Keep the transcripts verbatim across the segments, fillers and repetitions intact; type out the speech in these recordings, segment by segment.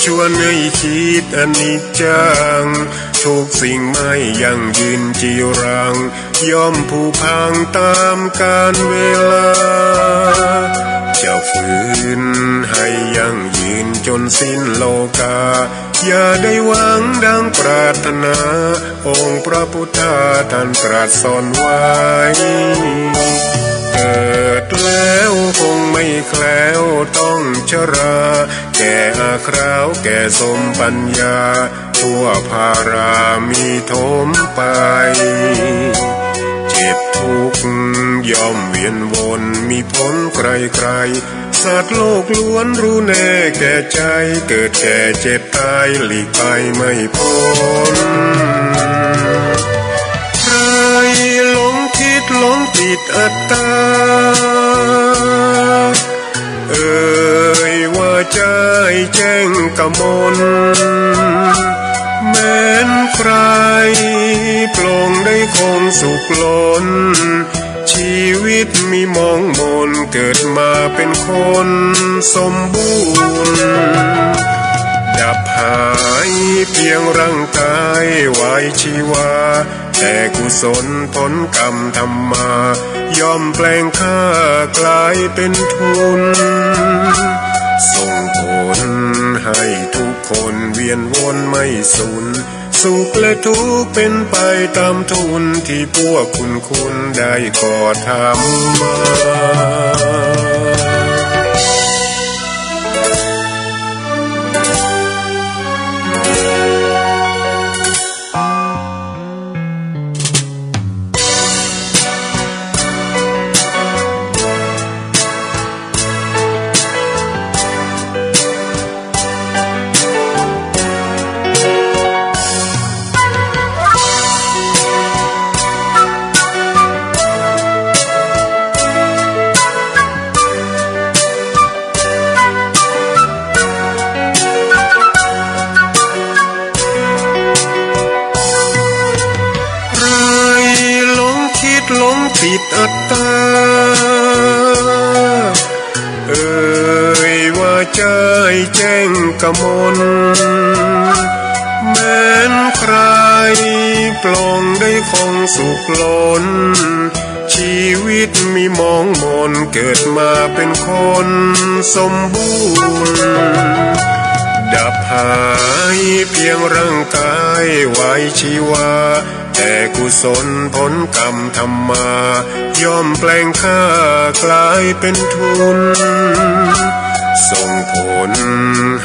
ชวนให้คิดอนิจจัง ทุกสิ่งไม่ยั่งยืนจีรัง ย่อมผุพังตามกาลเวลา จะฝืนให้ยั่งยืนจนสิ้นโลกา อย่าได้หวังดังปรารถนา องค์พระพุทธาท่านตรัสสอนไว้ เกิดแล้วคงไม่แคล้วต้องชรา แก่อาคราวแก่สมปัญญา ทั่วพารามีถมไป เจ็บทุกข์ย่อมเวียนวนมีผลใครๆ สัตว์โลกล้วนรู้แน่แก่ใจ เกิดแก่เจ็บตายหลีกไปไม่พ้น ใครหลงคิดหลงผิดอัตตา เอ่ยว่าใจแจ้งกมล แม้นใครปลงได้คงสุขล้น ชีวิตมีมองมน เกิดมาเป็นคนสมบูรณ์ ดับหายเพียงร่างกายไว้ชีวา แต่กุศลผลกรรมทำมา ย่อมแปลงค่ากลายเป็นทุน ส่งผลให้ทุกคนเวียนวนไม่สูญ สุขและทุกข์เป็นไปตามทุน ที่พวกคุณคุณได้ก่อทำมา ใครหลงคิดหลงผิดอัตตา เอ่ยว่าใจแจ้งกมล แม้นใครปลงได้คงสุขล้น ชีวิตมีมองมน เกิดมาเป็นคนสมบูรณ์ ดับหายเพียงร่างกายไว้ชีวา แต่กุศลผลกรรมทำมา ย่อมแปลงค่ากลายเป็นทุน ส่งผล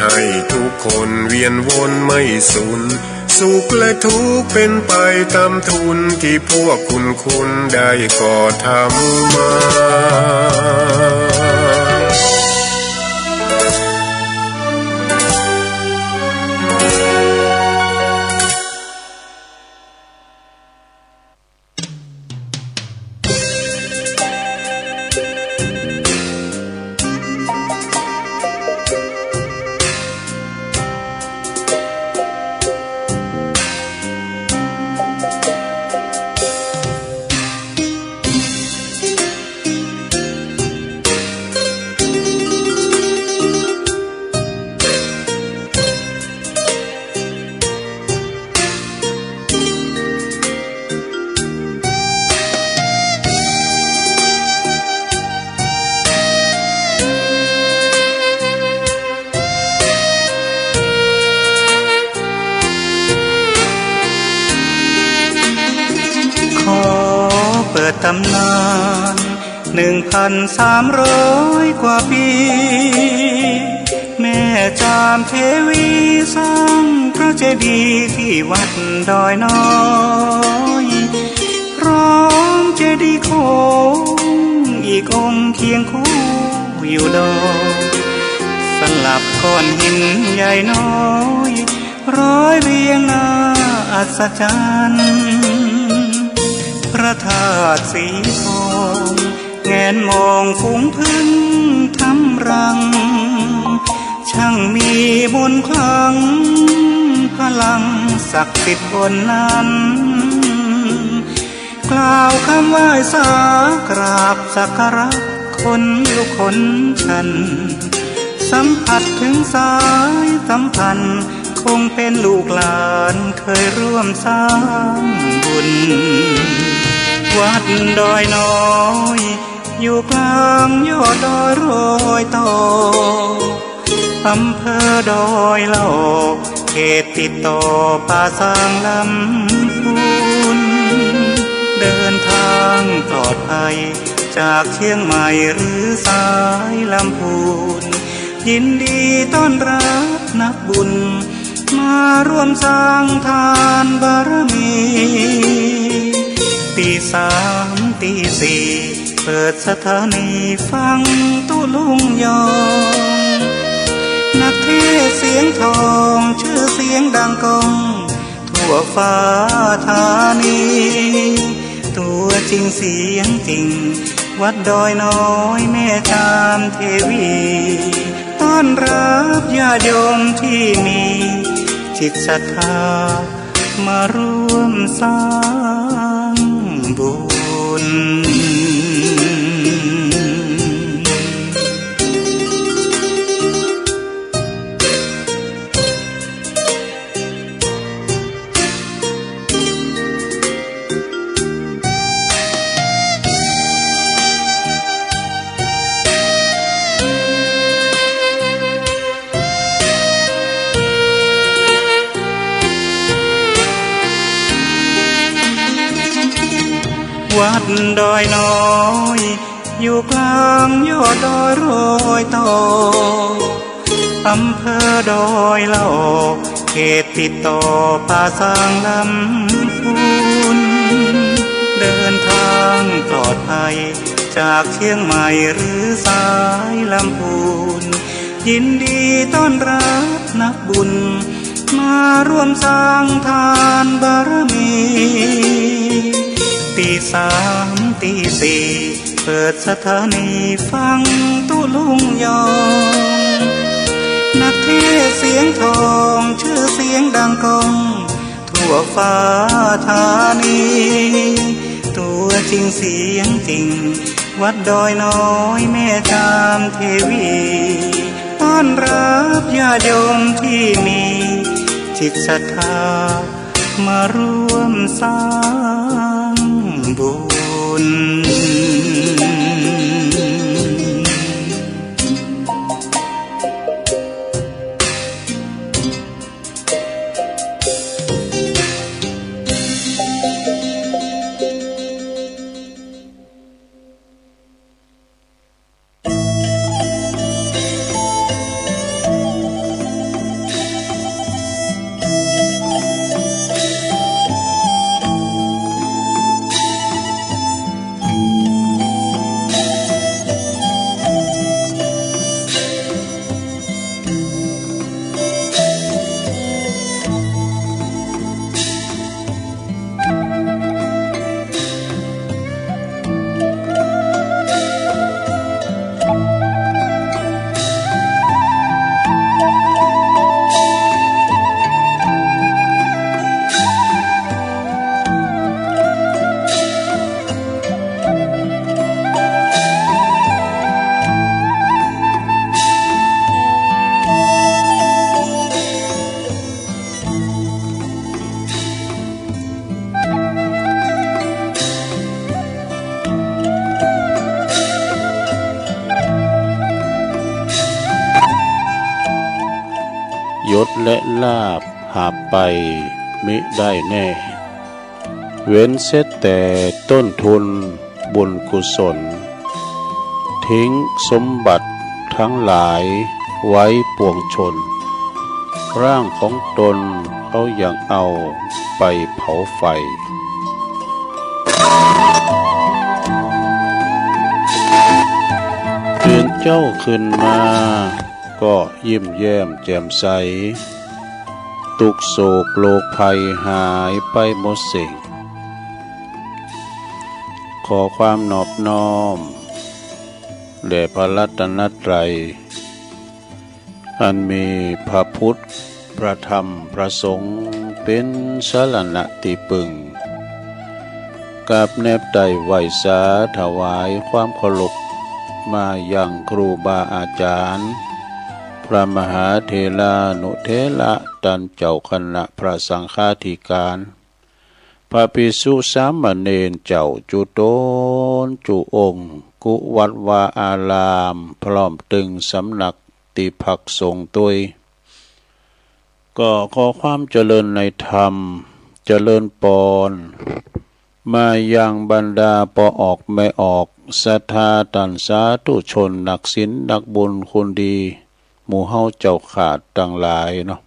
ให้ทุกคนเวียนวนไม่สูญ สุขและทุกข์เป็นไปตามทุน ที่พวกคุณคุณได้ก่อทำมา ขอเปิดตำนาน หนึ่งพันสามร้อยกว่าปี แม่จามเทวีสร้างพระเจดีย์ที่วัดดอยน้อย พร้อมเจดีย์โค้งอีกองค์เคียงคู่อยู่ดอย สลับก้อนหินใหญ่น้อย ร้อยเรียงน่าอัศจรรย์ พระธาตุสีทอง แงนมองฝูงผึ้งทำรัง ช่างมีมนต์ขลัง พลังศักดิ์สิทธิ์บนนั้น กล่าวคำไหว้สากราบสักการะ ขนลุกขนชัน สัมผัสถึงสายสัมพันธ์ คงเป็นลูกหลานเคยร่วมสร้างบุญ วัดดอยน้อย อยู่กลางยอดดอยรอยต่อ อำเภอดอยหลอก เขตติดต่อป่าซางลำพูน เดินทางปลอดภัย จากเชียงใหม่หรือสายลำพูน ยินดีต้อนรับนักบุญ มาร่วมสร้างทานบารมี ตีสามตีสี่ เปิดสถานีฟังตุ๊ลุงยอง นักเทศน์เสียงทอง ชื่อเสียงดังก้อง ทั่วฟ้าธานี ตัวจริงเสียงจริง วัดดอยน้อยแม่จามเทวี ต้อนรับญาติโยมที่มีจิตศรัทธา มาร่วมสร้างบุญ วัดดอยน้อย อยู่กลางยอดดอยรอยต่อ อำเภอดอยหลอก เขตติดต่อป่าซางลำพูน เดินทางปลอดภัย จากเชียงใหม่หรือสายลำพูน ยินดีต้อนรับนักบุญ มาร่วมสร้างทานบารมี ตีสามตีสี่ เปิดสถานีฟังตุ๊ลุงยอง นักเทศน์เสียงทอง ชื่อเสียงดังก้อง ทั่วฟ้าธานี ตัวจริงเสียงจริง วัดดอยน้อยแม่จามเทวี ต้อนรับญาติโยมที่มีจิตศรัทธา มาร่วมสร้างบุญ ยศและลาภหาบไปมิได้แน่ เว้นเสียแต่ต้นทุนบุญกุศล ทิ้งสมบัติทั้งหลายไว้ปวงชน ร่างของตนเขายังเอาไปเผาไฟ ตื่นเจ้าขึ้นมา ก็ยิ้มแย้มแจ่มใส ทุกข์โศกโรคภัยหายไปหมดสิ้น ขอความนอบน้อมแด่พระรัตนตรัย อันมีพระพุทธ พระธรรม พระสงฆ์ เป็นสรณะที่พึ่ง กราบแนบไต่ไหว้สาถวายความเคารพมายังครูบาอาจารย์ พระมหาเถรานุเถระตันเจ้าคณะพระสังฆาธิการ พระภิกษุสามเณรเจ้าจุ๊ตนจุ๊องค์ กู้วัดวาอาราม พร้อมตึงสำนักตี้พักสงฆ์ตวย ก็ขอความเจริญในธรรม เจริญปอน มายังบรรดาป้อออกแม่ออก ศรัทธาต้านสาธุชน นักศีลนักบุญคุณดี หมู่เฮาเจ้าข้าตังหลายเนาะ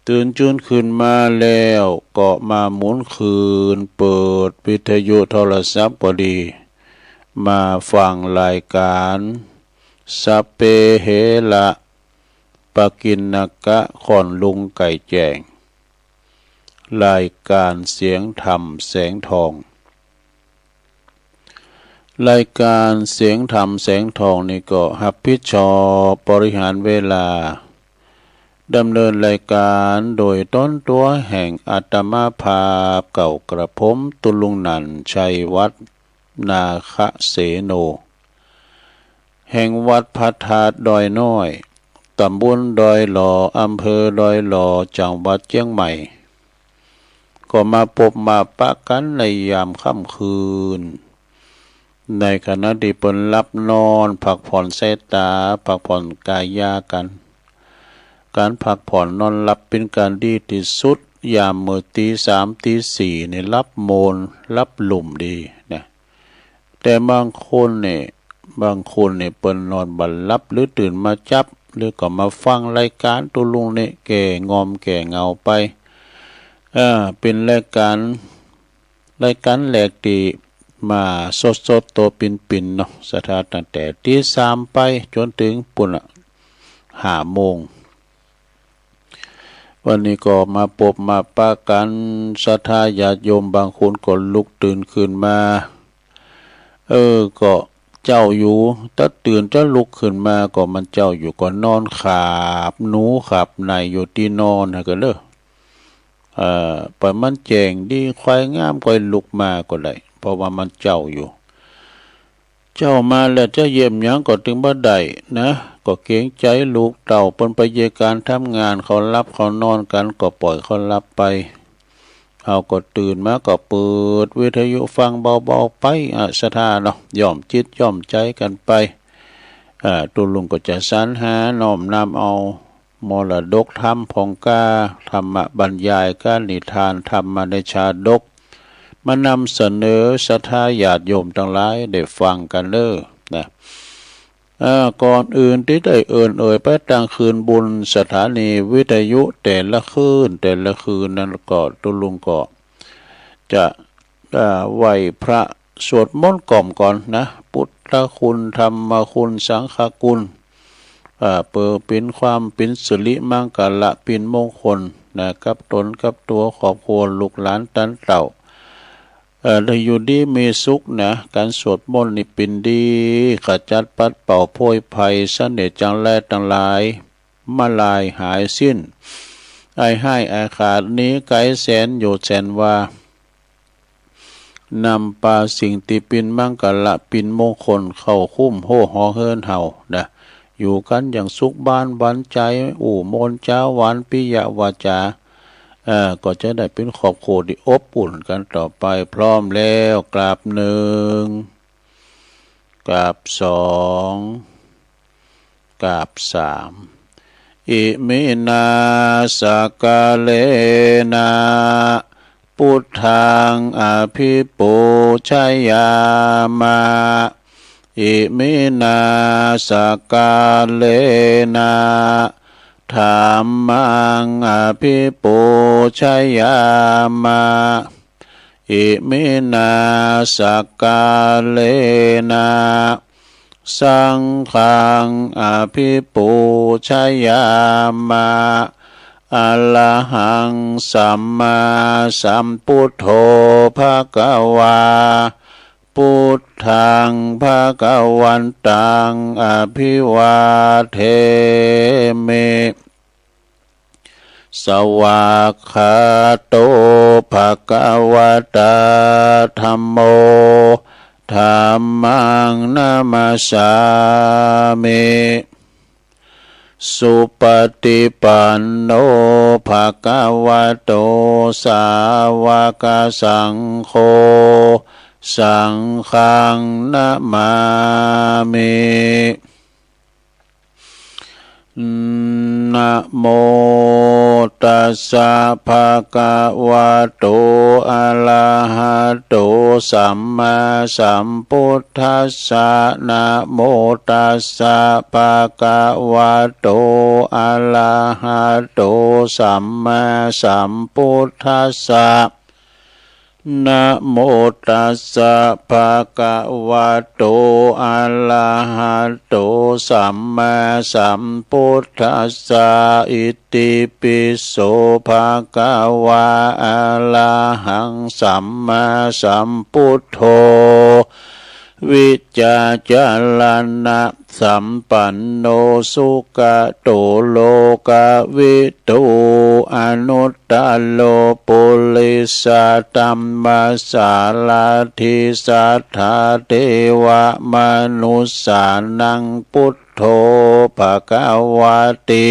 ตื่นจื้นขึ้นมาแล้วก็มาหมุนคืน เปิดวิทยุโทรศัพท์ก็ดี มาฟังรายการ สัพเพเหระ ปกิณณกะ ค่อนลุงไก่แจ้ง รายการเสียงธรรมแสงทอง รายการเสียงธรรมแสงทองนี่ก็รับผิดชอบบริหารเวลา ดำเนินรายการโดยตนตั๋วแห่งอาตมาภาพเก่ากระผม ตุ๊ลุงนันท์ ชัยวัฒน์ นาคเสโน แห่งวัดพระธาตุดอยน้อย ตำบลดอยหล่อ อำเภอดอยหล่อ จังหวัดเชียงใหม่ ก็มาปบมาปะกั๋นในยามค่ำคืน ในขณะตี้เปิ้นหลับนอน พักผ่อนสายต๋า พักผ่อนกายากั๋น ก๋านพักผ่อนนอนหลับเป๋นก๋านดีตี้สุด ยามเมื่อตี๋สามตี๋สี่นี่หลับโมน หลับลุ่มดีนะ แต่บางคนนี่ บางคนนี่เปิ้นนอนบ่หลับ หรือตื่นมาจับ หรือก็มาฟังรายการตุ๊ลุงนี่แก้ง่อมแก้เหงาไป เอ่อ เป๋นรายการ รายการแรกตี้มาสดๆ ตั๋วปิ่นๆ เนาะ ศรัทธา ตั้งแต่ตี๋สามไปจ๋นเถิงปู้นน่ะ ห้าโมง วันนี้ก็มาปบมาปะกั๋น ศรัทธาญาติโยมบางคนก็ลุกตื่นขึ้นมา เออ ก็เจ้าอยู่ ตะตื่นตะลุกขึ้นมาก็มันเจ้าอยู่ ก็นอนขาบหนูขาบไหน่อยู่ตี้นอนหั้นก็เด้อ เอ่อ ปล่อยมันแจ้งดี ควายงามค่อยลุกมาก็ได้ เพราะว่ามันเจ้าอยู่ เจ้ามาแล้วจะเยี่ยมหยังก็ตึงบ่ได้นะ ก็เกรงใจ๋ลูกเต้า เปิ้นไปเยียะก๋านทำงาน เขาหลับเขานอนกั๋น ก็ปล่อยเขาหลับไป เฮาก็ตื่นมาก็เปิดวิทยุฟังเบาๆ ไป อ่ะ ศรัทธาเนาะ ย้อมจิตย้อมใจ๋กั๋นไป อ่า ตุ๊ลุงก็จะสรรหาน้อมนำเอา มรดกธรรมผ่องกล้า ธรรมบรรยาย ก๋านนิทาน ธรรมในชาดก มานำเสนอศรัทธาญาติโยมตังหลายได้ฟังกั๋นเน้อนะ เอ่อ ก่อนอื่นตี้ได้เอิ้นเอ่ยไปตางคืนบุญสถานีวิทยุแต่ละคืน แต่ละคืนนั้นก็ตุ๊ลุงก็จะ เอ่อ ไหว้พระสวดมนต์กล่อมก่อนนะ พุทธคุณ ธรรมคุณ สังฆคุณ เอ่อ เปื้อเป๋นความเป๋นสิริมังคละ เป๋นมงคลนะ กับตนกับตั๋วครอบครัว ลูกหลานตันเต้า เอ่อ ได้อยู่ดีมีสุขนะ ก๋านสวดมนต์นี่เป๋นดี ขจัดปัดเป่าโพยภัย เสน่ห์จังไรตังหลาย มาลายหายสิ้น อายฮ้ายอายขาดหนีไก๋แสนโยชน์แสนวา นำปาสิ่งตี้เป๋นมังคละเป๋นมงคลเข้าคุ้มโฮ่หอเฮือนเฮานะ อยู่กั๋นอย่างสุขบานหวานใจ๋ อู้มนต์จ๋าหวานปิยวาจา เอ่อ ก็จะได้เป๋นครอบครัวตี้อบอุ่นกั๋นต่อไป พร้อมแล้ว กราบหนึ่ง กราบสอง กราบสาม อิมินา สักการะนะ พุทธัง อภิปูชยามะ อิมินา สักการะนะ ธัมมัง อภิปูชยามะ อิมินา สักการะนะ สังฆัง อภิปูชยามะ อะระหัง สัมมาสัมพุทโธ ภะคะวา พุทธัง ภะคะวันตัง อะภิวาเทมิ สวากขาโต ภะคะวะตา ธัมโม ธัมมัง นะมัสสามิ สุปฏิปันโน ภะคะวะโต สาวกสังโฆ สังฆังนะมามิ นะโมตัสสะ ภะคะวะโต อะระหะโต สัมมาสัมพุทธัสสะ นะโมตัสสะ ภะคะวะโต อะระหะโต สัมมาสัมพุทธัสสะ นะโมตัสสะ ภะคะวะโต อะระหะโต สัมมาสัมพุทธัสสะ อิติปิโส ภะคะวะ อะระหัง สัมมาสัมพุทโธ วิจจารณะสัมปันโน สุขะโต โลกะวิทู อนุตตโร ปุริสะธัมมะสารถิ สัทธาเทวะมนุสสานัง พุทโธ ภะคะวะติ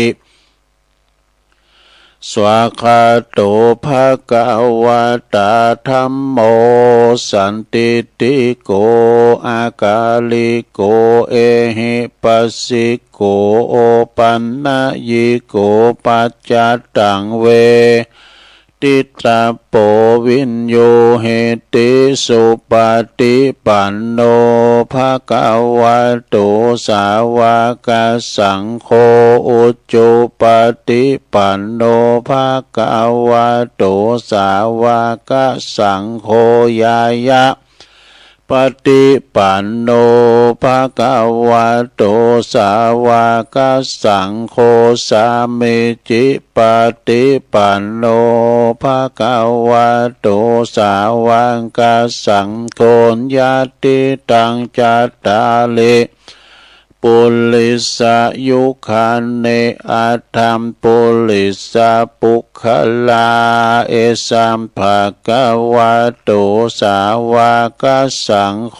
สวากขาโต ภะคะวะตา ธัมโม สันทิฏฐิโก อะกาลิโก เอหิปัสสิโก โอปันนะยิโก ปัจจัตตัง เวทิตาโป วิญญูหิติ สุปฏิปันโน ภะคะวะโต สาวกสังโฆ อุจุปฏิปันโน ภะคะวะโต สาวกสังโฆ ญาณปฏิปันโน ภะคะวะโต สาวกสังโฆ สามีจิปฏิปันโน ภะคะวะโต สาวกสังโฆ ญาติตัง จัตตาริ ปุริสะยุคานิ อัตถัง ปุริสะปุคคลา เอสัง ภะคะวะโต สาวกสังโฆ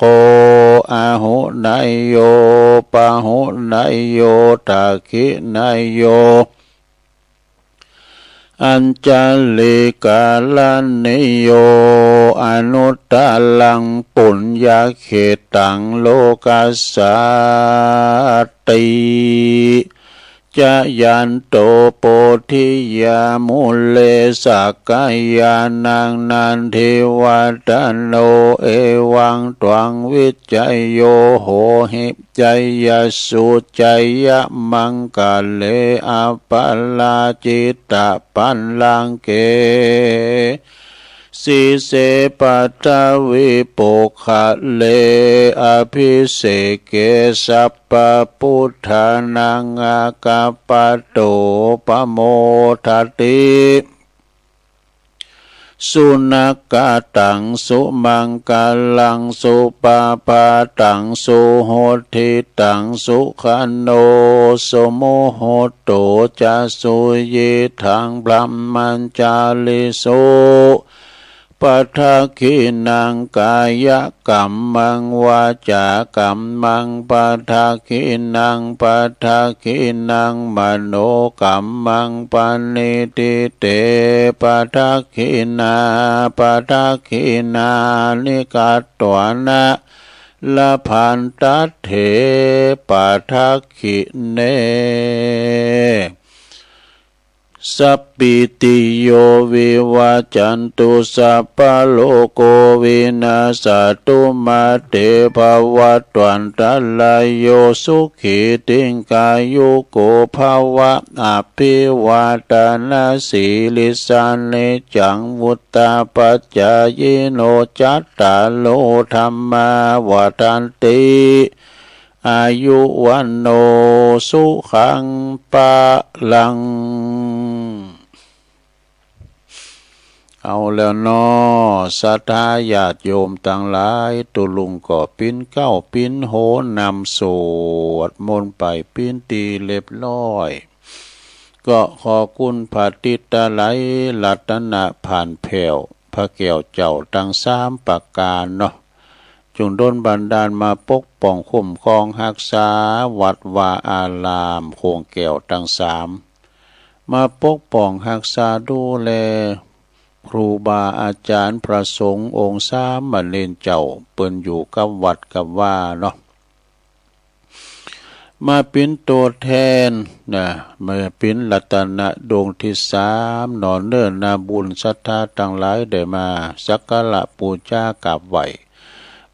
อาหุเนยโย ปาหุเนยโย ทักขิเนยโย อัญชลีกรณีโย อนุตตรัง ปุญญเขตัง โลกัสสาติ จายันโต โพธิยามูเล สักกายานัง นันทิวัฒโน เอวังตวัง วิจโย โหหิ จยสสุ จยมังคะเล อัปปะราจิตะปัลลังเก สีเส ปัทวีปุคคะเล อภิเสเก สัพพะพุทธานัง อาคัปปะโต ปะโมทะติ สุนักขะตัง สุมังคะลัง สุปะพาตัง สุหุทธิตัง สุขันโณ สุมุหุตโต จะ สุยิทัง บรหมัจจาริสุ ปะทักขิณัง กายะกัมมัง วาจากัมมัง ปะทักขิณัง ปะทักขิณัง มโนกัมมัง ปะณิทิเต ปะทักขิณา ปะทักขิณานิ คัตถานะ ละพันทัตเถ ปะทักขิเณ สัพพีติโย วิวัจจันตุ สัพพะโรโค วินัสสะตุ มาเต ภะวัตวันตะราโย สุขี ทีฆายุโก ภะวะ อะภิวาทะนะสีลิสสะ นิจจัง วุฑฒาปะจายิโน จัตตาโร ธัมมา วัฑฒันติ อายุ วัณโณ สุขัง พะลัง เอาแล้วเนาะ ศรัทธาญาติโยมตังหลาย ตุ๊ลุงก็ปิ๊นเกล้าปิ๊นโหนนำสวดมนต์ไปปิ๊นตี้เรียบร้อย ก็ขอคุณพระติตะไลยรัตนะผ่านแผ้ว พระแก้วเจ้าตังสามประก๋านเนาะ จุ่งดลบันดาลมาปกป้องคุ้มครองฮักษาวัดวาอารามโขงแก้วตังสาม มาปกป้องฮักษาดูแลครูบาอาจารย์พระสงฆ์องค์สามเณรเจ้า เปิ้นอยู่กับวัดกับวาเนาะ มาเป๋นตัวแทนนะ มาเป๋นรัตนะดวงที่สามเนาะ เน้อนาบุญศรัทธาตังหลายได้มาสักการะปู๋จากราบไหว้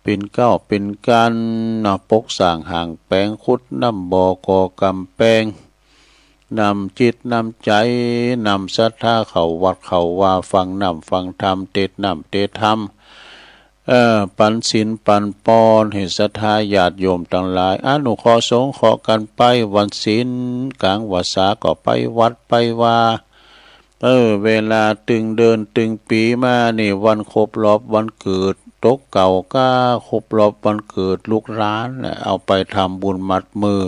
เป๋นเก๊าเป๋นกั๋นเนาะ ปกสร้างห้างแป๋ง ขุดน้ำบ่อ ก่อกำแปง นำจิตนำใจ๋ นำศรัทธาเข้าวัดเข้าวา ฟังน้ำฟังธรรม เตสน์น้ำเตสน์ธรรม เอ่อ ปั๋นศีลปั๋นปอน หื้อศรัทธาญาติโยมตังหลาย อนุเคราะห์สงเคราะห์กั๋นไป วันศีลก๋างวรรษาก็ไปวัดไปวา เออ เวลาตึงเดือนตึงปี๋มานี่ วันครบรอบวันเกิด ตกเก๊าก็ครบรอบวันเกิดลูกหลานน่ะ เอาไปทำบุญมัดมือ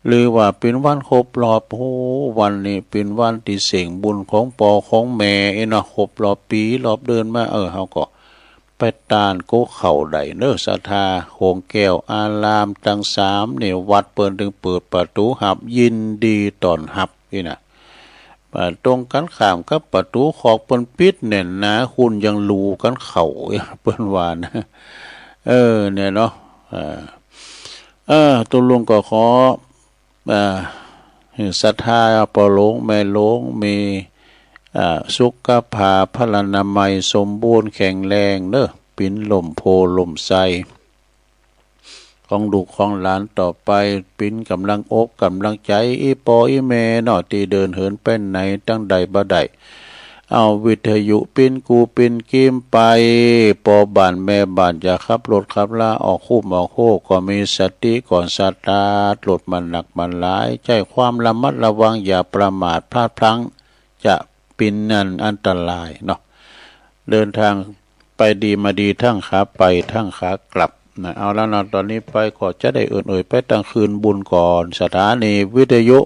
หรือว่าเป๋นวันครบรอบ โอ้ วันนี้เป๋นวันตี้เส้งบุญของป้อของแม่เนาะ ครบรอบปี๋รอบเดือนมา เออ เฮาก็ไปต้านโกะเข้าได้เน้อ ศรัทธา โขงแก้วอารามตังสามนี่ วัดเปิ้นตึงเปิดประตู๋ฮับ ยินดีต้อนฮับนี่นะ อ่า ตรงกั๋นข้ามกับประตู๋คอกเปิ้นปิดแน่นหนา คนยังลู่กั๋นเข้า เปิ้นว่านะ เออ เนี่ยเนาะ อ่า เออ ตุ๊ลุงก็ขอ อ่า หื้อศรัทธาป้อหลวงแม่หลวงมี อ่า สุขภาพพลานามัยสมบูรณ์แข็งแรงเน้อ เป๋นล่มโพธิ์ล่มไทร ของลูกของหลานต่อไป เป๋นก๋ำลังอกก๋ำลังใจ๋ อี่ป้ออี่แม่เนาะ ตี้เดินเหินไปไหนตังใดบ่ได้ เอาวิทยุเป๋นกู้เป๋นกีมไป ป้อบ้านแม่บ้านจะขับรถขับลาออกคุ้มออกโฮก็มีสติก่อนสตาร์ทรถ มันหนักมันหลาย ใจ๊ความระมัดระวัง อย่าประมาทพลาดพลั้ง จะเป๋นอันอันตรายเนาะ เดินทางไปดีมาดี ทั้งขาไปทั้งขากลับนะ เอาละเนาะ ตอนนี้ไปก็จะได้เอิ้นเอ่ยไปตังคืนบุญก่อน สถานีวิทยุ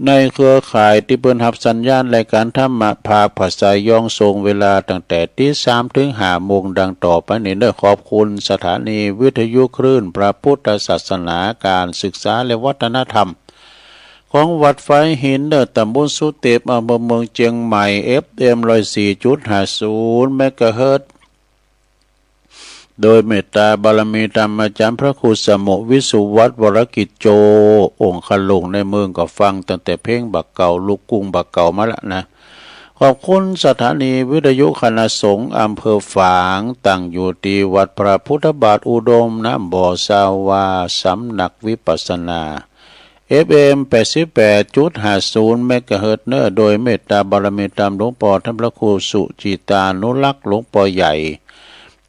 ในเครือข่ายตี้เปิ้นฮับสัญญาณรายการธรรมะภาคภาษายอง ส่งเวลาตั้งแต่ตีสามถึงห้าโมงดังต่อไปนี้เน้อ ขอบคุณสถานีวิทยุคลื่นพระพุทธศาสนา การศึกษาและวัฒนธรรม ของวัดฝายหินเน้อ ตำบลสุเตป อำเภอเมืองเจียงใหม่ เอฟเอ็ม ร้อยสี่จุดห้าศูนย์ เมกะเฮิรตซ์ โดยเมตตาบารมีธรรมอาจารย์พระครูสมุวิสุวัฒน์ วรกิจโจ องคลุงในเมืองก็ฟังตั้งแต่เพลงบ่าเก่า ลูกกรุ้งบ่าเก่ามาละนะ ขอบคุณสถานีวิทยุคณะสงฆ์อำเภอฝาง ตั้งอยู่ตี้วัดพระพุทธบาทอุดม น้ำบ่อซาวา สำนักวิปัสสนา เอฟเอ็ม แปดสิบแปดจุดห้าศูนย์ เมกะเฮิรตซ์เน้อ โดยเมตตาบารมีธรรมหลวงป้อท่านพระครูสุจิตานุรักษ์ หลวงป้อใหญ่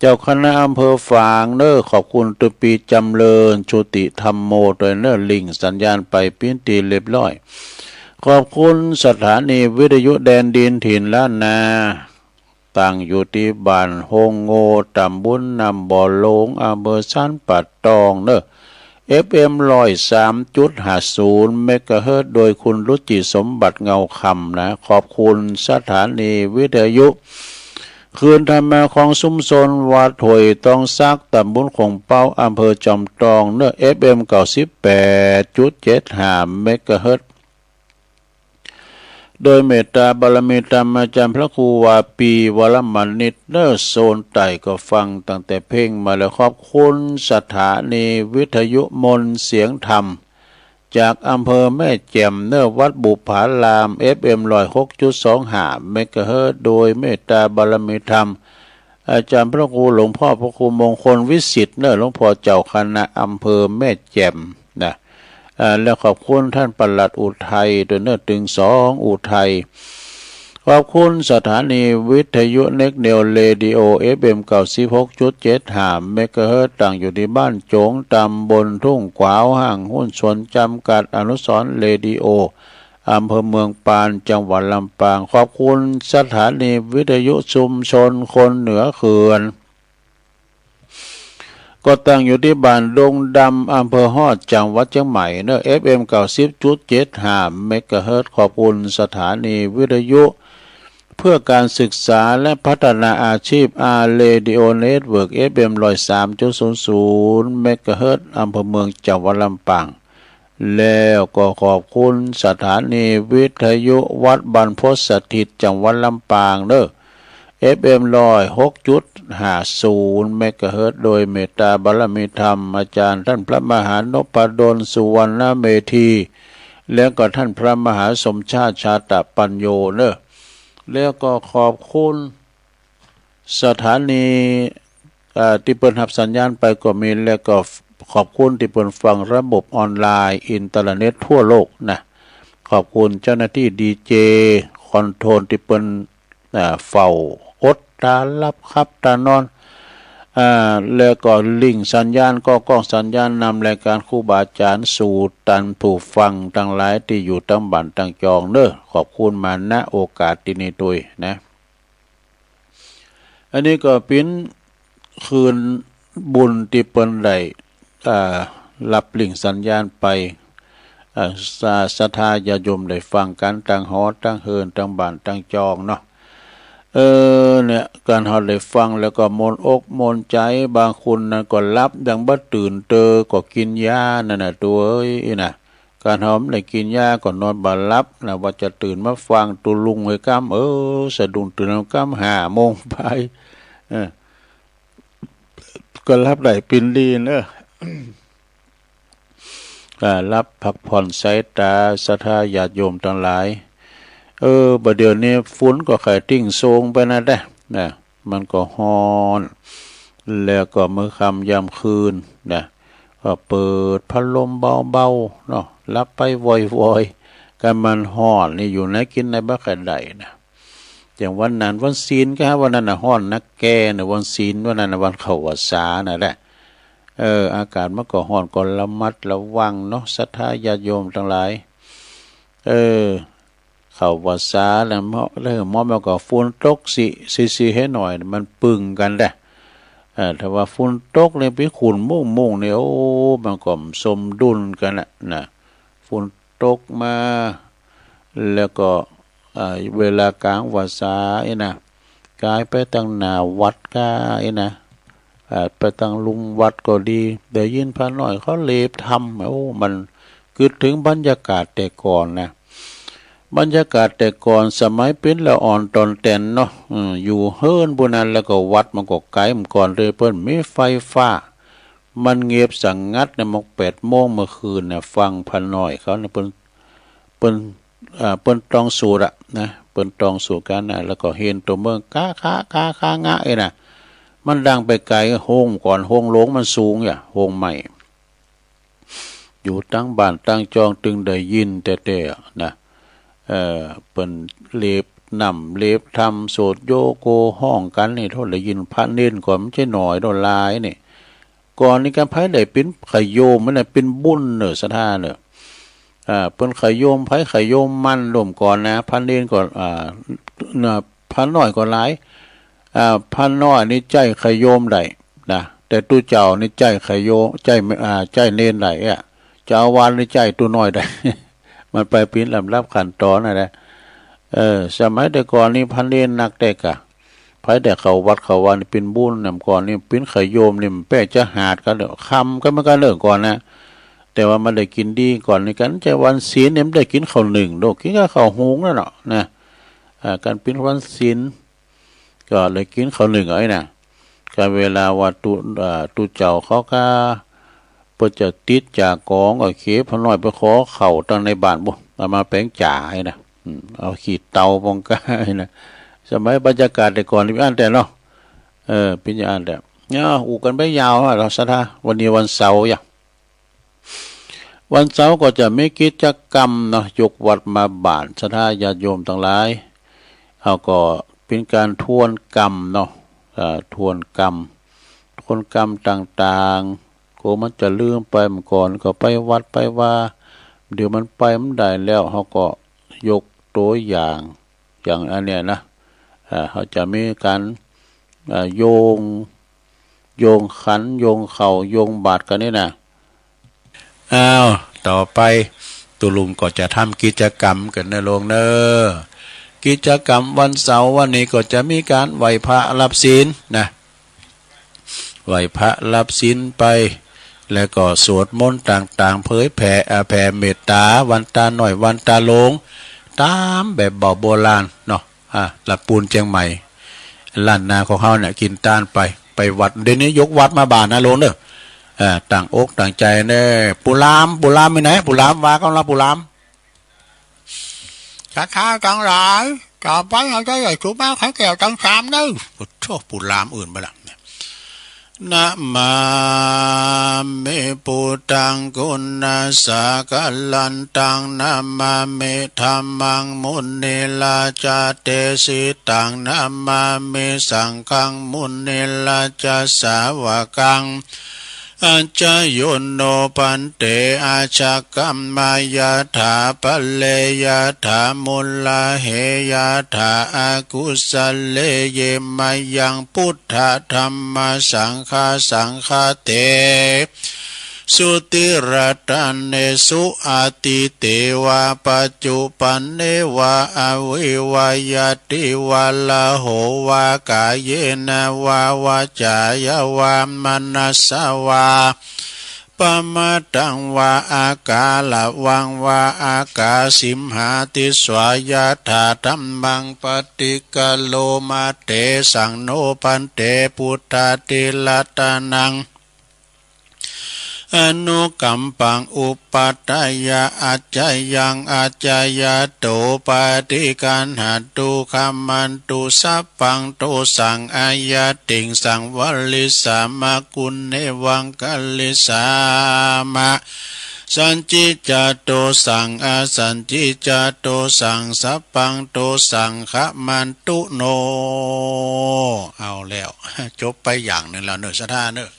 เจ้าคณะอำเภอฝางเน้อ ขอบคุณตุปีจำเริญ ชุติธัมโม ด้วยเน้อ ลิงก์สัญญาณไปเป๋นตี้เรียบร้อย ขอบคุณสถานีวิทยุแดนดินถิ่นล้านนา ตั้งอยู่ตี้บ้านโฮงโง่ ตำบลน้ำบ่อหลวง อำเภอสันป่าตองเน้อ เอฟเอ็ม ร้อยสามจุดห้าศูนย์ เมกะเฮิรตซ์ โดยคุณรุจิสมบัติเงาคำนะ ขอบคุณสถานีวิทยุคลื่นธรรมะของชุมชนวัดห้วยตองสัก ตำบลโข่งเป๊า อำเภอจอมตองเน้อ เอฟเอ็ม เก้าสิบแปดจุดเจ็ดห้า เมกะเฮิรตซ์ โดยเมตตาบารมีธรรมอาจารย์พระครูวาปี วรมณิตเน้อ โซนใต้ก็ฟังตั้งแต่เพลงมาแล้ว ขอบคุณสถานีวิทยุมนต์เสียงธรรม จากอำเภอแม่แจ่มเน้อ วัดบุปผาราม เอฟเอ็ม ร้อยหกจุดสองห้า เมกะเฮิรตซ์ โดยเมตตาบารมีธรรม อาจารย์พระครูหลวงพ่อพระครูมงคลวิสิทธิ์เน้อ หลวงพ่อเจ้าคณะอำเภอแม่แจ่มนะ อ่า แล้วขอบคุณท่านปลัดอุทัยด้วยเน้อ ตึงสองอุทัย ขอบคุณสถานีวิทยุเน็กเนวเรดิโอ เอฟเอ็ม เก้าสิบหกจุดเจ็ดห้า เมกะเฮิรตซ์ ตั้งอยู่ตี้บ้านโจ๋ง ตำบลทุ่งขวาว ห้างหุ้นส่วนจำกัดอนุสรณ์เรดิโอ อำเภอเมืองปาน จังหวัดลำปาง ขอบคุณสถานีวิทยุชุมชนคนเหนือเขื่อน ก็ตั้งอยู่ตี้บ้านดงดำ อำเภอฮอด จังหวัดเชียงใหม่เน้อ เอฟเอ็ม เก้าสิบจุดเจ็ดห้า เมกะเฮิรตซ์ ขอบคุณสถานีวิทยุ เพื่อการศึกษาและพัฒนาอาชีพ อาร์ เรดิโอ เน็ตเวิร์ก เอฟเอ็ม ร้อยสามจุดศูนย์ศูนย์ เมกะเฮิรตซ์ อำเภอเมือง จังหวัดลำปาง แล้วก็ขอบคุณสถานีวิทยุวัดบรรพตสถิต จังหวัดลำปางเนอะ เอฟเอ็ม ร้อยหกจุดห้าศูนย์ เมกะเฮิรตซ์ โดยเมตตาบารมีธรรม อาจารย์ท่านพระมหานพดล สุวรรณเมธี แล้วก็ท่านพระมหาสมชาติ ชาตะปัญโญเนอะ แล้วก็ขอบคุณสถานี เอ่อ ที่เปิ้นฮับสัญญาณไปก็มี แล้วก็ขอบคุณที่เปิ้นฟังระบบออนไลน์ อินเทอร์เน็ตทั่วโลกนะ ขอบคุณเจ้าหน้าที่ดีเจคอนโทรลที่เปิ้น อ่า เฝ้าอดตาหลับขับตานอน อ่า แล้วก็ลิงก์สัญญาณ ก็กล้องสัญญาณนำรายการครูบาอาจารย์สู่ตันผู้ฟังทั้งหลายที่อยู่ตางบ้านตางจองเนอะ ขอบคุณมา ณ โอกาสที่นี้ตวยนะ อันนี้ก็เป๋นคืนบุญที่เปิ้นได้ อ่า ฮับลิงก์สัญญาณไป อ่า ศรัทธาญาติโยมได้ฟังกันตางหอตางเฮือนตางบ้านตางจองเนาะ เออ เนี่ย การเฮาได้ฟังแล้วก็ม่วนอกม่วนใจ บางคนนั้นก็หลับยังบ่ตื่นเติบก็กินยานั่นน่ะ ตัวเอ้ยนะ การเฮาบ่ได้กินยาก็นอนบ่หลับนะ ว่าจะตื่นมาฟังตุลุงเฮยกำ เออ สะดุ้งตื่นกำห้าโมงไป เออ ก็หลับได้เป๋นดีเนอะ อ่า หลับพักผ่อนสายตา ศรัทธาญาติโยมทั้งหลาย เออ บ่าเดี๋ยวนี้ฝนก็ใค่ทิ้งโซงไปนะแต๊ นะ มันก็ฮ้อน แล้วก็มื้อค่ำยามคืนนะ ก็เปิดพัดลมเบาๆ เนาะ หลับไปวอยๆ กันมันฮ้อนนี่ อยู่ไหนกินไหนบ่ใค่ได้นะ อย่างวันนั้นวันศีลก็วันนั้นน่ะฮ้อนนักแก่นะ วันศีลวันนั้นน่ะ วันเข้าพรรษานั่นแหละ เออ อากาศมันก็ฮ้อน ก็ระมัดระวังเนาะ ศรัทธาญาติโยมทั้งหลาย เออ เข้าพรรษาแล้ว เมื่อ แล้วเมื่อมันก็ฝนตกสิ สิๆ ให้หน่อย มันปึงกันแต๊ เออ ถ้าว่าฝนตกเนี่ยไปขุ่นมุ่งๆ เนี่ย โอ้ มันก็สมดุลกันน่ะนะ ฝนตกมา แล้วก็ อ่า เวลากลางพรรษานี่นะ กายไปตางหน้าวัดก็นี่นะ อ่า ไปตางลุมวัดก็ดี ได้ยินพระน้อยเขาเลบธรรม โอ้ มันกึ๊ดถึงบรรยากาศแต่ก่อนนะ บรรยากาศแต่ก่อนสมัยเป๋นละอ่อนตอนแตนเนาะ อืม อยู่เฮือนปู้นั้น แล้วก็วัดมันก็ไก๋ เมื่อก่อนเลยเปิ้นมีไฟฟ้า มันเงียบสงัดนะ มกแปดโมงเมื่อคืนนะ ฟังพระน้อยเขานะ เปิ้น เปิ้น อ่า เปิ้นตองสูตรอะนะ เปิ้นตองสูตรกันนะ แล้วก็เห็นตัวเมืองกะคะกะคะงะเอ้ยนะ มันดังไปไก๋ โฮงก่อน โฮงหลวงมันสูงอย่า โฮงใหม่ อยู่ตางบ้านตางจองตึงได้ยินแต๊ๆ นะ เอ่อ เปิ้นเลบน้ำเลบธรรม โสดโยโกฮ้องกันนี่ โธ่ ได้ยินพระเณรก็บ่ใจ้น้อยโธ่ หลายนี่ ก่อนนี้ก็ไผได้เป๋นขะโยมมันน่ะเป๋นบุญเน่อ ศรัทธาเน่อ อ่า เปิ้นขะโยมไผขะโยมมันร่วมก่อนนะ พระเณรก็ อ่า น่ะ พระน้อยก็หลาย อ่า พระน้อยนี่ใจ๊ขะโยมได้นะ แต่ตุ๊เจ้านี่ใจ๊ขะโยม ใจ๊ อ่า ใจ๊เณรได้อะ เจ้าอาวาสนี่ใจ๊ตุ๊น้อยได้ มันไปเป๋นลำดับขั้นตอนนั่นแหละ เออ สมัยแต่ก่อนนี่พระเณรนักแต๊กะ ไผได้เข้าวัดเข้าวานี่เป๋นบุญ นำก่อนนี่เป๋นขะโยมนี่มันแป้จะหาดกันเด้อ คำกันเหมือนกันเด้อก่อนนะ แต่ว่ามันได้กินดีก่อนนี่กัน จะวันศีลนี่มันได้กินข้าวนึ่งโด กินกับข้าวหุงนั่นเนาะนะ อ่า การเป๋นวันศีล ก็ได้กินข้าวนึ่งเอาไอ้น่ะ ก็เวลาว่าตุ๊ อ่า ตุ๊เจ้าเขาก็ เปิ้นจะติดจากกอง ก็เขพระน้อยไปขอข้าวตังในบ้านบุ เอามาแป๋งจ๋าไอ้น่ะ อืม เอาขี้เถ้าปองกาไอ้น่ะ สมัยบรรยากาศแต่ก่อนนี่อันแต่เนาะ เออ เป๋นอย่างอันแต่ เนี่ย อู้กันไปยาวอะ เราศรัทธา วันนี้วันเสาร์อย่า วันเสาร์ก็จะมีกิจกรรมเนาะ ยกวัดมาบ้าน ศรัทธาญาติโยมทั้งหลาย เฮาก็เป๋นการทวนกรรมเนาะ เอ่อ ทวนกรรม ทวนกรรมต่างๆ กลัวมันจะลืมไป เมื่อก่อนก็ไปวัดไปวา เดี๋ยวมันไปบ่ได้แล้ว เฮาก็ยกตัวอย่าง อย่างอันเนี้ยนะ อ่า เขาจะมีการ อ่า โยง โยงขัน โยงข้าว โยงบาตรกันนี่นะ อ้าว ต่อไป ตุ๊ลุงก็จะทำกิจกรรมกันนะลุงเนอะ กิจกรรมวันเสาร์วันนี้ก็จะมีการไหว้พระรับศีลนะ ไหว้พระรับศีลไป แล้วก็สวดมนต์ต่างๆ เผยแผ่ อ่า แผ่เมตตา วันตาน้อย วันตาหลวง ตามแบบเบาโบราณเนาะ อ่า ละปูนเจียงใหม่ ล้านนาของเฮาเนี่ย กินตานไป ไปวัด เดี๋ยวนี้ยกวัดมาบ้านนะลุงเด้อ อ่า ตั้งอกตั้งใจเด้อ ปู่หลาม ปู่หลามอยู่ไหน ปู่หลาม ว่าก่อนละ ปู่หลาม ศรัทธาตังหลาย ต่อไปเฮาจะได้สุมาเขาแก้วตังสามเด้อ โอ้โธ่ ปู่หลามอื่นไปละ นะมามิ พุทธัง กุณัสสะกะลันตัง นะมามิ ธัมมัง มุนิราชาเตสิตัง นะมามิ สังฆัง มุนิราชสาวกัง อัจจโยโน ภันเต อาชะกัมมะ ยะถา ปะเร ยะถา มุลลา เห ยะถา อกุสะเล เย มะยัง พุทธะ ธัมมะ สังฆา สังฆาเต สุ ติรัตเนสุ อะตีเตวะ ปัจจุปันเนวะ อวิวะยะติวะ ละโหวะ กาเยนะวะ วาจายะวะ มะนัสสะวะ ปะมะตังวะ อะกาละวังวะ อะกาสิมหาติสสะ ยะถา ธัมมัง ปะติกะโรมะ เตสัง โน ภันเต พุทธะ ติรัตนัง อนุกัมปัง อุปัฏฐายะ อัจจยัง อัจจยะโต ปะติกัณหัตถุ ขะมันตุ สัพพัง โตสัง อะยะติง สังวะริสามะ กุณเณวังคะริสามะ สัญจิจจโตสัง อะสัญจิจจโตสัง สัพพัง โตสัง ขะมันตุ โน เอาแล้ว จบไปอย่างหนึ่งแล้วเนอะ ศรัทธาเนอะ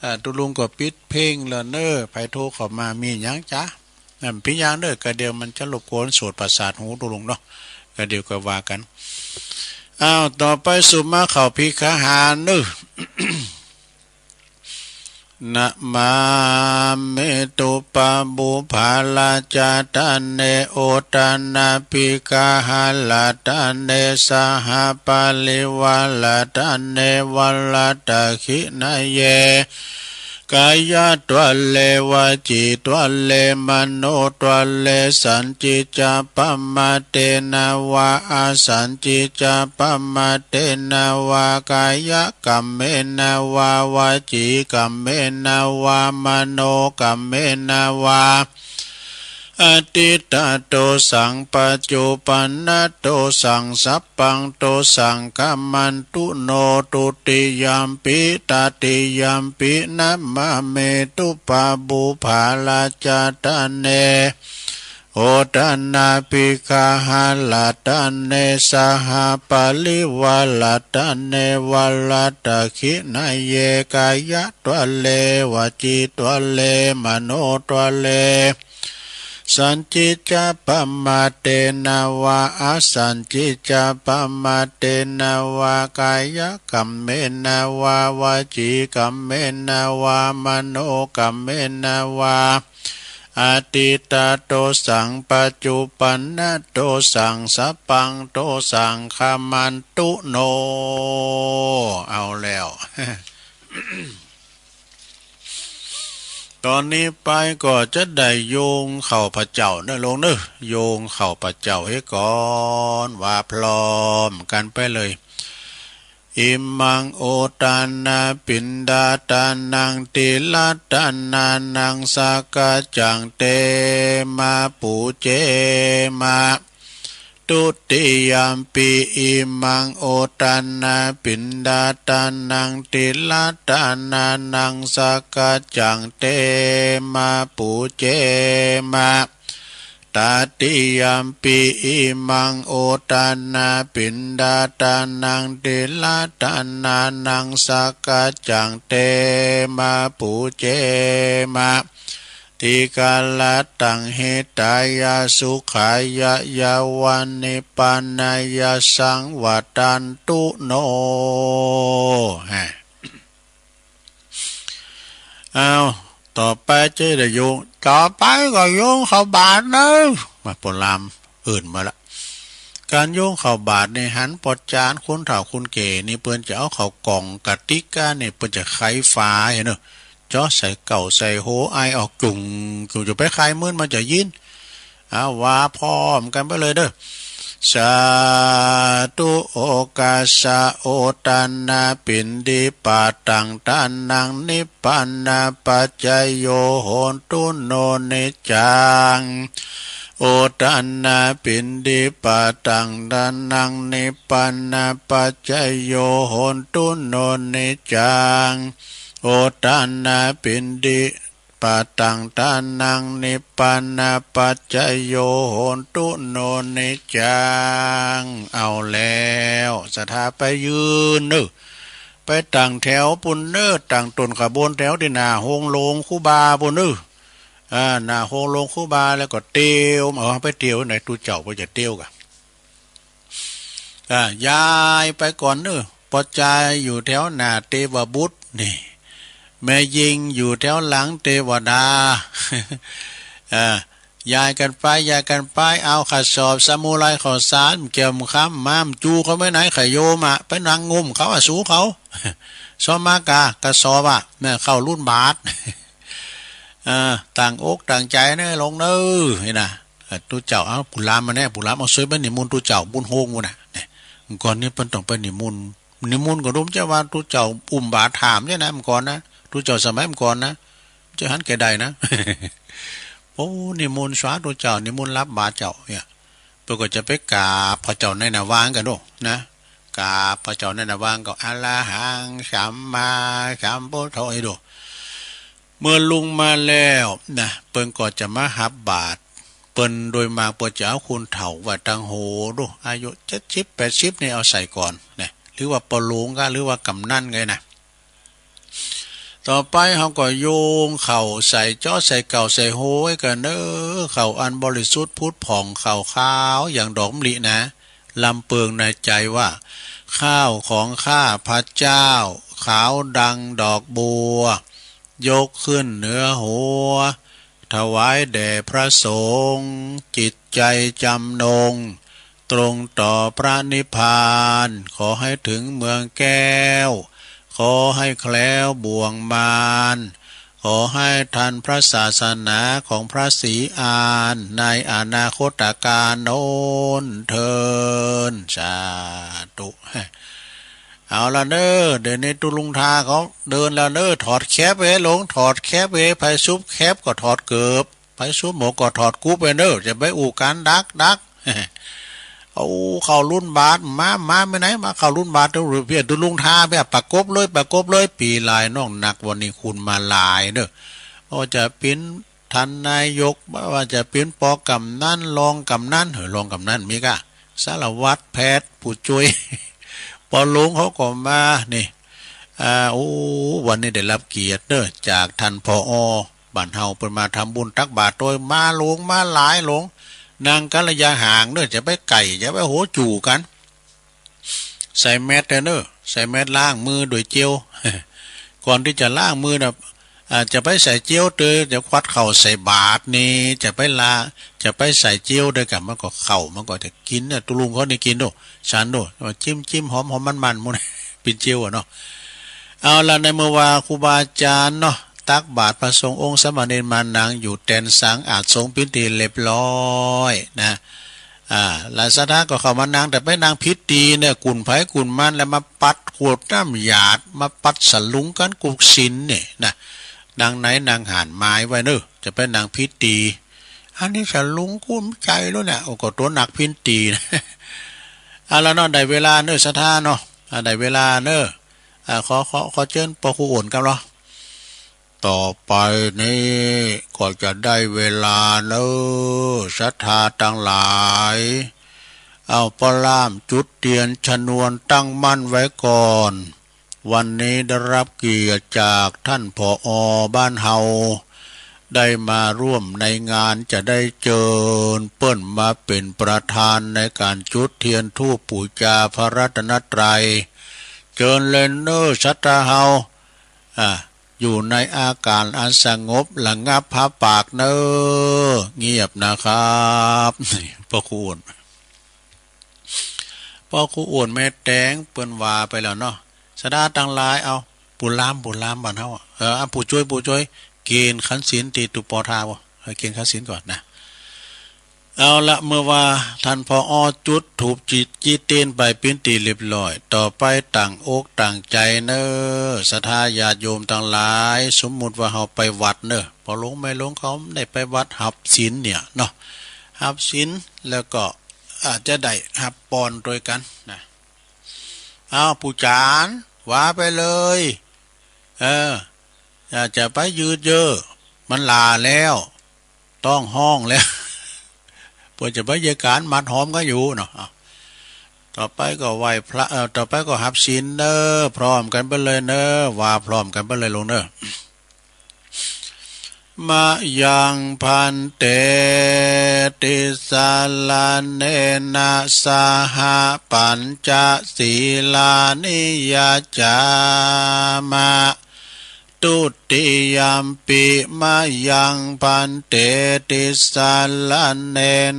อ่า ตุ๊ลุงก็ปิดเพลงแล้วเนอะ ไผโทรเข้ามามีหยังจ๊ะ อ่า เปนหยังเนอะ กะเดี๋ยวมันจะรบกวนโสตประสาทหูตุ๊ลุงเนาะ กะเดี๋ยวก็ว่ากัน อ้าว ต่อไปสุมาเข้าภิกขาหารเนอะ นะมามิ ตุปะบุพพะราชาทะเน โอทะนะภิกขาหะราทะเน สหะปะริวาราทะเน วะรัตตะขิณะเย กายะทะเน วะจีทะเน มโนทะเน สัญจิจจะปะมะเตนะวะ อะสัญจิจจะปะมะเตนะวะ กายะกัมเมนะวะ วจีกัมเมนะวะ มโนกัมเมนะวะ อะตีตะโตสัง ปัจจุปันนะโตสัง สัพพังโตสัง ขะมันตุ โน ทุติยัมปิ ตติยัมปิ นะมามิ ตุปะบุพพะราชาทะเน โอทะนะภิกขาหะราทะเน สหะปะริวาราทะเน วะรัตตะขิณะเย กายะทะเน วจีทะเน มโนทะเน สัญจิจจะปะมะเตนะวะ อะสัญจิจจะปะมะเตนะวะ กายะกัมเมนะวะ วจีกัมเมนะวะ มโนกัมเมนะวะ อะตีตะโตสัง ปัจจุปันนะโตสัง สัพพังโตสัง ขะมันตุ โน เอาแล้ว ตอนนี้ไปก็จะได้โยงเข้าพระเจ้าเนอะลุงเนอะ โยงเข้าพระเจ้าเฮ้ก่อน ว่าพร้อมกันไปเลย อิมัง โอทะนะ ปิณฑาทานัง ติรัตตานานัง สักกัจจัง เตมะ ปูเจมะ ทุติยัมปิ อิมัง โอทะนะ ปิณฑาทานัง ติรัตตานานัง สักกัจจัง เตมะ ปูเจมะ ตติยัมปิ อิมัง โอทะนะ ปิณฑาทานัง ติรัตตานานัง สักกัจจัง เตมะ ปูเจมะ ทีฆะรัตตัง หิตายะ สุขายะ ยะวะ นิพพานายะ สังวัตตันตุ โน ฮะ เอา ต่อไปจะได้โยง ต่อไปก็โยงเข้าบาตรเนอะ มา ปู่หลามเอิ้นมาละ การโยงเข้าบาตรนี่หันปอจานคนเฒ่าคนแก่นี่เปิ้นจะเอาเข้ากล่องกะติกานี่เปิ้นจะไขฝาหั้นเนอะ เจาะใส่เก้าใส่โหไอออกจุ่งจุ่ง จะไปไขมื้นมันจะยิน เอาว่าพร้อมกันไปเลยเด้อ สาธุ โอกัสสะ โอตนะ ปิณฑิปะตัง ทานัง นิพพานะปัจจโย โหนตุ โน นิจจัง โอตนะ ปิณฑิปะตัง ทานัง นิพพานะปัจจโย โหนตุ โน นิจจัง โอตนะ ปิณฑิ ปะตัง ทานัง นิพพานะปัจจโย โหนตุ โน นิจจัง เอาแล้ว ศรัทธาไปยืนเนอะ ไปตั้งแถวปู้นเนอะ ตั้งต้นขบวนแถวตี้หน้าโฮงหลวงครูบาปู้นเนอะ อ่า หน้าโฮงหลวงครูบา แล้วก็เตียว เอาไปเตียวไหน ตุ๊เจ้าเปิ้นจะเตียวกะ อ่า ยายไปก่อนเนอะ ปอจายอยู่แถวหน้าเทวบุตรนี่ แม่ยิงอยู่แถวหลังเทวดา อ่า ยายกันไป ยายกันไป เอากระสอบสมุไรข้าวสาร เกี่ยมคำ ม้ามจูเขาไม่ไหน ขยโยมอะ ไปนั่งงุ่มเขาอะ สูเขา ซ้อมมากะ กระสอบอะ เนี่ย เข้ารุ่นบาท อ่า ตั้งอกตั้งใจเนอะ หลวงเนอะ นี่นะ เอ่อ ตุ๊เจ้า เอา ผู้ลามมาแน่ ผู้ลาม เอา ช่วยไปนิมนต์ตุ๊เจ้า บุญโฮงปู้นน่ะ เนี่ย ก่อนนี้เปิ้นต้องไปนิมนต์ นิมนต์ก็รู้จะว่าตุ๊เจ้าอุ้มบาตรถามเนี่ยนะ เมื่อก่อนนะ ตุ๊เจ้าสมัยเมื่อก่อนนะ จะหันแก่ใดนะ โอ้ นิมนต์สาธุเจ้า นิมนต์รับบาตรเจ้า เนี่ย เปิ้นก็จะไปกราบพระเจ้าในหน้าว่างกันโน่นนะ กราบพระเจ้าในหน้าว่างก็ อะระหัง สัมมาสัมพุทโธ ไอ้ดู เมื่อลุงมาแล้วนะ เปิ้นก็จะมาฮับบาตร เปิ้นโดยมากเปิ้นจะเอาคนเฒ่าไว้ตังโฮดู อายุเจ็ดสิบแปดสิบนี่เอาใส่ก่อนนะ หรือว่าปอหลวงกะ หรือว่ากำนันไงนะ ต่อไปเฮาก็โยงเข้าใส่เจาะใส่เก้าใส่โฮไว้กันเนอะ เข้าอันบริสุทธิ์ผุดผ่อง เข้าขาวอย่างดอกมะลินะ ลำเปิงในใจว่า ข้าวของข้าพระเจ้า ขาวดังดอกบัว ยกขึ้นเหนือหัว ถวายแด่พระสงฆ์ จิตใจจำนง ตรงต่อพระนิพพาน ขอให้ถึงเมืองแก้ว ขอให้แคล้วบ่วงมาร ขอให้ทันพระศาสนาของพระศรีอาน ในอนาคตกาลโน้นเทอญ สาธุ เอาละเนอะ เดี๋ยวนี้ตุ๊ลุงทาเขาเดินแล้วเนอะ ถอดแคปเว้ยหลวง ถอดแคปเว้ย ไผซุบแคปก็ถอดเกิบ ไผซุบหมวกก็ถอดกุ๊บเว้ยเนอะ จะไปอู้กันดักดัก เอาเข้ารุ่นบาตร มา มาไปไหน มาเข้ารุ่นบาตร เดี๋ยวเพี้ยตุ๊ลุงทาเพี้ย ประกบเลย ประกบเลย ปีหลายน้องนัก วันนี้คุณมาหลายเนอะ ว่าจะเป็นท่านนายก ว่าจะเป็นปอกำนัน รองกำนัน เฮ้ย รองกำนันมีกะ สารวัตรแพทย์ ผู้ช่วย ปอหลวงเขาก็มา นี่ อ่า โอ้ วันนี้ได้รับเกียรติเนอะ จากท่าน ผอ บ้านเฮา เปิ้นมาทำบุญตักบาตรโดย มาหลวง มาหลายหลวง นั่งกันระยะห่างเนอะ จะไปใกล้ จะไปโหจู๋กัน ใส่แมสเด้อเนอะ ใส่แมสล้างมือด้วยเจล ก่อนที่จะล้างมือนะ อ่า จะไปใส่เจลเตอ จะควัดเข้าใส่บาตรนี่ จะไปล้าง จะไปใส่เจลเด้อกะ มันก็เข้า มันก็จะกินเนี่ย ตุ๊ลุงเขานี่กินโน่น ฉันโน่น จิ้มๆ หอมๆ มันๆ หมด เป็นเจลอะเนาะ เอาละ ในเมื่อว่าครูบาอาจารย์เนาะ ตักบาตร พระสงฆ์องค์สามเณรมานั่งอยู่แตนสังอาสน์สงฆ์เป็นที่เรียบร้อยนะ อ่า แล้วศรัทธาก็เข้ามานั่ง แต่ไปนั่งผิดตี้เนี่ย กุ่นไผกุ่นมัน แล้วมาปัดขวดน้ำหยาด มาปัดสลุงกันกุกสินเนี่ยนะ นั่งไหนนั่งหั้น หมายไว้เนอะ จะไปนั่งผิดตี้ อันนี้สลุงกุ้มใจแล้วเนี่ย โอ้ ก็ตัวหนักผิดตี้นะ เอาละเนาะ ได้เวลาเนอะศรัทธาเนาะ อ่า ได้เวลาเนอะ อ่า ขอ ขอ ขอเจิญปอครูโอนครับเนาะ ต่อไปนี้ก็จะได้เวลาเนอะ ศรัทธาตังหลาย เอาปอล่ามจุดเตียนชนวนตั้งมั่นไว้ก่อน วันนี้ได้รับเกียรติจากท่าน ผอ บ้านเฮา ได้มาร่วมในงาน จะได้เจิญเปิ้นมาเป็นประธานในการจุดเตียนธูปปู๋จาพระรัตนตรัย เจิญเลยเนอะศรัทธาเฮา อ่า อยู่ในอาการอันสงบระงับผาปากเนอะ เงียบนะครับ นี่ ปอครูโอน ป้อครูอ้วนแม่แตงเปิ้นว่าไปแล้วเนาะ ศรัทธาตังหลาย เอา ผู้ลาม ผู้ลามบ้านเฮาอะ เออ เอา ผู้จ้วย ผู้จ้วย เกณฑ์ขันศีลตี้ตุ๊ปอทาบ่ เออ เกณฑ์ขันศีลก่อนนะ เอาละ เมื่อว่าท่านผอ.จุดธูปจิต จิตเตียนไปเป๋นตี้เรียบร้อย ต่อไปตั้งอกตั้งใจเน้อ ศรัทธาญาติโยมตังหลาย สมมุติว่าเฮาไปวัดเน้อ พ่อหลวงแม่หลวงเขาได้ไปวัดฮับศีลเนี่ยเนาะ ฮับศีลแล้วก็อาจจะได้ฮับปอนด้วยกันนะ เอา ผู้จาน ว่าไปเลย เออ อย่าจะไปยืดเยื้อ มันหล้าแล้ว ท้องฮ้องแล้ว เปิ้นจะไปเยียะก๋านหมัดหอมกันอยู่เนาะ เอา ต่อไปก็ไหว้พระ เอ่อ ต่อไปก็ฮับศีลเน้อ พร้อมกันไปเลยเน้อ ว่าพร้อมกันไปเลยลูกเน้อ มะยัง ภันเต ติสสะระเณนะ สะหะ ปัญจะ สีลานิ ยัจฉามะ ตุติยัมปิ มะยัง ภันเต ติสสะระเณ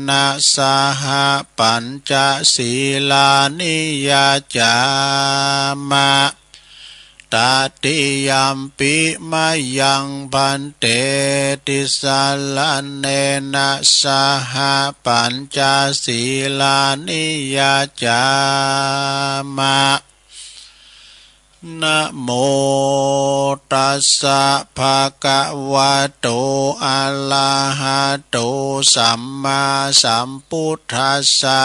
นะ สะหะ ปัญจะ สีลานิ ยัจฉามะ ตะติยัมปิ มะยัง ภันเต ติสสะระเณนะ สะหะ ปัญจะ สีลานิ ยัจฉามะ นะโมตัสสะ ภะคะวะโต อะระหะโต สัมมาสัมพุทธัสสะ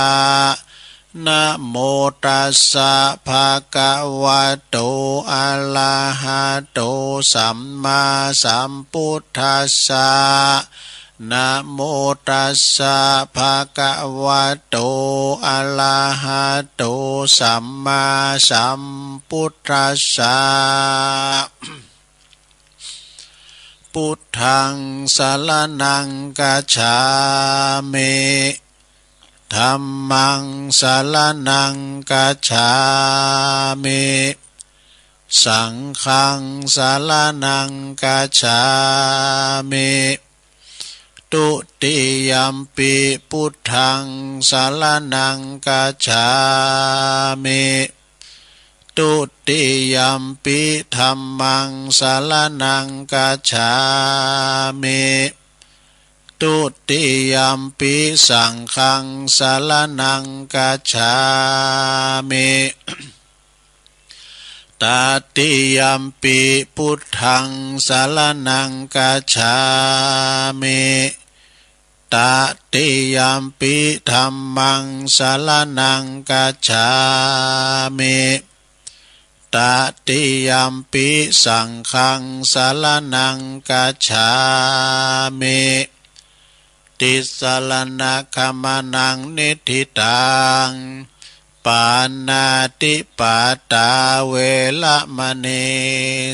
นะโมตัสสะ ภะคะวะโต อะระหะโต สัมมาสัมพุทธัสสะ นะโมตัสสะ ภะคะวะโต อะระหะโต สัมมาสัมพุทธัสสะ พุทธัง สะระณัง กัจฉามิ ธัมมัง สะระณัง กัจฉามิ สังฆัง สะระณัง กัจฉามิ ตุติยัมปิ พุทธัง สะระณัง กัจฉามิ ตุติยัมปิ ธัมมัง สะระณัง กัจฉามิ ตุติยัมปิ สังฆัง สะระณัง กัจฉามิ ตะติยัมปิ พุทธัง สะระณัง กัจฉามิ ตะติยัมปิ ธัมมัง สะระณัง กัจฉามิ ตะติยัมปิ สังฆัง สะระณัง กัจฉามิ ติสสะระณะขะมะนะ นิฏฐิตัง ปาณาติปาตา เวระมะณี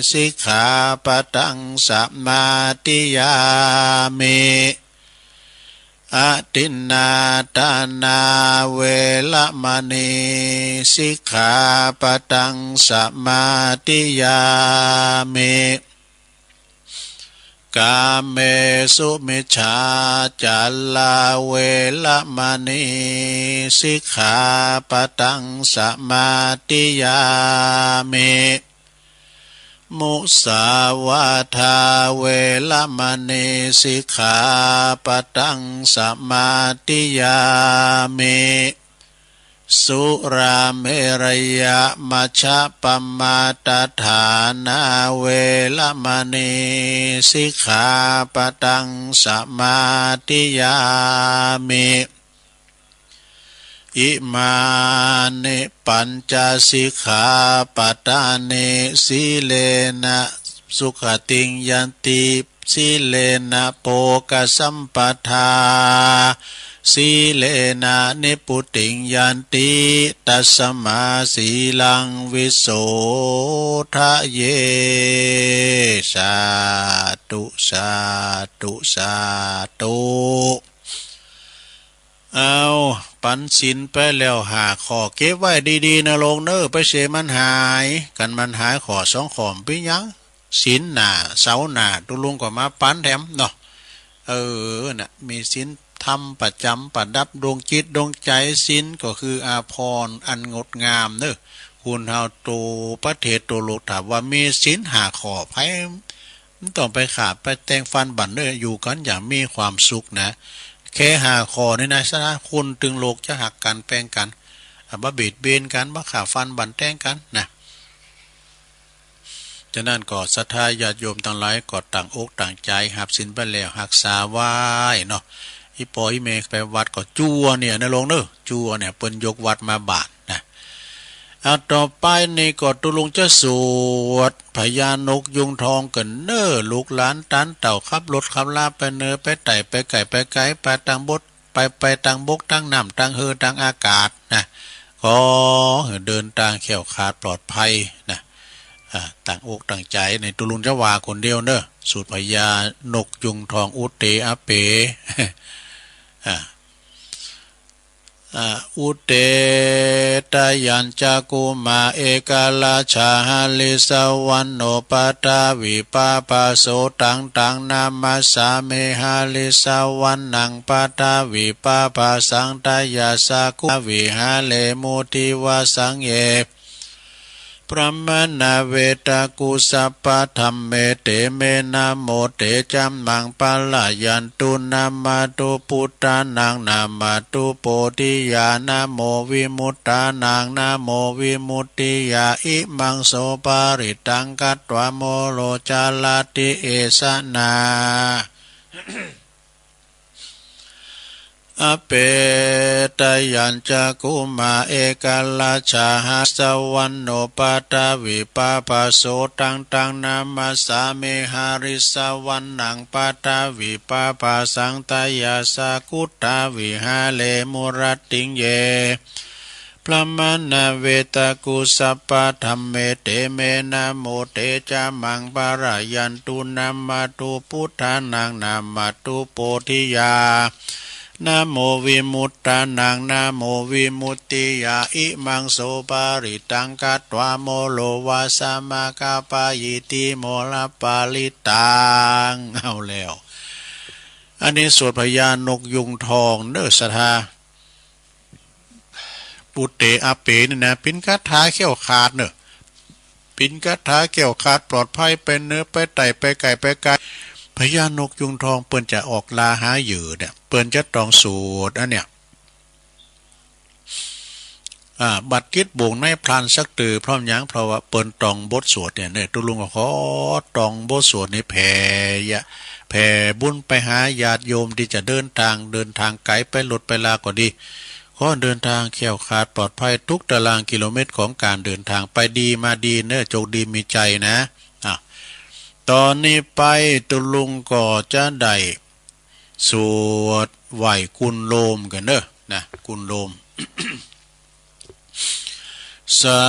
สิกขาปะทัง สะมาธิยามิ อะทินนาทานา เวระมะณี สิกขาปะทัง สะมาธิยามิ กาเมสุมิจฉาจารา เวระมะณี สิกขาปะทัง สะมาธิยามิ มุสาวาทา เวระมะณี สิกขาปะทัง สะมาธิยามิ สุราเมรยะมัชฌะปะมาทะฐานา เวระมะณี สิกขาปะทัง สะมาธิยามิ อิมานิปัญจะสิกขาปะทานิ สีเลนะ สุขติง ยันติ สีเลนะ โภคสัมปทา สีเลนะ นิพพุติง ยันติ ตัสมา สีลัง วิโสทะเย สาธุ สาธุ สาธุ เอา ปั๋นศีลไปแล้วห้าข้อ เก็บไว้ดีๆ นะลูกเน้อ ไปเสียมันหาย คันมันหายข้อสองข้อบ่เป๋นหยัง ศีลหน้า เสาร์หน้า ตุ๊ลุงก็มาปั๋นแถมเนาะ เออ น่ะ มีศีลธ ธรรมประจำประดับดวงจิตดวงใจ ศีลก็คืออาภรณ์อันงดงามเนอะ คนเฮาโตประเทศโตโลก ถ้าว่ามีศีลห้าข้อ ไผมันต้องไปฆ่าไปแต่งฟันบั้นเนอะ อยู่กันอย่างมีความสุขนะ แค่ห้าข้อนี้นะ สาคนตึงโลกจะฮักกันแป้งกัน อ่ะ บ่เบียดเบียนกัน บ่ฆ่าฟันบั้นแต่งกันนะ ฉะนั้นก็ศรัทธาญาติโยมตังหลายก็ตั้งอกตั้งใจ๋ฮับศีลไปแล้วฮักษาไว้เนาะ อีป้ออีแม่ไปวัดก็จั่วเนี่ยนะลุงเนอะ จั่วเนี่ยเปิ้นยกวัดมาบ้านนะ เอาต่อไปนี่ก็ตุลุงจะสวดพญานกยูงทองกั๋นเนอะ ลูกหลานตานเต้าขับรถขับลาไปเหนือไปใต้ไปไกลไปไกล ไปตางบก ไป ไปตางบกตางน้ำตางเฮือตางอากาศนะ ขอหื้อเดินตางแคล้วคลาดปลอดภัยนะ อ่า ตั้งอกตั้งใจ๋ ในตุลุงจะว่าคนเดียวเนอะ สูตรพญานกยูงทอง อุเตอะเป อ่า อ่า อุเต ตะยัญจะกุมา เอกราชา หริสวรรณโณ ปะทะวีปะภาโส ตัง ตัง นามัสสามิ หริสวรรณัง ปะทะวีปะภาสัง ตะยัสสะ กุ วิหาเร มุทิวาสัง เย พรหมณา เวตากุ สัพพะธัมเม เต เม นะโม เต จะมัง ปะระยันตุ นะมะตุ ปุทธานัง นะมะตุ โพธิยา นะโม วิมุตตานัง นะโม วิมุตติยา อิมัง โส ปะริตตัง คัตวา โมโร จะรัตติ เอสะ นา อะเป ตะยัญจะกุมา เอกราชา หริสวรรณโณ ปะทะวีปะภาโส ตัง ตัง นามัสสามิ หริสวรรณัง ปะทะวีปะภาสัง ตะยัสสะ กุตตา วิหาเร มุรัตติง เย พรหมณา เวตากุ สัพพะธัมเม เต เม นะโม เต จะมัง ปะระยันตุ นะมะตุ ปุทธานัง นะมะตุ โพธิยา นะโม วิมุตตานัง นะโม วิมุตติยา อิมัง โส ปะริตตัง คัตวา โมโร วาสะ มะคะปะ อิติ โมรปะริตตัง เอาแล้ว อันนี้สวดพญานกยูงทองเนอะ ศรัทธา ปุเตอะเปนี่นะ เป๋นคาถาแคล้วคลาดเนอะ เป๋นคาถาแคล้วคลาดปลอดภัย ไปเหนือไปใต้ไปไกลไปไกล พญานกยูงทองเปิ้นจะออกล่าหาเหยื่อเนี่ย เปิ้นจะต้องสวดอันเนี้ย อ่า บัดกิจบ่งในพลันสักตื้อ เพราะหยัง เพราะว่าเปิ้นต้องบทสวดเนี่ย เนี่ย ตุลุงก็ขอต้องบทสวดนี้แผ่ยะ แผ่บุญไปหาญาติโยมตี้จะเดินตาง เดินตางไกลไปรถไปลาก็ดี ขอเดินตางแคล้วคลาดปลอดภัยทุกตารางกิโลเมตรของการเดินตาง ไปดีมาดีเนอะ โจคดีมีชัยนะ อ่ะ ตอนนี้ไปตุลุงก็จะได้สวดไหว้กุณโลมกั๋นเนอะ นะ กุณโลม สา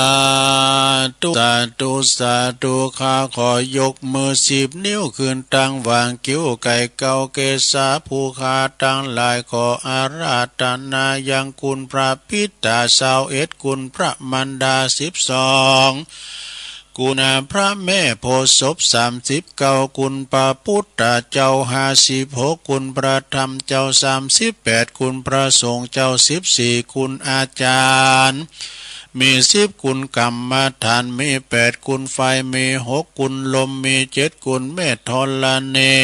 ธุ สาธุ สาธุ ข้าขอยกมือสิบนิ้วขึ้นตั้งวางคิ้วไก่เกาเกศา ผู้ข้าตังหลายขออาราธนายังคุณพระบิดาซาวเอ็ด คุณพระมารดาสิบสอง คุณพระแม่โพธิ์ศพสามสิบเก้า คุณพระพุทธเจ้าห้าสิบหก คุณพระธรรมเจ้าสามสิบแปด คุณพระสงฆ์เจ้าสิบสี่ คุณอาจารย์มีสิบ คุณกรรมฐานมีแปด คุณไฟมีหก คุณลมมีเจ็ด คุณแม่ธรณี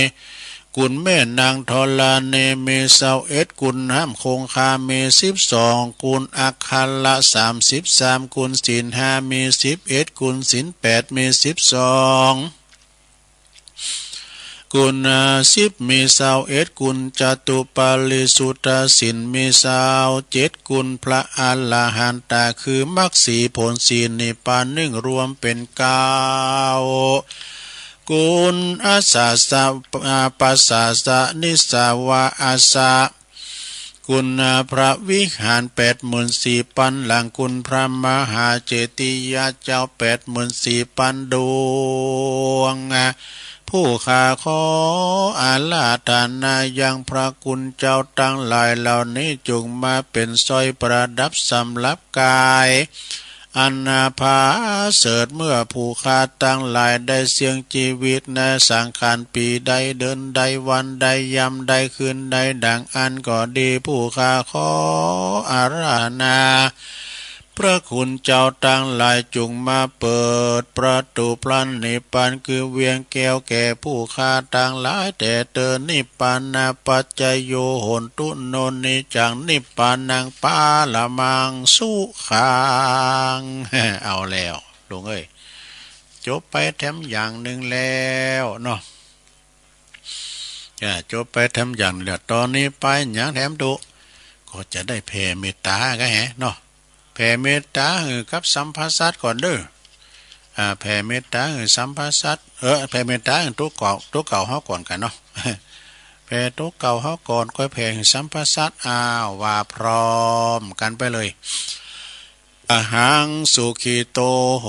คุณแม่นางธรณีมีซาวเอ็ด คุณน้ำคงคามีสิบสอง คุณอัคระสามสิบสาม คุณศีลห้ามีสิบเอ็ด คุณศีลแปดมีสิบสอง คุณสิบมีซาวเอ็ด คุณจตุปาริสุทธศีลมีซาวเจ็ด คุณพระอรหันตะคือมรรคสี่ผลสี่นิพพานหนึ่งรวมเป็นเก้า คุณอาสาสะ อาปัสสาสะ นิสสาวะอาสะ คุณพระวิหารแปดหมื่นสี่ปันหลัง คุณพระมหาเจติยะเจ้าแปดหมื่นสี่ปันดวง ผู้ข้าขออาราธนายังพระคุณเจ้าตังหลายเหล่านี้ จงมาเป็นสร้อยประดับสำหรับกาย อันน่าผาเสริฐ เมื่อผู้ข้าตังหลายได้เสี่ยงจีวิตในสังขารปีใด เดือนใด วันใด ยามใด คืนใด ดังอั้นก็ดี ผู้ข้าขออาราธนา พระคุณเจ้าตังหลายจุ่งมาเปิดประตูพระนิพพาน คือเวียงแก้วแก่ผู้ข้าตังหลาย แต่เตอ นิพพานาปัจจโย โหนตุ โนนนิจจัง นิพพานังปรมังสุขัง เอาแล้ว ลุงเอ้ย จบไปแถมอย่างหนึ่งแล้วเนาะ อ่า จบไปแถมอย่างหนึ่งแล้ว ตอนนี้ไปหยังแถมตุ ก็จะได้แผ่เมตตาก็แหะเนาะ แผ่เมตตาหื้อกับสัพพสัตว์ก่อนเด้อ อ่า แผ่เมตตาหื้อสัพพสัตว์ เออ แผ่เมตตาหื้อตัวเก่า ตัวเก่าเฮาก่อนกันเนาะ แผ่ตัวเก่าเฮาก่อน ค่อยแผ่หื้อสัพพสัตว์ อ้าว ว่าพร้อมกันไปเลย อหังสุขิโตโห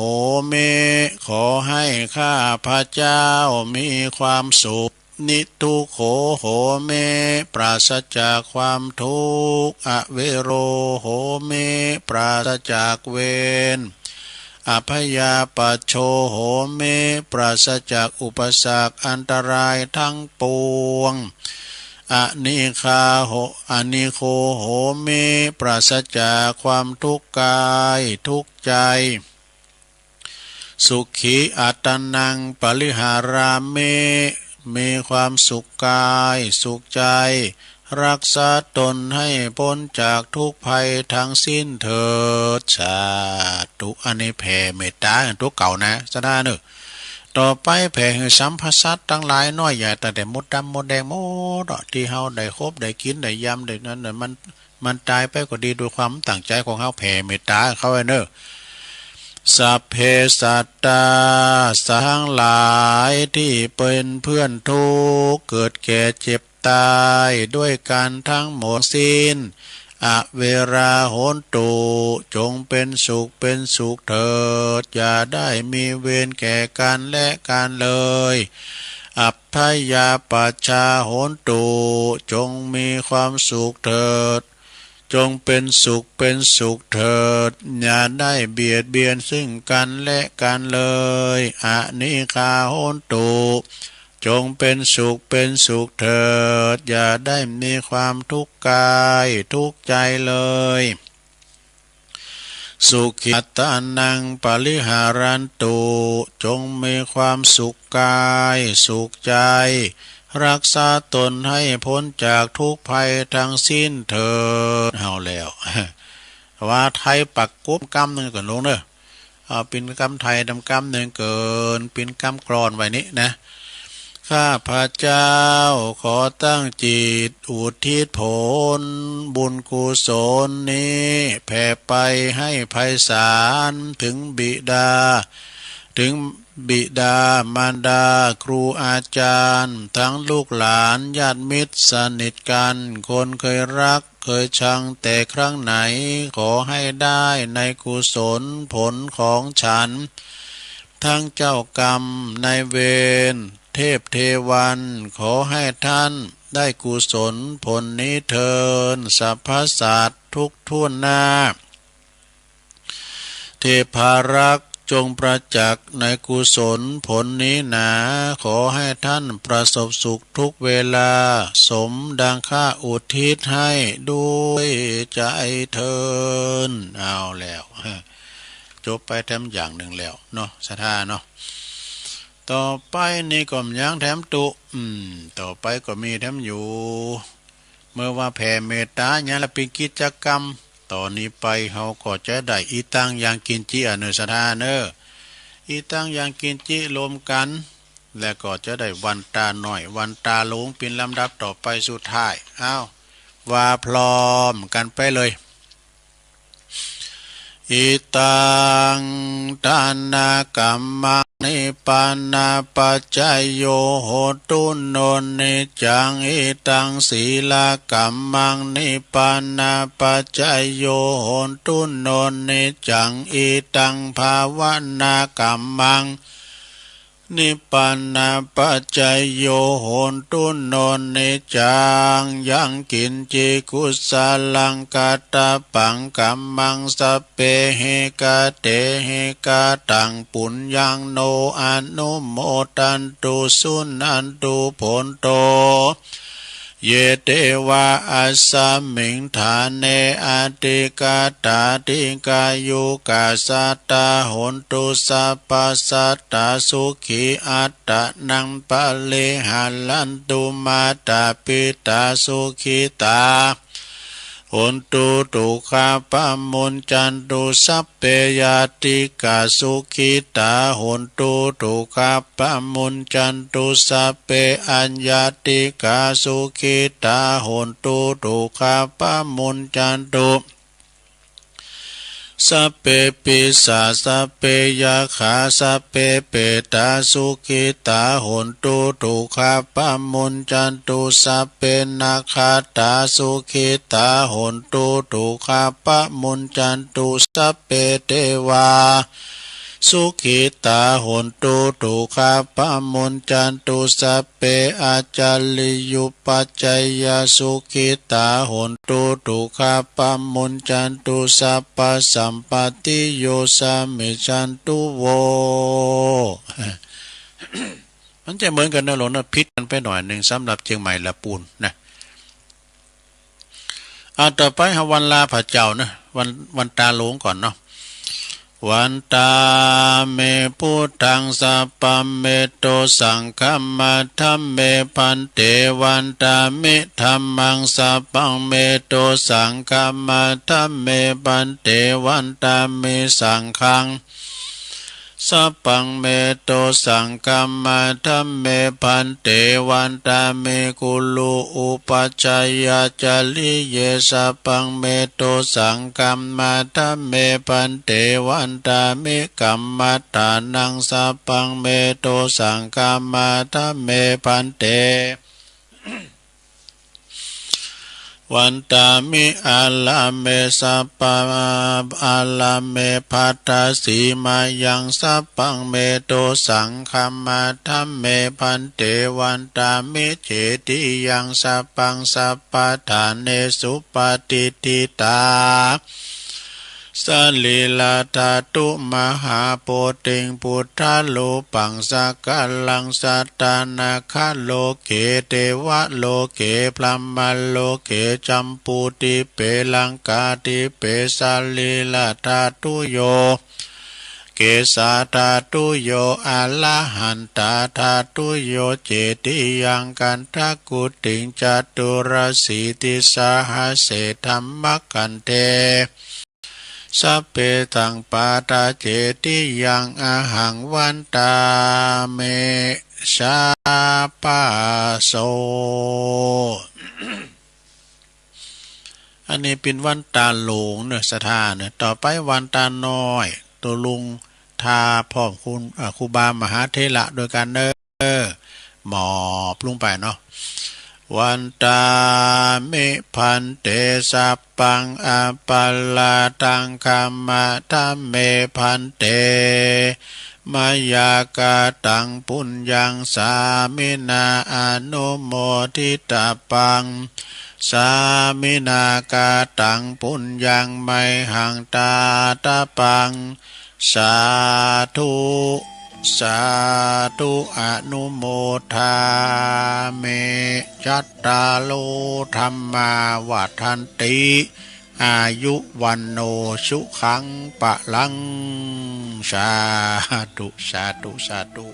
มิ ขอให้ข้าพเจ้ามีความสุข นิทุกโขโหมิ ปราศจากความทุกข์ อเวโรโหมิ ปราศจากเวร อพยาปัชโชโหมิ ปราศจากอุปสรรคอันตรายทั้งปวง อนิคาโห อนิโคโหมิ ปราศจากความทุกข์กายทุกข์ใจ สุขีอัตตานังปริหารามิ มีความสุขกายสุขใจ รักษาตนให้พ้นจากทุกข์ภัยทั้งสิ้นเถิด สาธุ อันนี้แผ่เมตตาตัวเก่านะ สาธุเนอะ ต่อไปแผ่หื้อสัพพสัตว์ตังหลายน้อยใหญ่ ตั้งแต่มดดำมดแดงหมดเนาะ ตี้เฮาได้คบได้กินได้ยามได้นั้นน่ะ มัน มันตายไปก็ดี ด้วยความตั้งใจของเฮาแผ่เมตตาเขาไว้เนอะ สัพเพสัตตา สัตว์ทั้งหลายที่เป็นเพื่อนทุกข์ เกิดแก่เจ็บตายด้วยกันทั้งหมดสิ้น อเวราโหนตุ จงเป็นสุขเป็นสุขเถิด อย่าได้มีเวรแก่กันและกันเลย อัพพยาปัชชาโหนตุ จงมีความสุขเถิด จงเป็นสุขเป็นสุขเถิด อย่าได้เบียดเบียนซึ่งกันและกันเลย อนิคาโหนตุ จงเป็นสุขเป็นสุขเถิด อย่าได้มีความทุกข์กายทุกข์ใจเลย สุขีอัตตานังปริหารันตุ จงมีความสุขกายสุขใจ รักษาตนให้พ้นจากทุกข์ภัยทั้งสิ้นเถิด เอาแล้ว ว่าไทยปักกบกำหนึ่งก่อนลงเนอะ เอาเป็นกำไทยดำกำหนึ่งเกิน เป็นกำกลอนไว้นี้นะ ข้าพเจ้าขอตั้งจิตอุทิศผลบุญกุศลนี้ แผ่ไปให้ไพศาลถึงบิดา ถึงบิดามารดา ครูอาจารย์ ทั้งลูกหลาน ญาติมิตรสนิทกัน คนเคยรัก เคยชังแต่ครั้งไหน ขอให้ได้ในกุศลผลของฉัน ทั้งเจ้ากรรมนายเวร เทพเทวัน ขอให้ท่านได้กุศลผลนี้เทอญ สรรพสัตว์ทุกทั่วหน้า เทพารักษ์จงประจักษ์ในกุศลผลนี้หนา ขอให้ท่านประสบสุขทุกเวลา สมดังข้าอุทิศให้ด้วยใจเทอญ เอาแล้ว จบไปแถมอย่างหนึ่งแล้วเนาะ สาธุเนาะ ต่อไปนี้ก็ยังแถมตุ อืม ต่อไปก็มีแถมอยู่ เมื่อว่าแผ่เมตตาอย่างละเป็นกิจกรรม ต่อนี้ไปเฮาก็จะได้อิตังยังกิญจิ อนุสาทาเนอ อิตังยังกิญจิรวมกัน และก็จะได้วันตาน้อย วันตาหลวงเป็นลำดับต่อไปสุดท้าย อ้าว ว่าพร้อมกันไปเลย อิตังทานกัมมัง นิพพานาปัจจโย โหตุ โน นิจจัง อิตัง ศีลกัมมัง นิพพานาปัจจโย โหตุ โน นิจจัง อิตัง ภาวนากัมมัง นิพพานปัจจโย โหนตุ โน นิจจัง ยังกิญจิ กุศลัง กัตตะปัง กัมมัง สัพเพ หิ กะเต หิ กะตัง ปุญญัง โน อนุโมทันตุ สุนันตุ โภนโต เย เตวะ อัสสมิง ฐาเน อธิกาตา ดีฆายุกา สัตตา โหนตุ สัพพะสัตตา สุขี อัตตานัง ปะริหารันตุ มาตา ปิตา สุขิตา โหนตุ ทุกขาปะมุญจันตุ สัพเพ ญาติกา สุขิตา โหนตุ ทุกขาปะมุญจันตุ สัพเพ อญาติกา สุขิตา โหนตุ ทุกขาปะมุญจันตุ สัพเพ ปิศาจ สัพเพ ยักขา สัพเพ เปตา สุขิตา โหนตุ ทุกขาปะมุญจันตุ สัพเพ นักขัตตา สุขิตา โหนตุ ทุกขาปะมุญจันตุ สัพเพ เทวา สุขิตา โหนตุ ทุกขาปะมุญจันตุ สัพเพ อาจาริยุปัจจายา สุขิตา โหนตุ ทุกขาปะมุญจันตุ สัพพะสัมปตติโย สามิชันตุ โว มันจะเหมือนกันนะหลวงนะ ผิดกันไปหน่อยหนึ่งสำหรับเชียงใหม่ละปูนนะ อ่า ต่อไปเฮาวันลาพระเจ้านะ วัน วันตาหลวงก่อนเนาะ วันตามิ พุทธัง สัพพัง เม โต สังฆัง มัทธามิ ภันเต วันตามิ ธัมมัง สัพพัง เม โต สังฆัง มัทธามิ ภันเต วันตามิ สังฆัง สัพพัง เม โต สังฆัง มัทธามิ ภันเต วันตามิ กุรุ อุปัจจายาจาริเย สัพพัง เม โต สังฆัง มัทธามิ ภันเต วันตามิ กัมมัฏฐานัง สัพพัง เม โต สังฆัง มัทธามิ ภันเต วันตามิ อาราเม สัพพะ อาราเม ภัทธสีมายัง สัพพัง เม โต สังฆัง มัทธามิ ภันเต วันตามิ เจติยัง สัพพัง สัพพะฐาเนสุ ปะติฏฐิตา สะรีระธาตุ มหาโพธิง พุทธารูปัง สักกะรัง สัตตา นาคาโลเก เทวะโลเก พรหมะโลเก จัมปูทิเป ลังกาทิเป สะรีระธาตุโย เกสาธาตุโย อะระหันตาธาตุโย เจติยัง คันธะกุฏิง จตุรสีติสหัสเส ธัมมะคันเท สัพเพ ธัมมา เจติยัง อะหัง วันตามิ สาปะโส อันนี้เป๋นวันตาหลวงเนาะ ศรัทธาเนาะ ต่อไปวันตาน้อย โตลุงทาพร้อมคุณ เอ่อ ครูบามหาเถระด้วยกันเนาะ หมอบลงไปเนาะ วันตามิ ภันเต สัพพัง อปะราธัง ขัมมาทะเม ภันเต มะยา กะตัง ปุญญัง สามินา อนุโมทิตาปัง สามินา กะตัง ปุญญัง มะยหัง ทาตาปัง สาธุ สาธุ อนุโมทามิ จัตตาโร ธัมมา วัฑฒันติ อายุ วัณโณ สุขัง พลัง สาธุ สาธุ สาธุ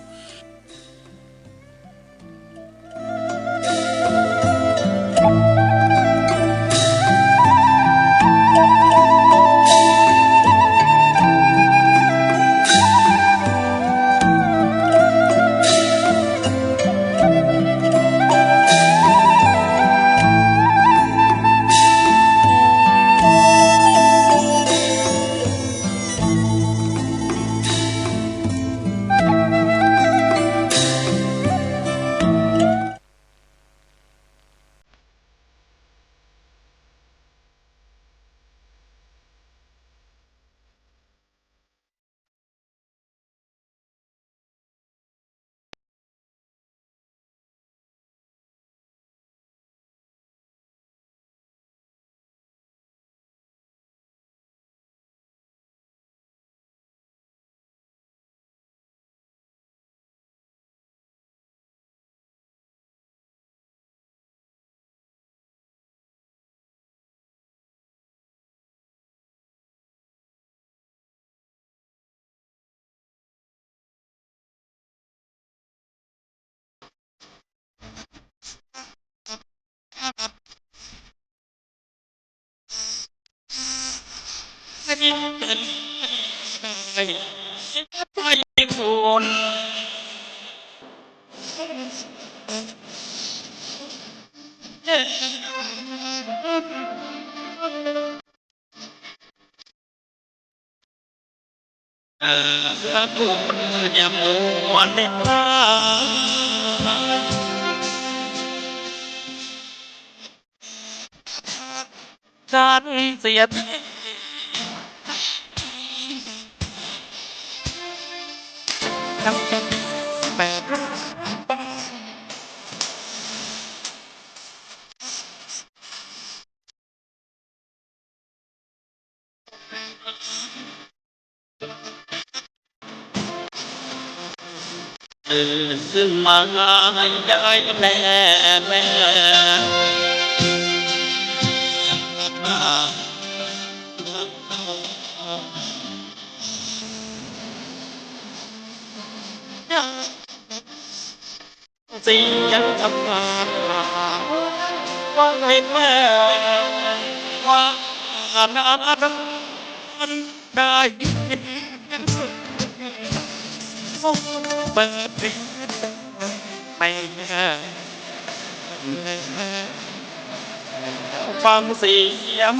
ฟังเสียง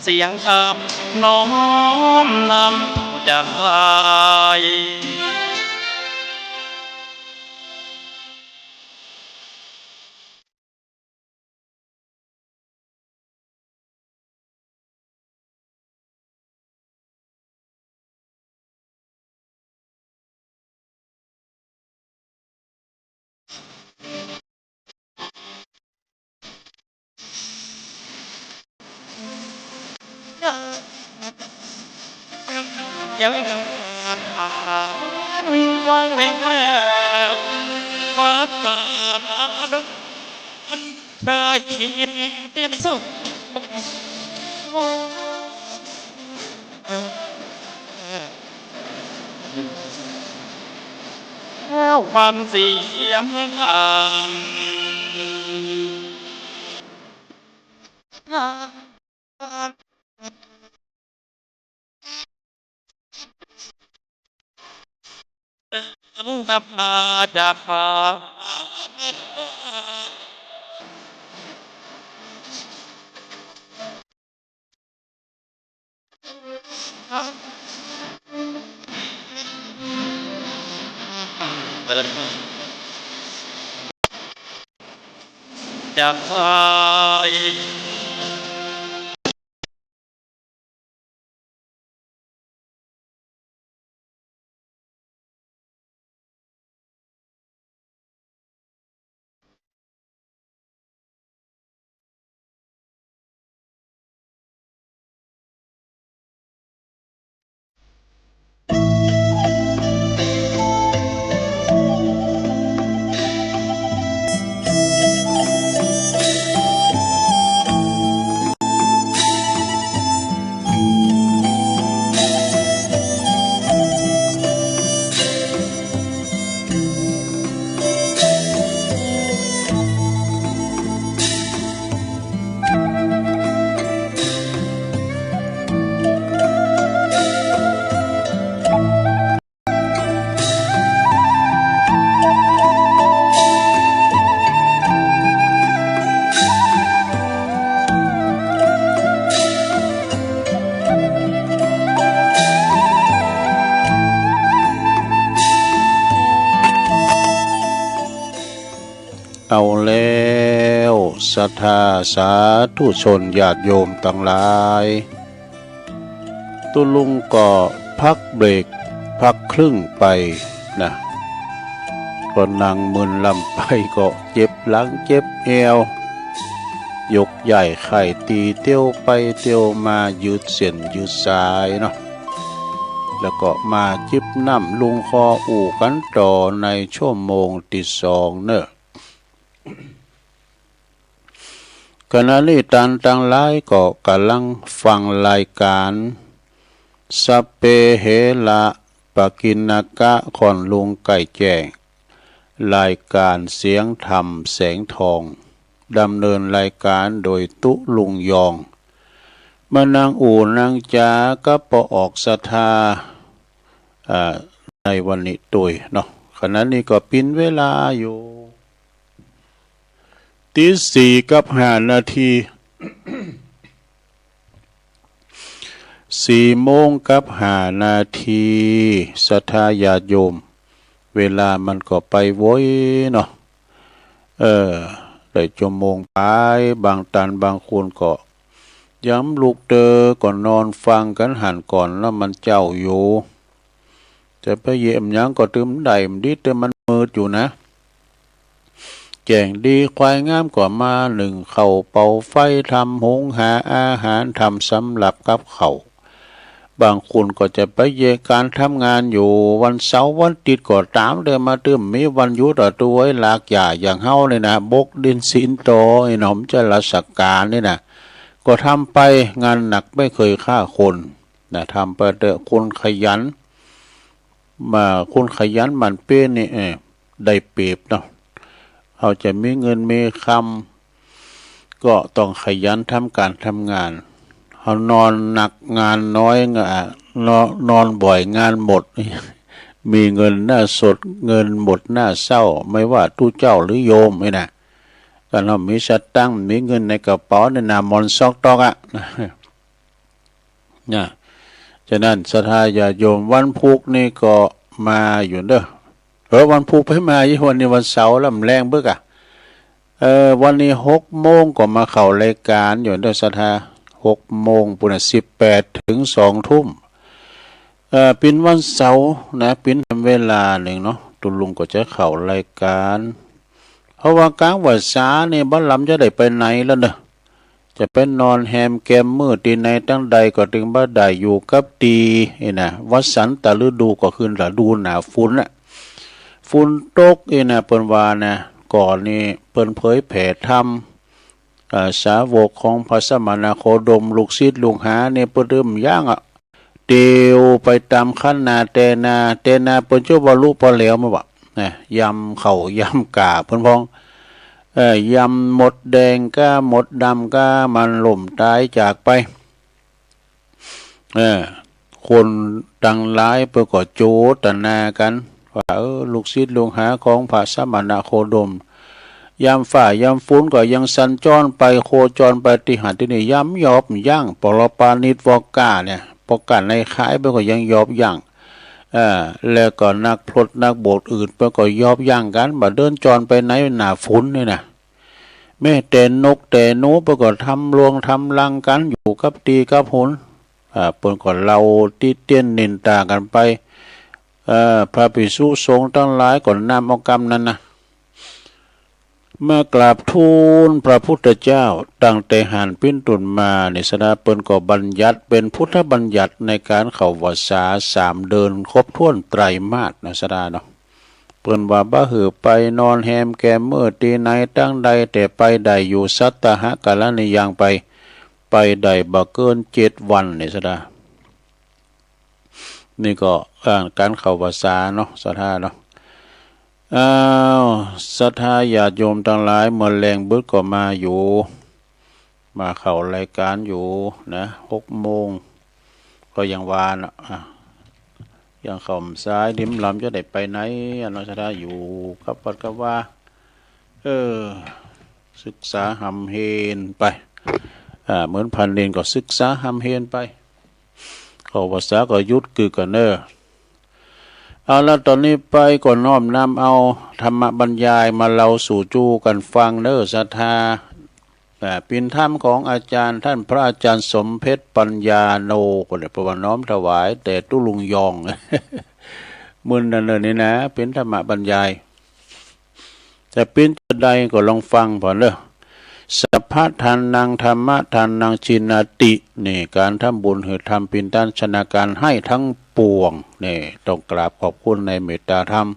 เสียงคำน้อมนำจากไทย ความเสียง จากไทย เอาแล้ว ศรัทธาสาธุชนญาติโยมตังหลาย ตุ๊ลุงก็พักเบรก พักครึ่งไปนะ ก็นั่งมึนลำไปก็เจ็บหลังเจ็บแอว ยกย้ายไข้ตีเตียวไปเตียวมา ยืดเส้นยืดสายเนาะ แล้วก็มาจิบน้ำลุงคออู่กันต่อในชั่วโมงที่สองเนอะ ขณะนี้ท่านทั้งหลายก็กำลังฟังรายการ สัพเพเหระปกิณณกะ ค่อนลุงไก่แจ้ง รายการเสียงธรรมแสงทอง ดำเนินรายการโดยตุ๊ลุงยอง มานั่งอู้นั่งจากับป้อออกศรัทธา อ่า ในวันนี้ตวยเนาะ ขณะนี้ก็ปินเวลาอยู่ ตีสี่กับห้านาที สี่โมงกับห้านาที ศรัทธาญาติโยม เวลามันก็ไปไวเนาะ เออ ได้ชั่วโมงปลาย บางตันบางคนก็ยังลุกเตอก็นอนฟังกันหันก่อนแล้วมันเจ้าอยู่ จะไปเยี่ยมหยังก็ตื่มได้มันดีแต่มันมืดอยู่นะ แจ้งดีควายงามก็มานึ่งข้าวเป่าไฟทำหุงหาอาหารทำสำหรับกับข้าว บางคนก็จะไปเยี่ยมการทำงานอยู่ วันเสาร์วันอาทิตย์ก็ตามเดินมาตื่มมีวันหยุดต่อตัวไอ้หลากหย่าอย่างเฮาเนี่ยนะ บกดินสินต่อไอ้หนอมจะราชการนี่นะ ก็ทำไป งานหนักไม่เคยฆ่าคนนะ ทำไปเถอะ คนขยัน มา คนขยันหมั่นเพียรนี่ เออ ได้เปรียบเนาะ เฮาจะมีเงินมีคำ ก็ต้องขยันทำการทำงาน เฮานอนหนักงานน้อย งะ นอน นอนบ่อยงานหมด มีเงินหน้าสด เงินหมดหน้าเศร้า ไม่ว่าตุ๊เจ้าหรือโยมนี่นะ การเฮามีสตางค์ มีเงินในกระเป๋าเนี่ยนะ หมอนซอกตอกอะ นะ ฉะนั้นศรัทธาญาติโยม วันพุธนี่ก็มาอยู่เด้อ เออ วันพุธไปมาอยู่ วันนี้วันเสาร์แล้ว มันแรงเบิกอะ เออ วันนี้หกโมงก็มาเข้ารายการอยู่เด้อศรัทธา หกโมงปู้นน่ะ สิบแปดถึงสองทุ่ม เออ ปินวันเสาร์นะ ปินทำเวลาหนึ่งเนาะ ตุ๊ลุงก็จะเข้ารายการ เพราะว่ากลางวันเสาร์นี่บ่ลำจะได้ไปไหนแล้วเนอะ จะไปนอนแฮมแกมมื้อตี้ไหนตังใดก็ตึงบ่ได้ อยู่กับตี้นี่นะ วสันตฤดูก็คือฤดูหน้าฝนน่ะ ฝนตกนี่นะ เปิ้นว่านะ ก่อนนี้เปิ้นเผยแผ่ธรรม อ่า สาวกของพระสมณโคดม ลูกศิษย์ลูกหานี่เปิ้นเริ่มย่างอะ เตียวไปตามคันนาแต่นา แต่นาเปิ้นจะว่าลุปอแหลวมาบ่ะ นะ ยำข้าวยำก่าเปิ้นพ้อง เอ่อ ยำมดแดงก้า มดดำก้า มันล้มตายจากไป เอ่อ คนตังหลายเปิ้นก็โจตนากัน ว่า เออ ลูกศิษย์ลูกหาของพระสมณโคดม ยามฟ้ายามฝนก็ยังสัญจรไปโคจรไปตี้หั้นตี้นี่ ยำยอบยั้ง ปรปานิตวอกก้าเนี่ย ปอกก้าในขายเปิ้นก็ยังยอบยั้ง เอ่อ แล้วก็นักพรตนักบวชอื่นเปิ้นก็ยอบยั้งกัน บ่เดินจรไปไหนหน้าฝนนี่นะ แม้แต่นกแต่หนูเปิ้นก็ทำรวงทำรังกันอยู่กับตี้กับหน อ่า เปิ้นก็เล่าติเตียนนินทากันไป เอ่อ พระภิกษุสงฆ์ตังหลายก็นำเอากำนั้นนะ มากราบทูลพระพุทธเจ้า ตั้งแต่หั้นปิ้นต้นมานี่ศรัทธา เปิ้นก็บัญญัติเป๋นพุทธบัญญัติในการเข้าพรรษาสามเดือนครบถ้วนไตรมาสนะศรัทธาเนาะ เปิ้นว่าบ่หื้อไปนอนแฮมแกมมื้อตี้ไหนตังใด แต่ไปได้อยู่สัตตหกรณียังไป ไปได้บ่เกินเจ็ดวันนี่ศรัทธา นี่ก็ อ่า การเข้าพรรษาเนาะศรัทธาเนาะ อ้าว ศรัทธาญาติโยมตังหลาย เมื่อแลงเบิดก็มาอยู่ มาเข้ารายการอยู่นะ หกโมง ก็ยังว่านะ อ่ะ ยังเข้าพรรษา ริมลำจะได้ไปไหนอะเนาะศรัทธา อยู่กับวัดกับวา เออ ศึกษาหำเฮนไป อ่า เหมือนพันเนนก็ศึกษาหำเฮนไป เข้าพรรษาก็หยุดกึกกั๋นเน้อ เอาละ ตอนนี้ไปก็น้อมนำเอาธรรมบรรยายมาเล่าสู่จู้กั๋นฟังเน้อศรัทธา อ่า เป๋นธรรมของอาจารย์ท่านพระอาจารย์สมเพชรปัญญาโน ก็ได้ประวัติน้อมถวายแต่ตุ๊ลุงยอง มื้อนั้นเน้อนี่นะ เป๋นธรรมบรรยาย จะเป๋นจะใดก็ลองฟังผ่อนเน้อ สัพพะทานัง ธัมมะทานัง จินนาติ นี่ การทำบุญหื้อธรรมเป๋นต้นชนะการให้ทั้งปวง นี่ ต้องกราบขอบคุณในเมตตาธรรม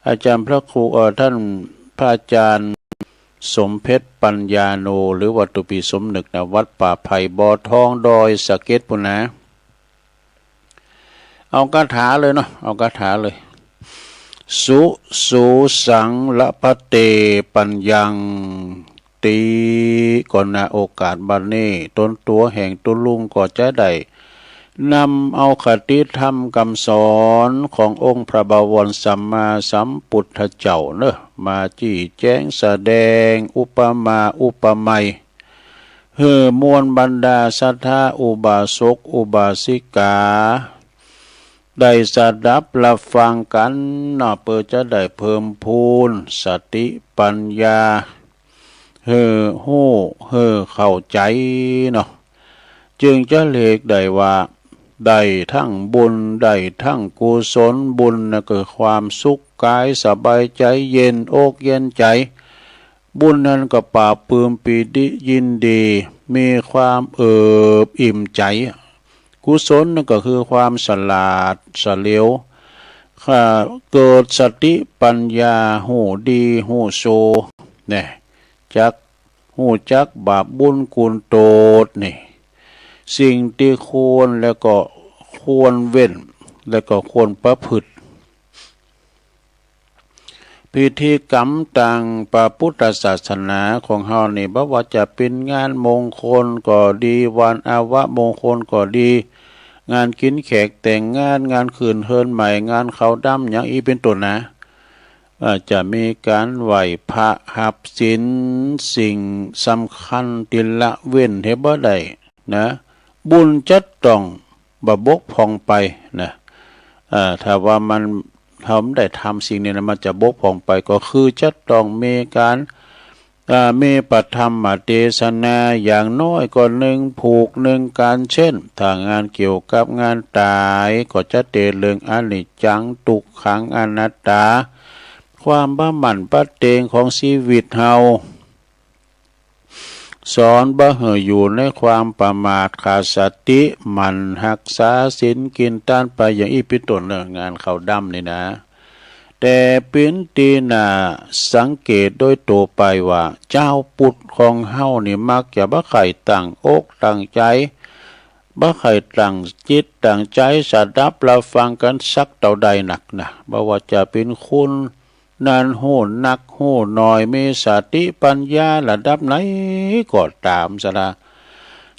อาจารย์พระครู เอ่อ ท่านพระอาจารย์สมเพชรปัญญาโน หรือว่าตุปีสมนึกนะ วัดป่าไผ่บ่อทอง ดอยสะเก็ดปู้นนะ เอาคาถาเลยเนาะ เอาคาถาเลย สุ สุสัง ละพะเต ปัญญัง ติ ก็ ณ โอกาสบัดนี้ ตนตั๋วแห่งตุ๊ลุงก็จะได้นำเอาคติธรรมคำสอนขององค์พระบวรสัมมาสัมพุทธเจ้าเนอะ มาจี้แจงแสดงอุปมาอุปไมย หื้อมวลบรรดาศรัทธาอุบาสกอุบาสิกา ได้สดับรับฟังกั๋นเนาะ เปื้อจะได้เพิ่มพูนสติปัญญา หื้อฮู้ หื้อเข้าใจ๋เนาะ จึงจะเรียกได้ว่า ได้ทั้งบุญ ได้ทั้งกุศล บุญนะคือความสุขกาย สบายใจ๋ เย็นอกเย็นใจ๋ บุญนั้นก็ปราบปลื้มปีติยินดี มีความเอิบอิ่มใจ๋ กุศลนั่นก็คือความฉลาดเฉลียว ค่ะ เกิดสติปัญญา ฮู้ดีฮู้ชั่ว เนี่ย จักฮู้จักบาปบุญคุณโทษนี่ สิ่งที่ควรแล้วก็ควรเว้น แล้วก็ควรประพฤติ พิธีกรรมตางพระพุทธศาสนาของเฮานี่ บ่ว่าจะเป๋นงานมงคลก็ดี วันอวมงคลก็ดี งานกิ๋นแขกแต่งงาน งานขึ้นเฮือนใหม่ งานเข้าดำ อย่างอี้เป๋นต้นนะ อาจจะมีการไหว้พระ ฮับศีล สิ่งสำคัญตี้ละเว้นหื้อบ่ได้นะ บุญจะต้องบ่บกพร่องไปนะ อ่า ถ้าว่ามัน เฮาบ่ได้ทำสิ่งนี้นะ มันจะบกพร่องไป ก็คือจะต้องมีการ อ่า มีพระธรรมเทศนาอย่างน้อยก็หนึ่งผูกหนึ่งการ เช่น ถ้างานเกี่ยวกับงานต๋าย ก็จะเตนเรื่องอนิจจัง ทุกขัง อนัตตา ความบ่หมั่นบ่เต็งของชีวิตเฮา สอนบ่หื้ออยู่ในความประมาท ขาดสติ หมั่นฮักษาศีล กิ๋นทานไป อย่างอี้เป๋นต้นเนาะ งานเข้าดำนี่นะ แต่เป๋นตี้น่าสังเกตโดยทั่วไปว่า ชาวพุทธของเฮานี่มักจะบ่ใค่ตั้งอกตั้งใจ๋ บ่ใค่ตั้งจิตตั้งใจ๋สดับรับฟังกั๋นสักเต้าใดนักนะ บ่ว่าจะเป๋นคน นั้นฮู้นักฮู้น้อย มีสติปัญญาระดับไหนก็ต๋ามซะนะ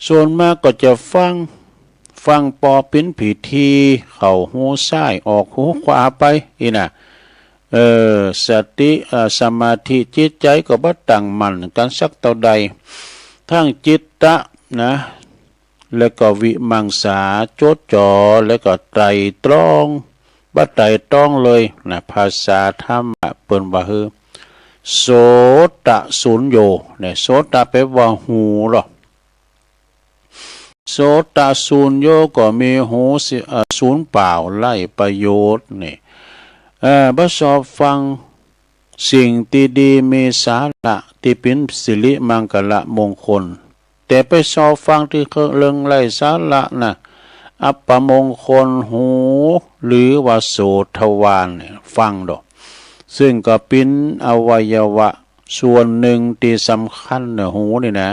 ส่วนมากก็จะฟัง ฟังปอเป๋นพิธี เข้าหูซ้ายออกหูขวาไปอี้นะ เออ สติ เอ่อ สมาธิจิตใจ๋ก็บ่ตั้งมั่นกั๋นสักเต้าใด ทั้งจิตตะนะ แล้วก็วิมังสา จดจ่อ แล้วก็ไตร่ตรอง บ่ไตร่ตรองเลยนะ ภาษาธรรมะเปิ้นว่าหื้อ โสตะสุญโญ เนี่ย โสตะแปลว่าหูเนาะ โสตะสุญโญก็มีหูสิ เอ่อ สูญเปล่าไร้ประโยชน์นี่ เอ่อ บ่ชอบฟังสิ่งตี้ดีมีสาระตี้เป๋นสิริมังคละมงคล แต่ไปชอบฟังตี้เรื่องไร้สาระนะ อัปมงคล หู หรือว่าโสตทวารเนี่ยฟังดอก ซึ่งก็เป๋นอวัยวะส่วนหนึ่งตี้สำคัญเนาะ หูนี่นะ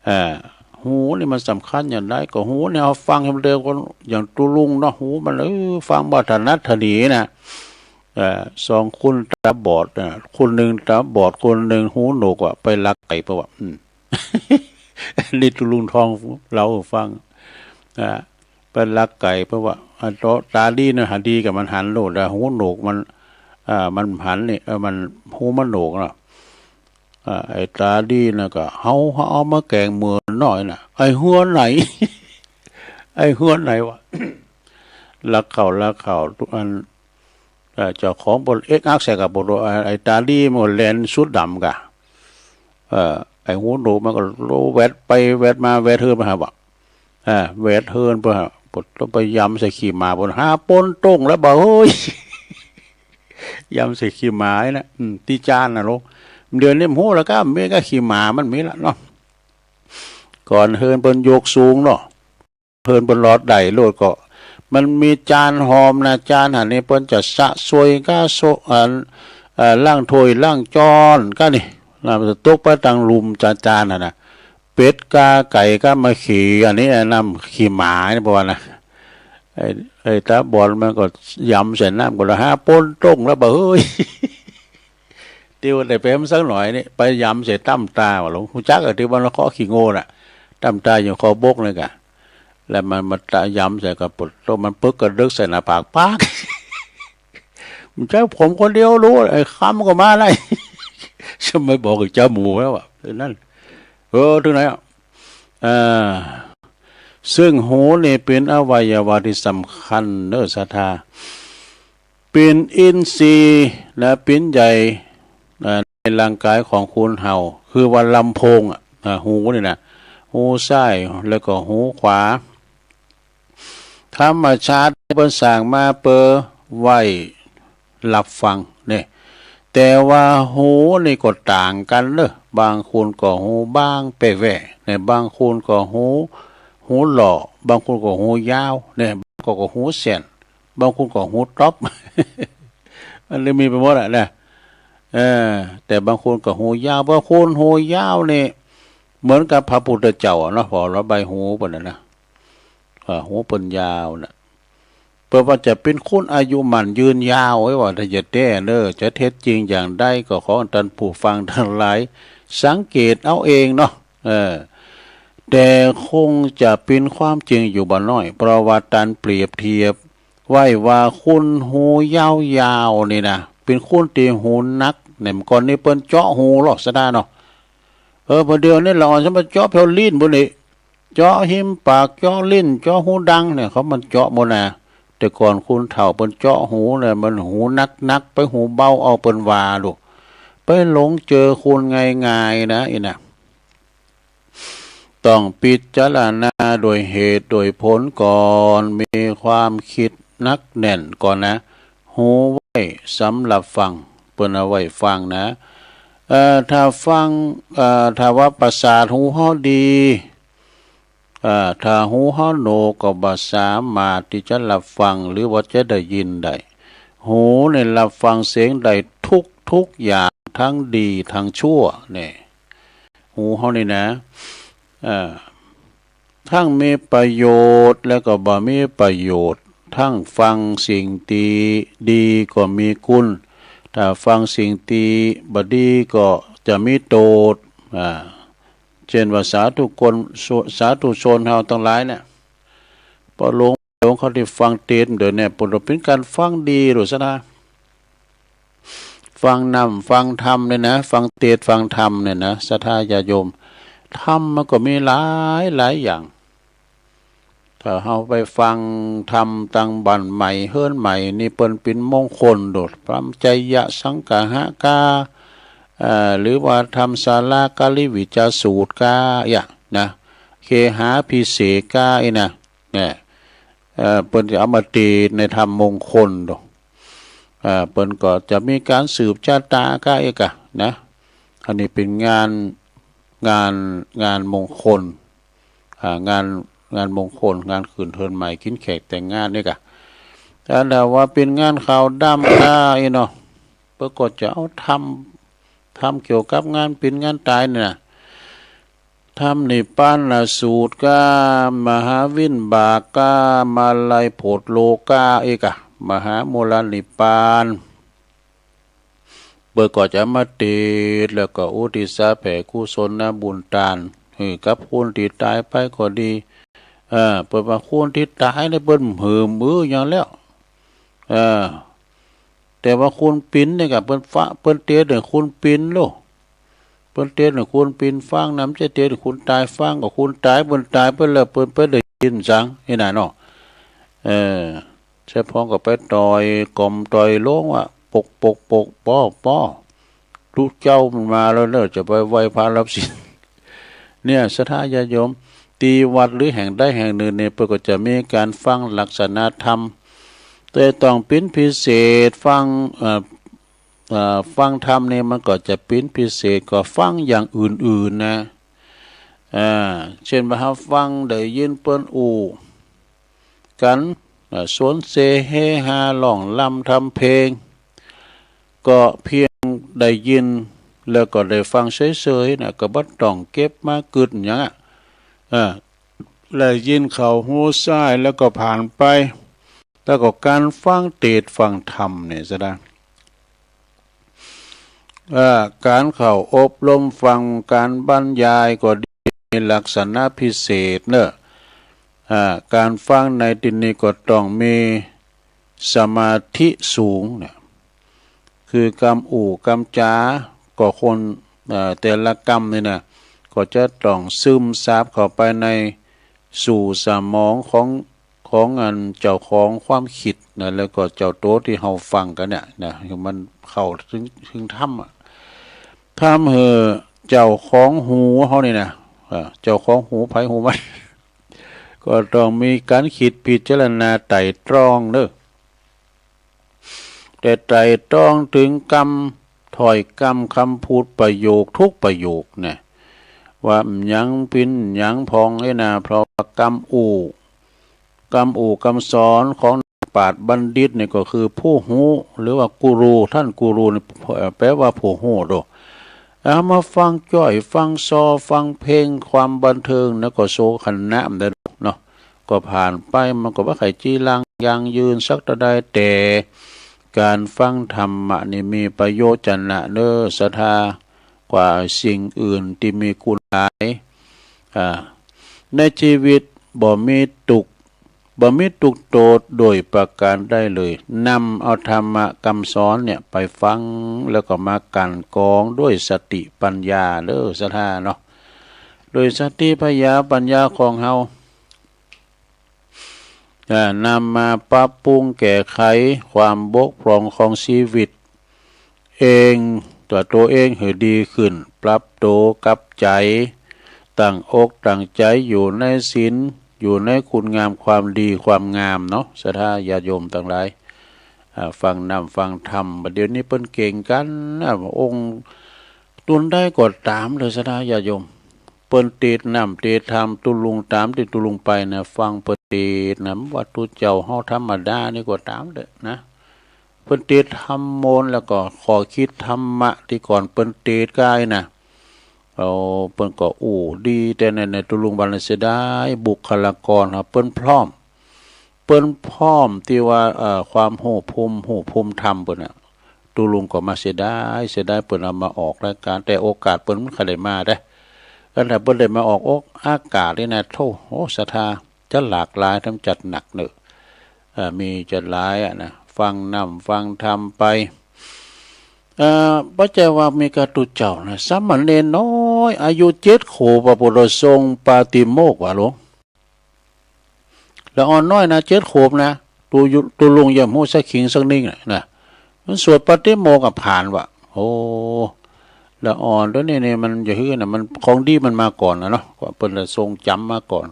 เอ่อ หูนี่มันสำคัญอย่างใด ก็หูนี่เฮาฟังหื้อมันเดียวกัน อย่างตุ๊ลุงเนาะ หูมัน เออ ฟังบ่ถนัดถนีนะ เอ่อ สองคนต๋าบอดนะ คนหนึ่งต๋าบอด คนหนึ่งหูหนวกอะ ไปลักไก่เปิ้นว่า อืม นี่ตุ๊ลุงทองเล่าหื้อฟัง อ่า ไปลักไก่เปิ้นว่า อันโตต๋าดีนะ หันดีก็มันหันโลด แต่หูหนวกมัน อ่า มันหันนี่ เออ มัน หูมันหนวกเนาะ อ่า ไอ้ต๋าดีนะก็ เฮา เฮาเอามาแกงเหมือนหน่อยนะ ไอ้หัวไหน ไอ้หัวไหนวะ ลักข้าว ลักข้าว อัน เอ่อ เจ้าของเปิ้นเอ็กอักใส่กับเปิ้นว่า ไอ้ต๋าดีมันก็แล่นสุดดำกะ เอ่อ ไอ้หูหนวกมันก็โลแวดไปแวดมา แวดเฮือนไปหาบ่า อ่า แวดเฮือนไปหา เปิ้นต้องไปยำใส่ขี้หมา เปิ้นหาปนต้งแล้วบ่า เฮ้ย ยำใส่ขี้หมานะ อืม ตี้จานน่ะโล เดี๋ยวนี้มันฮู้แล้วก็มีก็ขี้หมามันมีแล้วเนาะ ก่อนเฮือนเปิ้นยกสูงเนาะ เฮือนเปิ้นลอดได้โลดก็ มันมีจานหอมนะ จานหั้นนี่เปิ้นจะสะสวยก็โซะ อัน เอ่อ ล้างถ้วยล้างจานก็นี่ แล้วมันจะตกไปตางลุ่มจานๆ หั้นนะ เป็ดกาไก่ก็มาขี่ อันนี้น้ำขี้หมานี่ เพราะว่านะ ไอ้ ไอ้ตาบอดมันก็ยำใส่น้ำก็แล้ว หาปนต้งแล้วบ่า เฮ้ย เตียวได้ไปมันสักหน่อยนี่ ไปยำใส่ต้ำตาว่าหลวง ฮู้จักอะ ที่ว่าเคาะขี้โง่น่ะ ต้ำตาอยู่คอบกนี่กะ แล้วมันมาตะยำใส่กะปวดโต มันปึกกระดึกใส่หน้าผาก ปาก มันใช้ผมคนเดียวรู้ ไอ้คำก็มาได้ จะไม่บอกกับเจ้าหมูแล้วอะ นั่น เออ ถึงไหนอะ อ่า ซึ่งหูนี่เป็นอวัยวะที่สำคัญเด้อศรัทธา เป็นอินทรีย์และเป็นใหญ่ อ่า ในร่างกายของคนเฮา คือว่าลำโพงอะ อ่า หูนี่นะ หูซ้ายแล้วก็หูขวา ธรรมชาติเปิ้นสร้างมาเปื้อไว้รับฟังเนี่ย แต่ว่าหูนี่ก็ต่างกันเนอะ บางคนก็หูบางแปะแหว่เนี่ย บางคนก็หู หูหล่อ บางคนก็หูยาวเนี่ย บางคนก็หูแส้น บางคนก็หูต๊อบ มันเลยมีไปหมดอะนะ เออ แต่บางคนก็หูยาว บางคนหูยาวนี่ เหมือนกับพระพุทธเจ้าอะเนาะ พอเราใบหูเปิ้นน่ะนะ เออ หูเปิ้นยาวน่ะ เปิ้นว่าจะเป็นคนอายุมั่นยืนยาว ไว้ว่าถ้าจะแท้เนอะ จะเท็จจริงอย่างใดก็ขอท่านผู้ฟังทั้งหลาย สังเกตเอาเองเนาะ เออ แต่คงจะเป็นความจริงอยู่บ่น้อย เพราะว่าตันเปรียบเทียบไว้ว่าคนหูยาวๆ นี่นะ เป็นคนที่หูหนัก เนี่ย ก่อนนี้เปิ้นเจาะหูหรอกซะได้เนาะ เออ พอเดี๋ยวนี้ละอ่อนจะมาเจาะแผวลิ้นบุนี่ เจาะหิมปาก เจาะลิ้น เจาะหูดังเนี่ย เขามันเจาะหมดนะ แต่ก่อนคนเฒ่าเปิ้นเจาะหูเนี่ย มันหูหนักๆ ไปหูเบาเอา เปิ้นว่าลูก ไปหลงเจอคนง่ายๆ นะ อีน่ะ ต้องพิจารณาโดยเหตุโดยผลก่อน มีความคิดหนักแน่นก่อนนะ หูไว้สำหรับฟัง เปิ้นเอาไว้ฟังนะ เอ่อ ถ้าฟัง เอ่อ ถ้าว่าประสาทหูเฮาดี เอ่อ ถ้าหูเฮาโหนวกก็บ่สามารถที่จะรับฟังหรือว่าจะได้ยินได้ หูเนี่ยรับฟังเสียงได้ทุกๆ อย่าง ทั้งดีทั้งชั่วเนี่ย หูเฮานี่นะ เอ่อ ทั้งมีประโยชน์แล้วก็บ่มีประโยชน์ ทั้งฟังสิ่งที่ดีก็มีคุณ ถ้าฟังสิ่งที่บ่ดีก็จะมีโทษ อ่า เช่นว่าสาธุคน สาธุชนเฮาทั้งหลายเนี่ย พอหลวง หลวงเขาได้ฟังเทศน์เดี๋ยวนี้ เปิ้นว่าเป็นการฟังดีโลดซะนะ ฟังนำ ฟังธรรมเนี่ยนะ ฟังเทศน์ ฟังธรรมเนี่ยนะ ศรัทธาญาติโยม ธรรมมันก็มีหลายหลายอย่าง ถ้าเฮาไปฟังธรรมตังบ้านใหม่เฮือนใหม่นี่ เปิ้นเป็นมงคลโดด พรหมจริยสังคหะกา เอ่อ หรือว่าธรรมสาราการิวิจาสูตรกา อย่างนะ เคหาภิเษกกา อีนะ เนี่ย เอ่อ เปิ้นจะเอามาเทศน์ในธรรมมงคลโดด เอ่อ เปิ้นก็จะมีการสืบชะตากาอีกอะนะ อันนี้เป็นงาน งาน งานมงคล อ่า งาน งานมงคล งานขึ้นเฮือนใหม่ กินแขกแต่งงานนี่กะ แต่ถ้าว่าเป็นงานขาวดำกา อีเนาะ เปิ้นก็จะเอาธรรม ธรรมเกี่ยวกับงานเป็นงานตายนี่นะ ธรรมนิพพานสูตรกา มหาวินบากกา มาลัยโผดโลกา อีกอะ มหามูลนิพพาน เปิ้นก็จะมาเทศน์ แล้วก็อุทิศแผ่กุศลบุญตาน ให้กับคนที่ตายไปก็ดี เออ เปิ้นว่าคนที่ตายเนี่ยเปิ้นหืมอือหยังแล้ว เออ แต่ว่าคนปิ้นเนี่ยกะ เปิ้นฟะ เปิ้นเทศน์ให้คนปิ้นโลด เปิ้นเทศน์ให้คนปิ้นฟังนะ บ่ใจ้เทศน์ให้คนตายฟัง ก็คนตายเปิ้นตายไปแล้ว เปิ้นไปได้ยินสัง นี่นะเนาะ เออ เจ้าพ่อก็ไปต่อยกลมต่อยลงว่า ปก ปก ปก ป้อ ป้อ ลูกเจ้ามันมาแล้วเนอะ จะไปไหว้พระรับศีล เนี่ย ศรัทธาญาติโยม ที่วัดหรือแห่งใดแห่งหนึ่งเนี่ย เปิ้นก็จะมีการฟังลักษณะธรรม แต่ต้องเป็นพิเศษ ฟัง เอ่อ เอ่อ ฟังธรรมนี่มันก็จะปิ้นพิเศษกว่าฟังอย่างอื่นๆ นะ อ่า เช่นว่าเราฟังได้ยินเปิ้นอู้กัน อ่า สวนเสเฮฮาร้องรำทำเพลง ก็เพียงได้ยินแล้วก็ได้ฟังเฉยๆ นะ ก็บ่ต้องเก็บมากึ๊ดหยังอะ อ่า ได้ยินเข้าหูซ้ายแล้วก็ผ่านไป แล้วก็การฟังเทศน์ฟังธรรมเนี่ยซะนะ เอ่อ การเข้าอบรมฟังการบรรยายก็ดี มีลักษณะพิเศษเนอะ อ่า การฟังในที่นี้ก็ต้องมีสมาธิสูงเนี่ย คือกำอู้กำจาก็คน เอ่อ แต่ละกำนี่นะ ก็จะต้องซึมซาบเข้าไปในสู่สมองของ ของอันเจ้าของความคิดนะ แล้วก็เจ้าโตที่เราฟังกันเนี่ยนะ ให้มันเข้าถึง ถึงธรรมอะ ทำให้เจ้าของหูเรานี่นะ เอ่อ เจ้าของหูไผหูมัน ก็ต้องมีการคิดพิจารณาไตร่ตรองเด้อ แต่ไตร่ตรองถึงกำ ถ้อยกำคำพูดประโยคทุกประโยคนะ ว่าหยังปิ้นหยังพองไอ้นา เพราะว่ากำอู้ กำอู้กำสอนของปราชญ์บัณฑิตนี่ก็คือผู้ฮู้ หรือว่ากูรู ท่านกูรูนี่ เอ่อ แปลว่าผู้ฮู้โด เอามาฟังจ้อย ฟังซอ ฟังเพลง ความบันเทิง แล้วก็โสขณะมันได้เนาะ ก็ผ่านไป มันก็บ่ใคร่จีรังยั่งยืนสักเท่าใด แต่การฟังธรรมะนี่มีประโยชน์นะเนอ ศรัทธา กว่าสิ่งอื่นที่มีคุณหลาย อ่า ในชีวิตบ่มีทุกข์ บ่มีทุกข์โทษโดยประการใดเลย นำเอาธรรมะคำสอนเนี่ยไปฟัง แล้วก็มากันกรองด้วยสติปัญญาเด้อ ศรัทธาเนาะ โดยสติปัญญา ปัญญาของเรา อ่า นำมาปรับปรุงแก้ไขความบกพร่องของชีวิตเอง ตัวตัวเองให้ดีขึ้น ปรับตัวกลับใจ ตั้งอกตั้งใจอยู่ในศีล อยู่ในคุณงามความดีความงามเนาะ ศรัทธาญาติโยมทั้งหลาย อ่า ฟังนำฟังธรรม บัดเดี๋ยวนี้เปิ้นเก่งกันนะ องค์ ตุนใดก็ต๋ามเลย ศรัทธาญาติโยม เปิ้นเทศน์นำเทศน์ธรรม ตุลุงต๋ามตี้ตุลุงไปนะ ฟังเปิ้นเทศน์นะ ว่าตุ๊เจ้าเฮาธรรมดานี่ก็ต๋ามเลยนะ เปิ้นเทศน์ธรรมโมน แล้วก็ข้อคิดธรรมะตี้ก่อนเปิ้นเทศน์ก้ายนะ เอา เปิ้นก็อู้ดี แต่ใน ในตุลุงบัดนั้นเสียดายบุคลากรครับ เปิ้นพร้อม เปิ้นพร้อมตี้ว่า เอ่อ ความฮู้ภูมิ ฮู้ภูมิธรรมเปิ้นน่ะ ตุลุงก็มาเสียดาย เสียดายเปิ้นเอามาออกรายการ แต่โอกาสเปิ้นมันบ่ได้มาเด้ คันถ้าเปิ้นได้มาออกอากาศนี่นะ โธ่ โอ้ ศรัทธาจะหลากหลาย ทำจัดหนักเนอะ เอ่อ มีจัดหลายอะนะ ฟังนำฟังธรรมไป เอ่อ บ่ใจ้ว่ามีกาตุ๊เจ้านะ สามเณรน้อย อายุเจ็ดขวบ พระพุทธทรงปาติโมกข์ว่าหลวง ละอ่อนน้อยนะ เจ็ดขวบนะ ตูยุ ตูลุงยังบ่ฮู้สักขิงสักนิ่งน่ะนะ มันสวดปาฏิโมกข์อะผ่านว่ะ โอ้ ละอ่อนตัวนี้นี่มันจะหื้อน่ะ มันของดีมันมาก่อนนะเนาะ กว่าเปิ้นจะทรงจ๋ำมาก่อน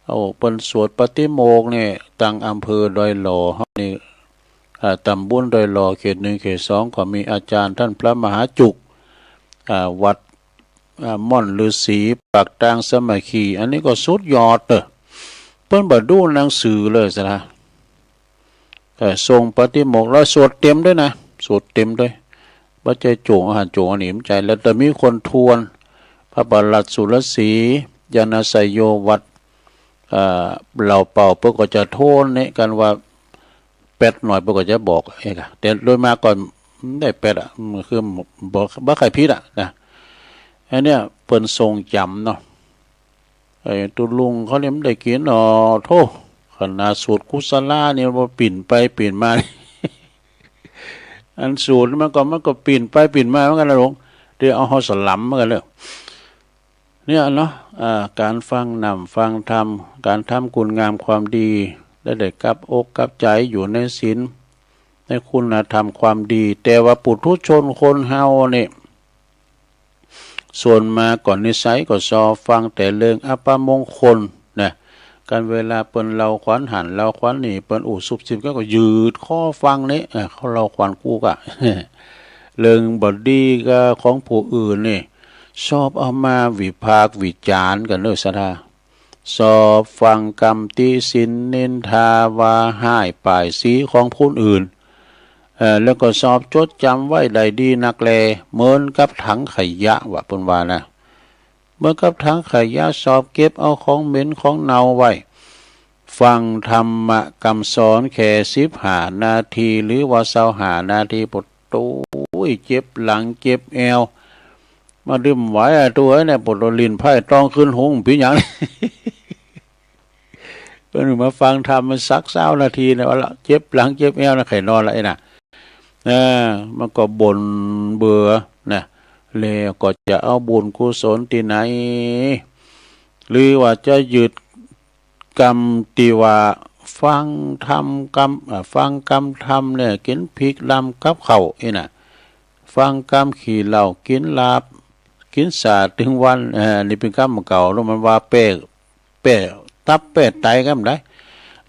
เอา เปิ้นสวดปาฏิโมกข์นี่ ตังอำเภอดอยหล่อเฮานี่ อ่า ตำบลดอยหล่อ เขตหนึ่ง เขตสอง ก็มีอาจารย์ท่านพระมหาจุก อ่า วัด อ่า ม่อนฤๅษีปากตางสามัคคี อันนี้ก็สุดยอดเด้อ เปิ้นบ่ดูหนังสือเลยซะนะ เอ่อ ทรงปาฏิโมกข์ แล้วสวดเต็มด้วยนะ สวดเต็มด้วย บ่ใจ้โจ๋งอาหารโจ๋งอันนี้ บ่ใจ้ แล้วแต่มีคนทวน พระบาทสุรศรี ญาณไสโย วัด เอ่อ เหล่าเป่า เปิ้นก็จะทวนเนี่ยกันว่า แป๊ดหน่อยเปิ้นก็จะบอกเองอะ แต่โดยมากก็บ่ได้แป๊ดอะ มันคือบ่ บ่ใค่อยผิดอะนะ อันเนี้ยเปิ้นทรงจ๋ำเนาะ ไอ้ตุ๊ลุงเขาเนี่ยมันได้กิน อ๋อ โธ่ ขนาดสูตรกุศลาเนี่ยว่าปิ้นไปปิ้นมา อันสูตรมันก็ มันก็ปิ้นไปปิ้นมาเหมือนกันนะหลวง เดี๋ยวเอาเฮาสลัมเหมือนกันเลย เนี่ยเนาะ อ่า การฟังนำฟังธรรม การทำคุณงามความดี และได้กลับอกกลับใจอยู่ในศีล ในคุณธรรมความดี แต่ว่าปุถุชนคนเฮาเนี่ย ส่วนมากก็นิสัยก็ชอบฟังแต่เรื่องอัปมงคลนะ กันเวลาเปิ้นเล่าขวัญหั้นเล่าขวัญนี่ เปิ้นอู้ซุบซิบก็ ก็ยืดคอฟังนี่ เออ เขาเล่าขวัญกูกะ เรื่องบ่ดีกับของผู้อื่นนี่ ชอบเอามาวิพากษ์วิจารณ์กันเนอะ ศรัทธา ชอบฟังกำติฉินนินทาว่าฮ้ายป้ายสีของผู้อื่น เอ่อ แล้วก็ชอบจดจำไว้ได้ดีนักแล เหมือนกับถังขยะว่าเปิ้นว่านะ เหมือนกับถังขยะ ชอบเก็บเอาของเหม็นของเน่าไว้ ฟังธรรมะกำสอนแค่สิบห้านาที หรือว่าซาวห้านาที โอ้โตย เจ็บหลังเจ็บแอว มาดื่มไหวอะ ตัวเนี่ย ปวดลิ้นไพ่ต้องขึ้นหุง เป็นหยัง เปิ้นมาฟังธรรมมันสักซาวนาทีเนี่ย เอาละ เจ็บหลังเจ็บแอวนะ ใครนอนละไอ้น่ะ เออ มันก็บ่นเบื่อนะ แล้วก็จะเอาบุญกุศลที่ไหน หรือว่าจะยึดกำที่ว่าฟังธรรมกำ อ่า ฟังกำธรรมเนี่ย กินพริกลำกับข้าวไอ้น่ะ ฟังกำขี้เหล้า กินลาบ กินสาตึงวัน เอ่อ นี่เป็นกำเก่า แล้วมันว่าแป้ แป้ตับแป้ไตกำได้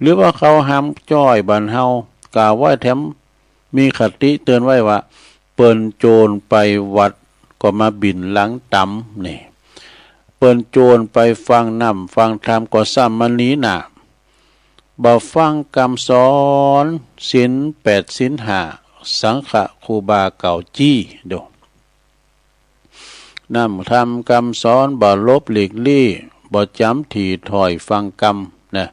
หรือว่าเขาห้ามจ้อยบ้านเฮา กล่าวไว้แถมมีคติเตือนไว้ว่า เปิ้นโจรไปวัดก็มาบินหลังตำนี่ เปิ้นโจรไปฟังน้ำฟังธรรมก็ซ้ำมานี้น่ะ บ่ฟังกำสอน ศีลแปดศีลห้า สังฆะครูบาเก่าจี้โด น้ำธรรมกำสอนบ่หลบหลีกลี้ บ่จำถี่ถ้อยฟังกำนะ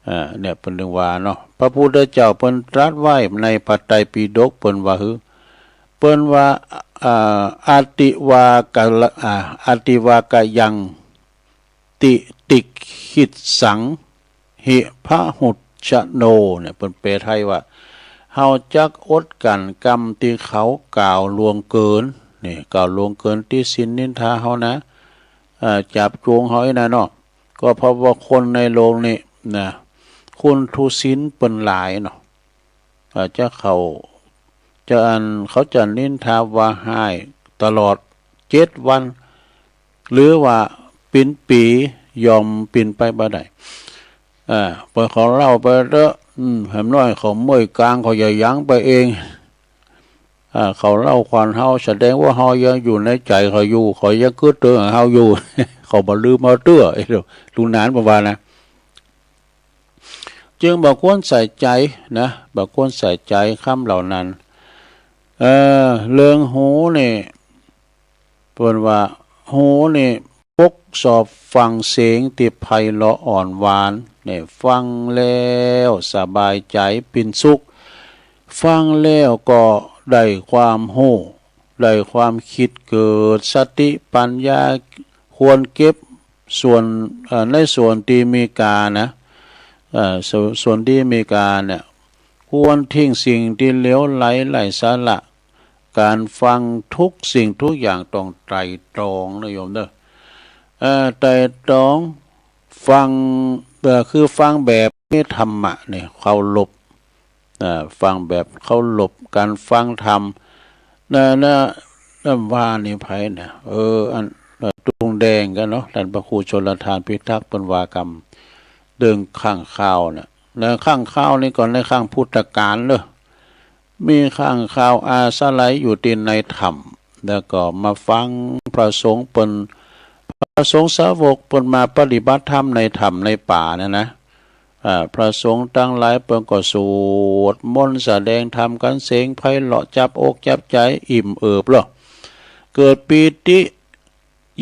อ่า เนี่ยเปิ้นถึงว่าเนาะ พระพุทธเจ้าเปิ้นตรัสไว้ในพระไตรปิฎก เปิ้นว่าหือ เปิ้นว่า อ่า อติวากะละ อ่า อติวากะยัง ติ ติกขิตสัง หิพะหุจชะโน เนี่ย เปิ้นแปลไทยว่า เฮาจักอดกั้นกำที่เขากล่าวล่วงเกิน นี่ กล่าวล่วงเกินติฉินนินทาเฮานะ เอ่อ จับจูงเฮาไอ้น่ะเนาะ ก็เพราะว่าคนในโลกนี้นะ คนทุศีลเปิ้นหลายเนาะ เอ่อ จะเขา จะอัน เขาจะนินทาว่าฮ้ายตลอดเจ็ดวัน หรือว่าปินปี ยอมปินไปบ่ได้ อ่า ปล่อยเขาเล่าไปเถอะ อืม แหมน้อยเขาเมื่อยกลางเขาจะยั้งไปเอง อ่า เขาเล่าขวัญเฮา แสดงว่าเฮายังอยู่ในใจเขาอยู่ เขายังกึ๊ดเตือนเฮาอยู่ เขาบ่ลืมเฮาเตื้อ ไอ้ลูกหลานประมาณนะ จึงบ่ควรใส่ใจนะ บ่ควรใส่ใจคำเหล่านั้น เอ่อ เรื่องหูนี่ เปิ้นว่า หูนี่ปกชอบฟังเสียงที่ไพเราะอ่อนหวาน เนี่ย ฟังแล้วสบายใจเป็นสุข ฟังแล้วก็ได้ความฮู้ ได้ความคิด เกิดสติปัญญา ควรเก็บส่วน เอ่อ ในส่วนที่มีค่านะ เอ่อ ส่วน ส่วนที่มีค่าเนี่ย ควรทิ้งสิ่งที่เหลวไหลไร้สาระ การฟังทุกสิ่งทุกอย่างต้องไตร่ตรองนะโยมเด้อ เอ่อ ไตร่ตรอง ฟัง เอ่อ คือฟังแบบมีธรรมะเนี่ย เคารพ อ่า ฟังแบบเคารพ การฟังธรรม นะ นะ นะ ว่านี่ไผนะ เออ อัน เอ่อ ตุงแดงกันเนาะ ท่านพระครูชลทานพิทักษ์ เปิ้นว่ากำ เรื่องค้างคาวน่ะ นะ ค้างคาวนี่ก็ในครั้งพุทธกาลเนอะ มีค้างคาวอาศัยอยู่ที่ในถ้ำ แล้วก็มาฟังพระสงฆ์เปิ้น พระสงฆ์สาวกเปิ้นมาปฏิบัติธรรมในถ้ำในป่าเนี่ยนะ อ่า พระสงฆ์ทั้งหลายเปิ้นก็สวดมนต์แสดงธรรมกัน เสียงไพเราะจับอกจับใจ อิ่มเอิบเนาะ เกิดปีติ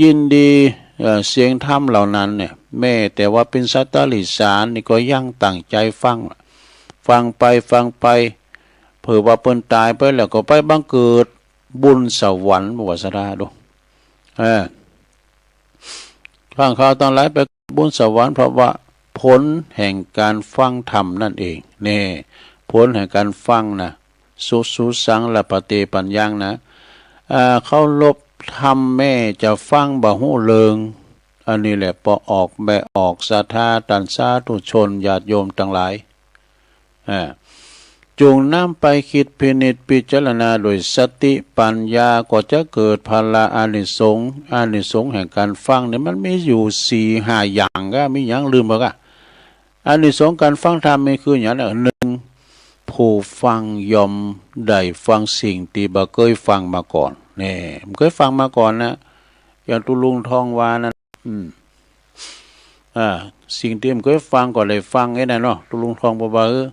ยินดี เอ่อ เสียงธรรมเหล่านั้นเนี่ย แม้แต่ว่าเป็นสัตว์เดรัจฉานนี่ก็ยังตั้งใจฟัง ฟังไปฟังไป เผื่อว่าเปิ้นตายไปแล้วก็ไปบังเกิดบุญสวรรค์ บ่ว่าศรัทธาดู เออ ค้างคาวทั้งหลายไปบุญสวรรค์ เพราะว่าผลแห่งการฟังธรรมนั่นเอง นี่ ผลแห่งการฟังนะ สุ สุสัง ละปะเต ปัญญัง นะ อ่า เคารพธรรมแม้จะฟังบ่ฮู้เรื่อง อันนี้แหละปอออกแม่ออกศรัทธา ท่านสาธุชนญาติโยมทั้งหลาย อ่า จงนำไปคิดพินิจพิจารณาโดยสติปัญญา ก็จะเกิดผลอานิสงส์ อานิสงส์แห่งการฟังเนี่ยมันมีอยู่สี่ห้าอย่างก็ มีหยังลืมบ่ก็ อานิสงส์การฟังธรรมมีคือหยังเนี่ย หนึ่ง ผ ผู้ฟังย่อมได้ฟังสิ่งที่บ่เคยฟังมาก่อน นี่ บ่เคยฟังมาก่อนนะ อย่างตุ๊ลุงทองว่านั่น อืม อ่า สิ่งที่บ่เคยฟังก็ได้ฟังไอ้นั่นเนาะ ตุ๊ลุงทองบอกว่า เออ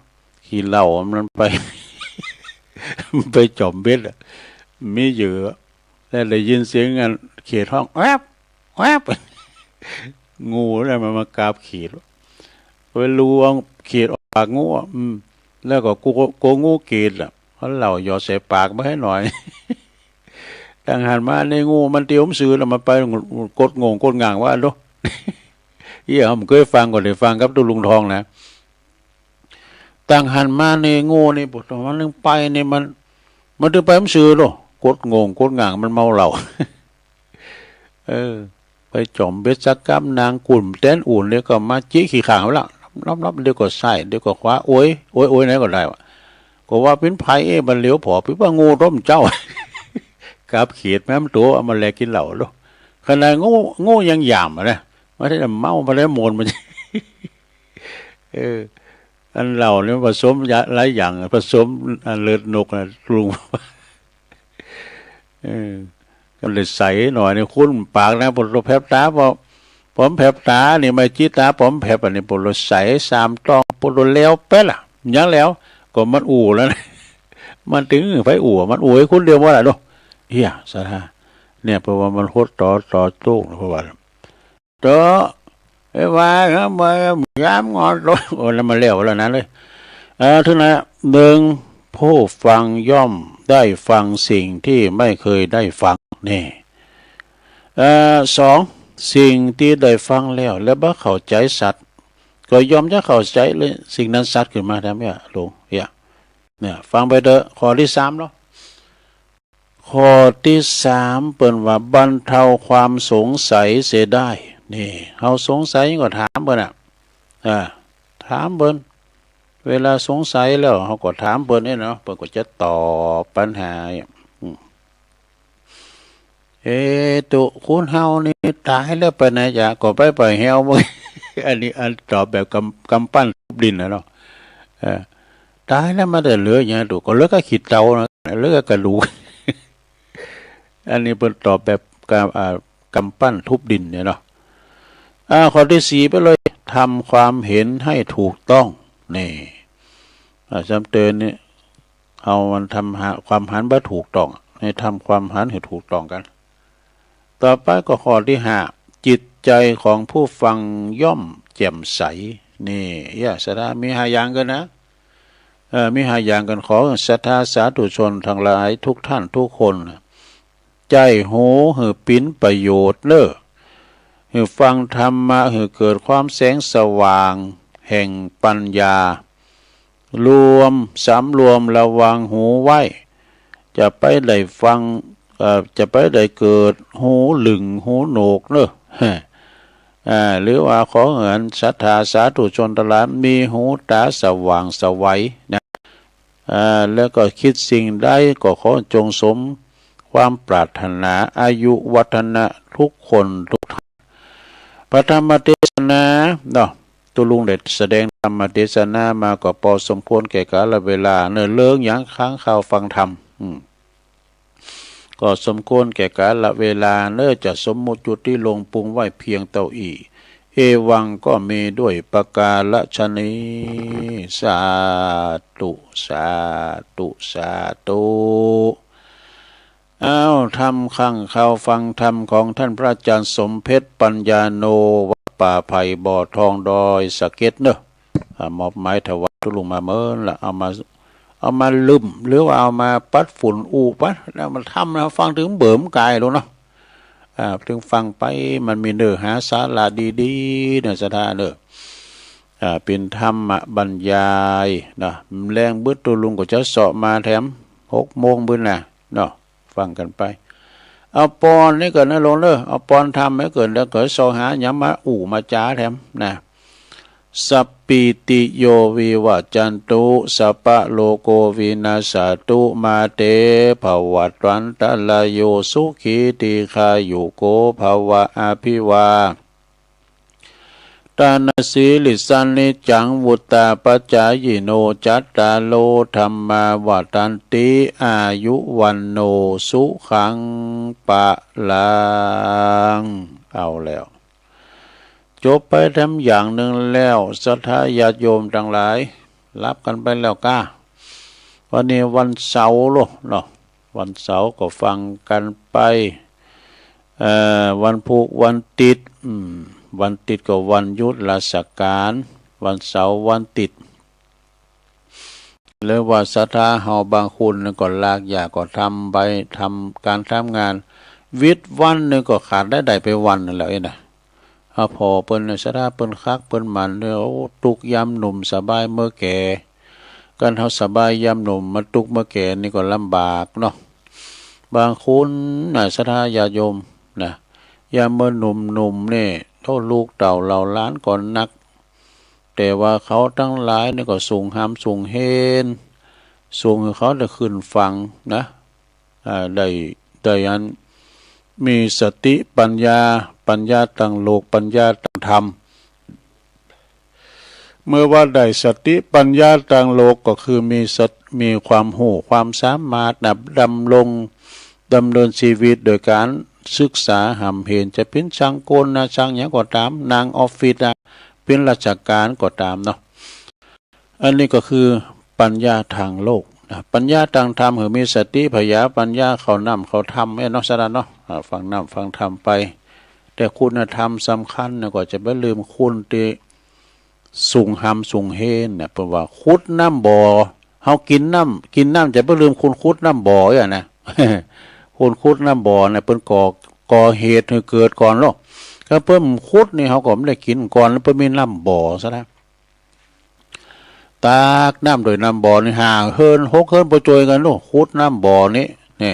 ขี้เหล้ามันไป ไปจ่อมเบ็ดอะ มีเหยื่อ แล้วได้ยินเสียงอันเขียดฮ้อง แวบ แวบ งูแล้วมันมากราบเขียด ไปลูเอาเขียดออกปากงูอะ อืม แล้วก็กลัว กลัวงูกรีดอะ เอาเหล้าหยอดใส่ปากมาให้หน่อย ตังหันมาในงูมันเตียวมันซื่อแล้วมันไปกดโง่งกดง่างว่าดู เอี้ย ผมเคยฟังก่อนได้ฟังครับตุ๊ลุงทองนะ ตังหันมาในงูนี่ ปวดหัวมันนึงไปนี่มัน มันถึงไปมันซื่อโลด กดโง่งกดง่างมันเมาเหล้า เออ ไปจ่อมเบ็ดสักกำนางกุ่นแตนอุ่น เดี๋ยวก็มาจิขี้ข้างไว้ละ รอบๆ เดี๋ยวก็ซ้าย เดี๋ยวก็ขวา โอ้ย โอ้ย โอ้ย ไหนก็ได้วะ ก็ว่าเป็นไผเอ้ บัดเหลียวพอ เป็นว่างูต้มเจ้า กราบเขียดแม่มตัว เอามาแลกกินเหล้าโลด ขนาดงู งูยังหยามอะนะ ไม่ได้เมาไม่ได้โมนมัน เออ อันเหล้าเนี่ยผสมยาหลายอย่าง ผสมอันเลือดนกนะลุง เออ ก็เลยใส่หน่อยนี่ คุ้นปากนะ ปวดแผลบตา พอ พอแผลบตานี่ ไม่จีตา พอแผลบอันนี้ ปวดใส่สามต้อง ปวดแล้วไปละ ยังแล้ว ก็มันอู่แล้วนะ มันถึงไปอู่ มันอู่ให้คนเดียวว่าล่ะเนาะ เฮีย สาธา เนี่ย เพราะว่ามันโคตรต่อ ต่อโต้ง เพราะว่า เต๋อ เอ้ย ว่าครับ ว่ายามงอนโต โอ้ แล้วมาแล้วแล้วนั้นเลย เออ ถึงนะ หนึ่ง ผู้ฟังย่อมได้ฟังสิ่งที่ไม่เคยได้ฟัง นี่ เอ่อ สอง สิ่งที่ได้ฟังแล้ว และบ่เข้าใจสัตว์ ก็ย่อมจะเข้าใจเลย สิ่งนั้นสัตว์ขึ้นมาทำเนี่ย ลุง เนี่ย เนี่ย ฟังไปเถอะ ข้อที่สามเนาะ ข้อที่สาม เปิ้นว่าบรรเทาความสงสัยเสียได้ นี่ เฮาสงสัยก็ถามเปิ้นน่ะ อ่า ถามเปิ้น เวลาสงสัยแล้ว เฮาก็ถามเปิ้นเนี่ยเนาะ เปิ้นก็จะตอบปัญหา อืม เอ๊ะ ตุ๊ คนเฮานี่ตายแล้วไปไหนจ๊ะ ก็ไปปล่อยแห้ว อันนี้อันตอบแบบกำ กำปั้นทุบดินนะเนาะ เออ ตายแล้วมันจะเหลือหยังตุ๊ ก็เหลือก็ขี้เถ้านะ เหลือก็กระดูก อันนี้เปิ้นตอบแบบกำ อ่า กำปั้นทุบดินเนี่ยเนาะ อ่า ข้อที่สี่ไปเลย ทำความเห็นให้ถูกต้อง นี่ อ่า ซ้ำเติมนี่ เอามันทำหา ความหันบ่ถูกต้อง ให้ทำความหันให้ถูกต้องกัน ต่อไปก็ข้อที่ห้า จิตใจของผู้ฟังย่อมแจ่มใส นี่ เอี้ย สาธา มีห้าอย่างเกินนะ เอ่อ มีห้าอย่างเกิน ขอศรัทธาสาธุชนทั้งหลายทุกท่านทุกคน ใจ้ฮู้หื้อปิ๋นประโยชน์เน้อ หื้อฟังธรรมะ หื้อเกิดความแสงสว่างแห่งปัญญา รวม สำรวมระวังหูไว้ จะไปได้ฟัง เอ่อ จะไปได้เกิดหูหลึงหูโหนวกเน้อ อ่า หรือว่าขอหื้อศรัทธาสาธุชนทั้งหลายมีหูต๋าสว่างไสวนะ อ่า แล้วก็คิดสิ่งใดก็ขอจงสมความปรารถนา อายุวัฒนะทุกคนทุกท่าน พระธรรมเทศนาเนาะ ตุ๊ลุงได้แสดงธรรมเทศนามาก็พอสมควรแก่กาลเวลาเนาะ เรื่องหยัง ค้างคาวฟังธรรม อืม ก็สมควรแก่กาลเวลาเนาะ จะสมมุติจุติลงปรุงไว้เพียงเต้าอี้ เอวังก็มีด้วยประการฉะนี้ สาธุ สาธุ สาธุ อ้าว ธรรมค้างคาวฟังธรรมของท่านพระอาจารย์สมเพชรปัญญาโน วัดป่าไผ่บ่อทองดอยสะเก็ดเนาะ อ่า มอบหมายถวายตุ๊ลุงมาเมินละ เอามา เอามาลึม หรือว่าเอามาปัดฝุ่นอู้ปัด แล้วมาทำนะ ฟังถึงเบิ่มกายโลดเนาะ อ่า ถึงฟังไปมันมีเนื้อหาสาระดีๆ เนาะ ศรัทธาเนาะ อ่า เป็นธรรมบรรยายนะ แลงบึดตุ๊ลุงก็จะเซาะมาแถม หกโมงบึดนะเนาะ ฟังกันไป เอาปอนนี่ก่อนนะลุงเนาะ เอาปอนธรรมไว้ก่อน แล้วก็เซาะหาหยังมาอู้มาจ๋าแถมนะ สัพพีติโยวิวัจจันตุ สัพพะโรโควินัสสะตุ มาเตภวัตวันตะราโย สุขีทีฆายุโกภวะ อภิวา ตานะสีลิสานิจัง วุตตาปัจจายิโน จัตตาโร ธัมมา วัฑฒันติ อายุ วัณโณ สุขัง พลัง เอาแล้ว จบไปแถมอย่างหนึ่งแล้ว ศรัทธาญาติโยมทั้งหลาย หลับกันไปแล้วก้า วันนี้วันเสาร์โลเนาะ วันเสาร์ก็ฟังกันไป เอ่อ วันพุธ วันติด อืม วันติดก็วันหยุดราชการ วันเสาร์ วันติด หรือว่าศรัทธาเฮาบางคนนี่ก็ลากยาก็ทำใบ ทำการทำงาน วิดวันหนึ่งก็ขาดรายได้ไปวันหนึ่งแล้วเอ้ยนะ เฮาผ่อเปิ้นเนี่ย ศรัทธาเปิ้นคักเปิ้นหมั่นเนี่ย โอ้ ตุ๊กยามหนุ่มสบายเมื่อแก่ กันเฮาสบายยามหนุ่ม มาตุ๊กเมื่อแก่นี่ก็ลำบากเนาะ บางคนนะ ศรัทธาญาติโยมนะ ยามเมื่อหนุ่มๆ นี่ โอ้ ลูกเต้าเหล่าหลานก็หนัก แต่ว่าเขาทั้งหลายนี่ก็ส่งหามส่งเฮน ส่งให้เขาได้ขึ้นฝั่งนะ อ่า ได้ ได้อัน มีสติปัญญา ปัญญาตางโลก ปัญญาตางธรรม เมื่อว่าได้สติปัญญาตางโลกก็คือมีสติ มีความฮู้ความสามารถนะ ดำรง ดำเนินชีวิตโดยการศึกษาหามเห็น จะเป๋นช่างกลนะ ช่างหยังก็ตาม นางออฟฟิศนะ เป๋นราชการก็ตามเนาะ อันนี้ก็คือปัญญาตางโลกนะ ปัญญาตางธรรม หือมีสติปัญญา ปัญญาเข้าน้ำเข้าธรรมเอ้ยเนาะ ศรัทธาเนาะ อ่า ฟังน้ำฟังธรรมไป แต่คุณธรรมสำคัญนะ ก็จะบ่ลืมคุณตี้ส่งหามส่งเฮนนะ เปิ้นว่าขุดน้ำบ่อ เฮากินน้ำ กินน้ำจะบ่ลืมคุณขุดน้ำบ่อเอ้ยนะ คุณขุดน้ำบ่อนะ เปิ้นก่อ ก่อเหตุให้เกิดก่อนโลก ถ้าเปิ้นบ่ขุดนี่ เฮาก็บ่ได้กินก่อน แล้วเปิ้นมีน้ำบ่อซะแล้ว ตักน้ำโดยน้ำบ่อนี่ ห้าเฮือนหกเฮือนบ่จ่วยกั๋นโลก ขุดน้ำบ่อนี่ นี่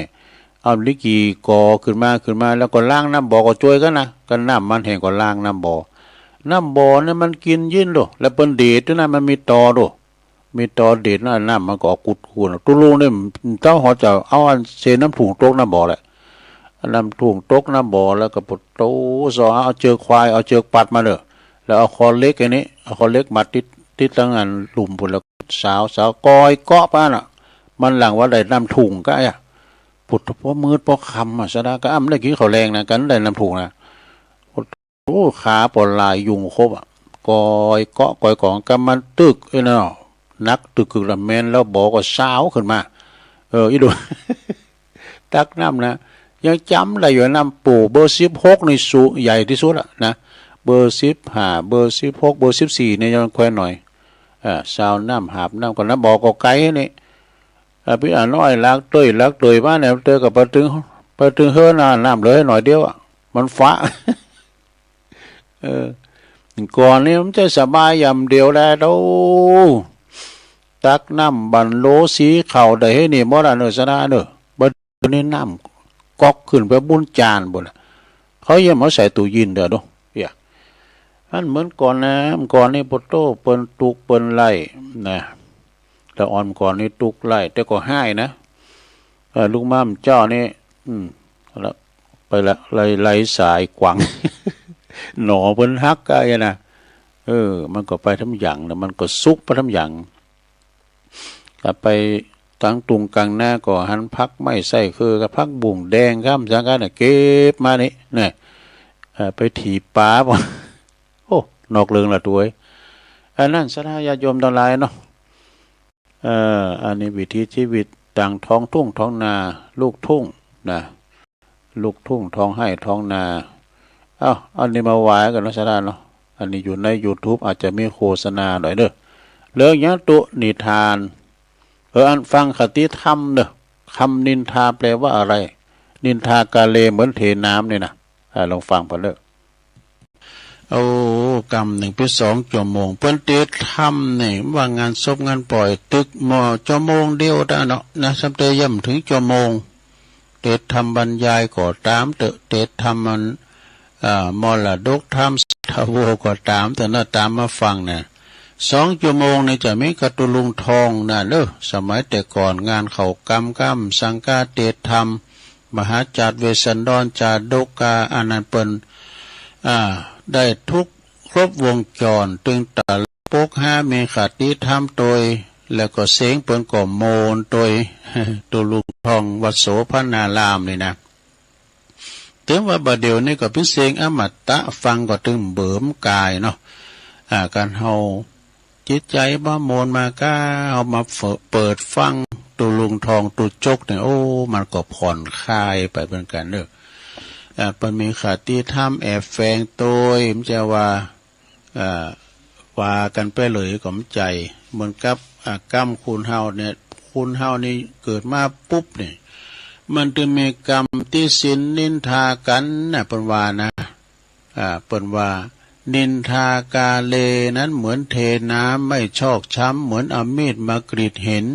เอาลิกีก่อขึ้นมา ขึ้นมา แล้วก็ล้างน้ำบ่อก็จ่วยกั๋นนะ กั๋นน้ำมันแห้งก็ล้างน้ำบ่อ น้ำบ่อนี่มันกินยิ่นโลก แล้วเปิ้นดีดอยู่นะ มันมีต่อโลก มีต่อดีดนะ น้ำมันก็ออกกุดกุด ตุ๊ลุงนี่ เต้าหัวจะเอาอันเศษน้ำถุงตกน้ำบ่อแหละ น้ำถุงตกน้ำบ่อ แล้วก็ปะโถ ซอ เอาเจือกควาย เอาเจือกปัดมาเด้อ แล้วเอาคอเหล็กอันนี้ เอาคอเหล็กมาติด ติดตังอันลุ่มพุ้น แล้วสาว สาวก่อยเกาะไปน่ะ มันหลังว่าได้น้ำถุงก็อ่ะ พุทธ พอมืดพอค่ำอ่ะ ศรัทธาก็อ้ำได้กินข้าวแลงนะ กั๋นได้น้ำถุงนะ โอ้ ขาปอดลายยุงครบอ่ะ ก่อยเกาะก่อยกองกำมันตึกไอ้เนาะ หนักตึกกึกละแม่นแล้วบ่อก็ซาวขึ้นมา เออ อีดู ตักน้ำนะ ยังจ๋ำได้อยู่ น้ำปูเบอร์สิบหกนี่สูงใหญ่ที่สุดละนะ เบอร์สิบห้า เบอร์สิบหก เบอร์สิบสี่เนี่ยยังแควนหน่อย อ่า ซาวน้ำหาบน้ำก็น้ำบ่อก็ไกลนี่ อ่า พี่อาน้อยลักเตยลักเตยมาเนี่ย เตยก็ไปถึง ไปถึงเฮือนน่ะ น้ำเหลือหน่อยเดียวอ่ะ มันฟ้า เออ ก่อนนี่มันจะสบายยามเดียวแล โอ้ ตักน้ำบันโหลสีข้าวได้ให้นี่หมดอ่ะเนอะ ศรัทธาเนอะ บัดนี้น้ำก๊อกขึ้นไปบุนจานพุ้นน่ะ เขายังมาใส่ตู้เย็นเด้อเนาะ เปียก อันเหมือนก่อนนะ ก่อนนี่ปะโถ เปิ้นตุ๊กข์เปิ้นไร้นะ แต่อ่อนก่อนนี่ตุ๊กข์ไร้ แต่ก็ฮ้ายนะ เออ ลูกม้ามเจ้านี่ อืม แล้วไปละ ไร้ ไร้สายกวาง หน่อเปิ้นหักก็ไอ้นะ เออ มันก็ไปทำหยังนะ มันก็สุกไปทำหยัง ก็ไปตังตุงกลางนาก็หันผักไม้ใส่คือกับผักบุ้งแดงครับ สังกัดน่ะ เก็บมานี่นะ เอ่อ ไปถีบปลาบ่ โอ้ นอกเรื่องละตัวเอ้ย อันนั้นศรัทธาญาติโยมทั้งหลายเนาะ เอ่อ อันนี้วิถีชีวิตตางท้องทุ่งท้องนา ลูกทุ่งนะ ลูกทุ่งท้องไฮ่ท้องนา เอ้า อันนี้มาไหว้กันเนาะ ศรัทธาเนาะ อันนี้อยู่ในยูทูบ อาจจะมีโฆษณาหน่อยเด้อ เรื่องหยังตุ๊ นิทาน เออ อันฟังคติธรรมเด้อ คำนินทาแปลว่าอะไร นินทากาเลเหมือนเทน้ำนี่นะ อ่า ลองฟังเปิ้นเด้อ โอ้ กำหนึ่งเป๋นสองจั่วโมง เปิ้นเตรียมทำนี่ ว่างานศพงานปล่อยตึกหม้อจั่วโมงเดียวเต้าเนาะนะ ซ้ำเตรียมถึงจั่วโมง เตรียมทำบรรยายก็ตามเต๊อะ เตรียมทำมัน อ่า มรดกธรรม ทาโวก็ตามเต๊อะนะ ตามมาฟังนะ สองจั่วโมงนี่จะมีกระตุลุงทองนะเนอะ สมัยแต่ก่อนงานเขากำกำสังฆาเตรียมทำ มหาจาดเวสสันดรจาดกกา อันนั้นเปิ้น อ่า ได้ทุก ครบวงจร ตึงตะปกหามีคติธรรมโตย แล้วก็เสียงเปิ้นก็โมนโตย ตุลุงทองวัดโสภณารามนี่นะ ถึงว่าบ่าเดี่ยวนี้ก็เป็นเสียงอมตะ ฟังก็ตึงเบิ่มกายเนาะ อ่า การเฮา จิตใจบ่โมนมาก้า เฮามาเปิดฟังตุลุงทองตุ๊จกเนี่ย โอ้ มันก็ผ่อนคลายไปเหมือนกันเด้อ อ่า เปิ้นมีคติธรรมแอบแฝงโตย มันจะว่า อ่า ว่ากันไปเลยก็บ่ใจ้ เหมือนกับ อ่า กรรมคนเฮาเนี่ย คนเฮานี่เกิดมาปุ๊บเนี่ย มันจะมีกรรมติฉินนินทากันนะ เปิ้นว่านะ อ่า เปิ้นว่า นินทากาเลนั้นเหมือนเทน้ำไม่ชอกช้ำ เหมือนเอามีดมากรีดเห็น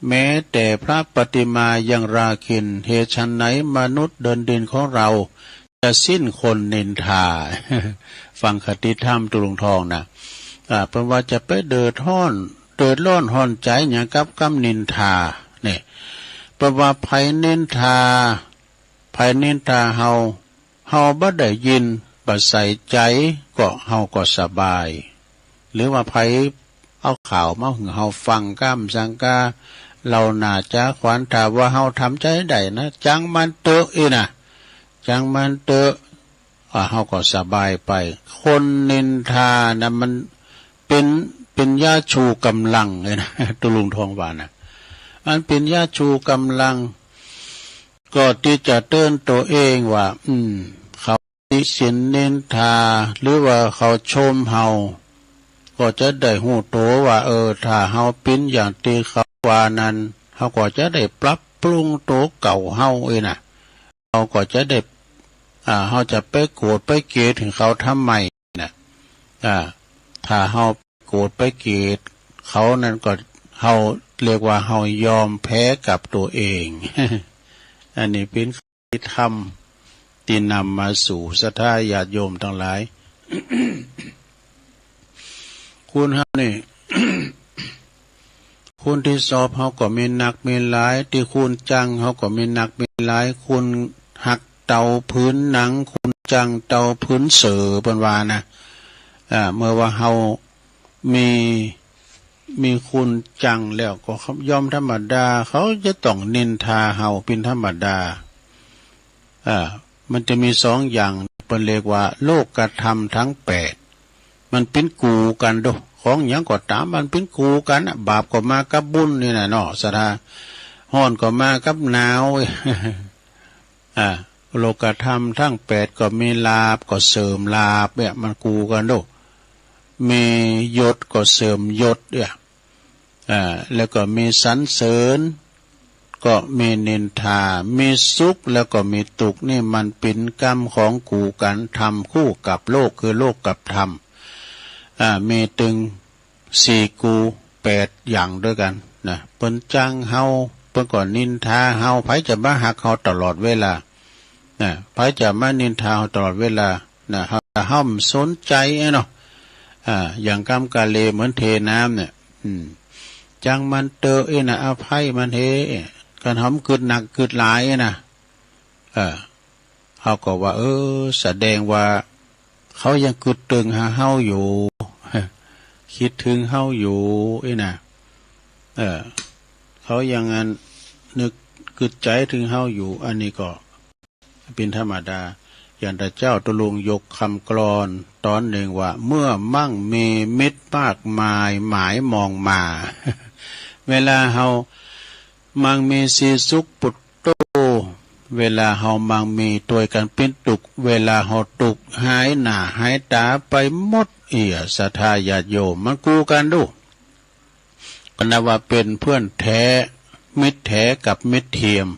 แม้แต่พระปฏิมายังราคิน เหตุไฉนมนุษย์เดินดินของเรา จะสิ้นคนนินทา ฟังคติธรรมตุลุงทองนะ อ่า เปิ้นว่าจะไปเดือดร้อน เดือดร้อนฮ้อนใจ๋หยังกับกำนินทา เนี่ย เปิ้นว่าไผนินทา ไผนินทาเฮา เฮาบ่ได้ยิน บ่ใส่ใจ๋ ก็เฮาก็สบาย หรือว่าไผเอาข่าวมาหื้อเฮาฟังก้ำสังกา เล่าหน้าจ๋าขวัญ ถ้าว่าเฮาทำใจ๋ได้นะ จังมันเต๊อะอี้นะ จังมันเต๊อะ อ่า เฮาก็สบายไป คนนินทานะมันเป็น เป็นยาชูกำลังเลยนะ ตุลุงทองว่านะ อันเป็นยาชูกำลัง ก็ที่จะเตือนตัวเองว่า อืม เขาติฉินนินทา หรือว่าเขาชมเฮา ก็จะได้ฮู้ตัวว่า เออ ถ้าเฮาเป็นอย่างที่เขาว่านั้น เฮาก็จะได้ปรับปรุงตัวเก่าเฮาเองนะ เฮาก็จะได้ อ่า เฮาจะไปโกรธไปเกลียดถึงเขาทำไมนะ อ่า ถ้าเฮาโกรธไปเกลียดเขานั้นก็ เฮาเรียกว่าเฮายอมแพ้กับตัวเอง อันนี้เป็นคติธรรมที่นำมาสู่ศรัทธาญาติโยมทั้งหลาย คนเฮานี่ คนที่สอบเฮาก็มีนักมีหลาย ที่คนจังเฮาก็มีนักมีหลาย คนฮักเต่าผืนหนัง คนจังเต่าผืนเสือ เปิ้นว่านะ อ่า เมื่อว่าเฮามี มีคนจังแล้วก็ย่อมธรรมดา เขาจะต้องนินทาเฮาเป็นธรรมดา อ่า มันจะมีสองอย่าง เปิ้นเรียกว่าโลกธรรมทั้งแปด มันเป็นกู่กันโด ของหยังก็ต๋ามมันเป็นกู่กันนะ บาปก็มากับบุญนี่นะเนาะ ศรัทธา ฮ้อนก็มากับหนาว อ่า โลกธรรมทั้งแปดก็มีลาภก็เสริมลาภเนี่ย มันกู่กันโด มียศก็เสริมยศเนี่ย อ่า แล้วก็มีสรรเสริญ ก็มีนินทา มีสุขแล้วก็มีตุ๊กข์ นี่มันเป็นกรรมของกู่กัน ธรรมคู่กับโลก คือโลกกับธรรม อ่า มีตึงสี่กู่แปดอย่างด้วยกันนะ เปิ้นจังเฮา เปิ้นก็นินทาเฮา ไผจะมาฮักเฮาตลอดเวลา นะ ไผจะมานินทาเฮาตลอดเวลา นะ เฮา เฮาบ่สนใจ๋เนาะ อ่า อย่างกำกะเลเหมือนเทน้ำเนี่ย อืม จังมันเต๊อะอี้นะ อภัยมันเฮ คันเฮาบ่กึ๊ดหนักกึ๊ดหลายอี้นะ เออ เฮาก็ว่า เออ แสดงว่าเขายังกึ๊ดเติงหาเฮาอยู่ คิดถึงเฮาอยู่อี้นะ เออ เขายังอันนึกกึ๊ดใจ๋ถึงเฮาอยู่ อันนี้ก็ เป็นธรรมดา อย่างพระเจ้าตุลุงยกคำกลอนตอนหนึ่งว่า เมื่อมั่งมีมิตรมากมายหมายมองมา เวลาเฮามั่งมีสีสุขปุตโต เวลาเฮามั่งมีตวยกั๋นเป็นตุ๊กข์ เวลาเฮาตุ๊กข์หายหน้าหายต๋าไปหมด เอี่ย ศรัทธาญาติโยม มันกู่กันดู ก็นับว่าเป็นเพื่อนแท้ มิตรแท้กับมิตรเทียม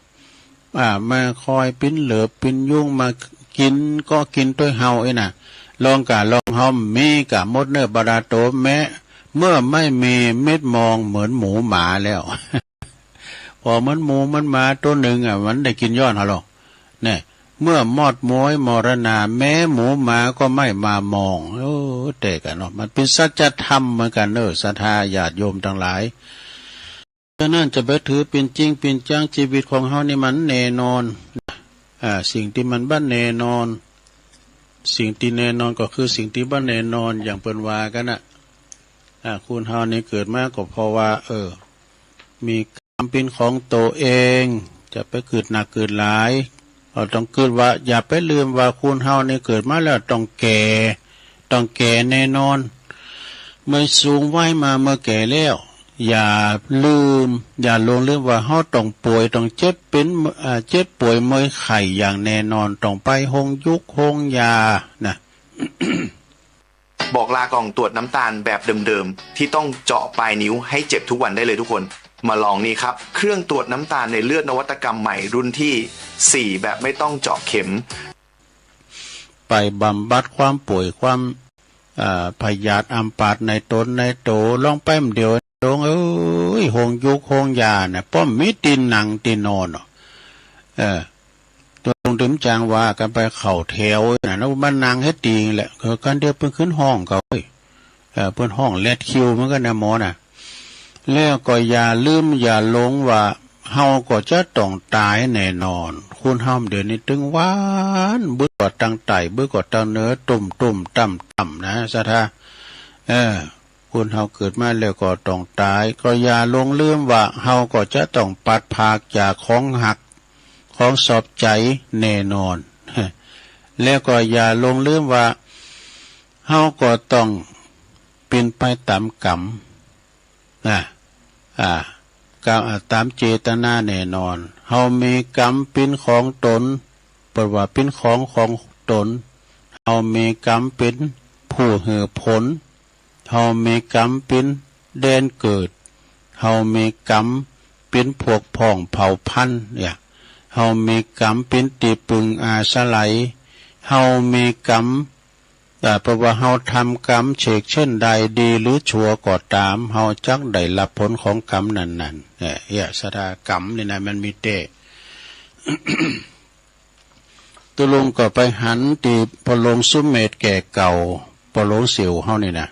อ่า มาคอยปิ้นเหลือบปิ้นยุง มากิ๋นเกาะกิ๋นตวยเฮาอี้นะ ลองกาลองเฮามีกาหมดเนื้อประดาตั๋ว แม้เมื่อไม่มีมิตรมองเหมือนหมูหมาแล้ว พอเหมือนหมูเหมือนหมาตั๋วหนึ่งอ่ะ มันได้กิ๋นย้อนเฮาหรอก เนี่ย เมื่อมอดม้วยมรณา แม้หมูหมาก็ไม่มามอง เออ แต่กันเนาะ มันเป็นสัจธรรมเหมือนกันเนอะ ศรัทธาญาติโยมทั้งหลาย ฉะนั้นจะไปถือเป็นจริงเป็นจัง ชีวิตของเฮานี่มันแน่นอน อ่า สิ่งที่มันบ่แน่นอน สิ่งตี้แน่นอนก็คือสิ่งตี้บ่แน่นอน อย่างเปิ้นว่ากั๋นน่ะ อ่า คนเฮานี่เกิดมาก็เพราะว่า เออ มีกรรมเป๋นของโตเอง จะไปกึ๊ดหนักกึ๊ดหลาย ก็ต้องกึ๊ดว่า อย่าไปลืมว่าคนเฮานี่เกิดมาแล้วต้องแก่ ต้องแก่แน่นอน เมื่อสูงวัยมา เมื่อแก่แล้ว อย่าลืม อย่าหลงลืมว่าเฮาต้องป่วย ต้องเจ็บเป๋น อ่า เจ็บป่วยเมื่อยไข้อย่างแน่นอน ต้องไปโฮงยุกโฮงยานะ บอกลากล่องตรวจน้ำตาลแบบเดิมๆ ที่ต้องเจาะปลายนิ้วให้เจ็บทุกวันได้เลยทุกคน มาลองนี่ครับ เครื่องตรวจน้ำตาลในเลือดนวัตกรรมใหม่รุ่นที่สี่ แบบไม่ต้องเจาะเข็ม ไปบำบัดความป่วย ความ อ่า พยาธิอัมพาตในตนในโต ลองไปมื้อเดียว โฮงเอ้ย โฮงยุกโฮงยาน่ะ ป้อมมีตี้นั่งตี้นอนเนาะ เออ ตรงเต็มจางว่ากั๋นไปเข้าแถวน่ะ แล้วมานั่งเฮ็ดติ่งแหละ คือกันเดียวเปิ้นขึ้นฮ้องเก่าเว้ย เอ่อ เปิ้นฮ้องแลดคิวเหมือนกั๋นนะหมอน่ะ แล้วก็อย่าลืมอย่าหลงว่าเฮาก็จะต้องต๋ายแน่นอน คนเฮาเดี๋ยวนี้ตึงหวาน บึดกว่าตังใต้ บึดกว่าตังเหนือ ตุ้มๆ ต่ำๆ นะ ศรัทธา เออ คนเฮาเกิดมาแล้วก็ต้องต๋าย ก็อย่าหลงลืมว่าเฮาก็จะต้องปราศจากของฮัก ของชอบใจแน่นอน แล้วก็อย่าหลงลืมว่าเฮาก็ต้องเป๋นไปต๋ามกรรม นะ อ่า กรรม อ่า ต๋ามเจตนาแน่นอน เฮามีกรรมเป๋นของตน เปิ้นว่าเป๋นของของตน เฮามีกรรมเป๋นผู้หื้อผล เฮามีกรรมเป๋นแดนเกิด เฮามีกรรมเป๋นพวกพ้องเผ่าพันธุ์ เนี่ย เฮามีกรรมเป๋นตี้ปึงอาศัย เฮามีกรรม อ่า เพราะว่าเฮาทำกรรมเฉกเช่นใด ดีหรือชั่วก็ต๋าม เฮาจักได้ฮับผลของกรรมนั้นๆ เนี่ย เนี่ย ศรัทธา กรรมนี่นะ มันมีแต๊ ตุ๊ลุงก็ไปหันตี้พ่อหลวงสุเมธแก่เก่า พ่อหลวงเสี่ยวเฮานี่นะ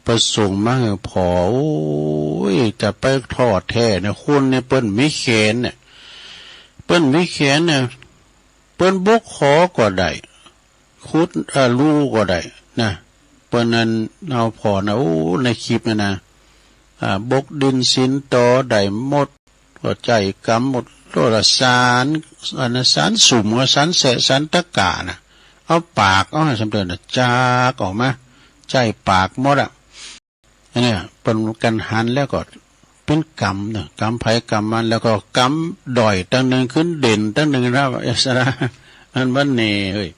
ประสงค์มาหื้อผ่อ โอ้ย จะไปท้อแท้นะ คนนี่เปิ้นมีแขนเนี่ย เปิ้นมีแขนเนี่ย เปิ้นบกขอก็ได้ ขุด อ่า รูก็ได้นะ เปิ้นนั้นเอาผ่อนะ โอ้ ในคลิปนี่นะ อ่า บกดินสินตอได้หมด ก็ใจ๊กรรมหมด โลดละสาน อันนั้นสานสุมกับสานแสะ สานตะกร้านะ เอาปาก เอาให้สำเร็จนะ จากออกมา ใจ๊ปากหมดอะ อันเนี้ย เปิ้นกั๋นหันแล้วก็เป๋นกรรมนะ กรรมไผกรรมมัน แล้วก็กรรมด้อยตังหนึ่งขึ้นเด่นตังหนึ่งนะ เอสนะ อันวันนี้เฮ้ย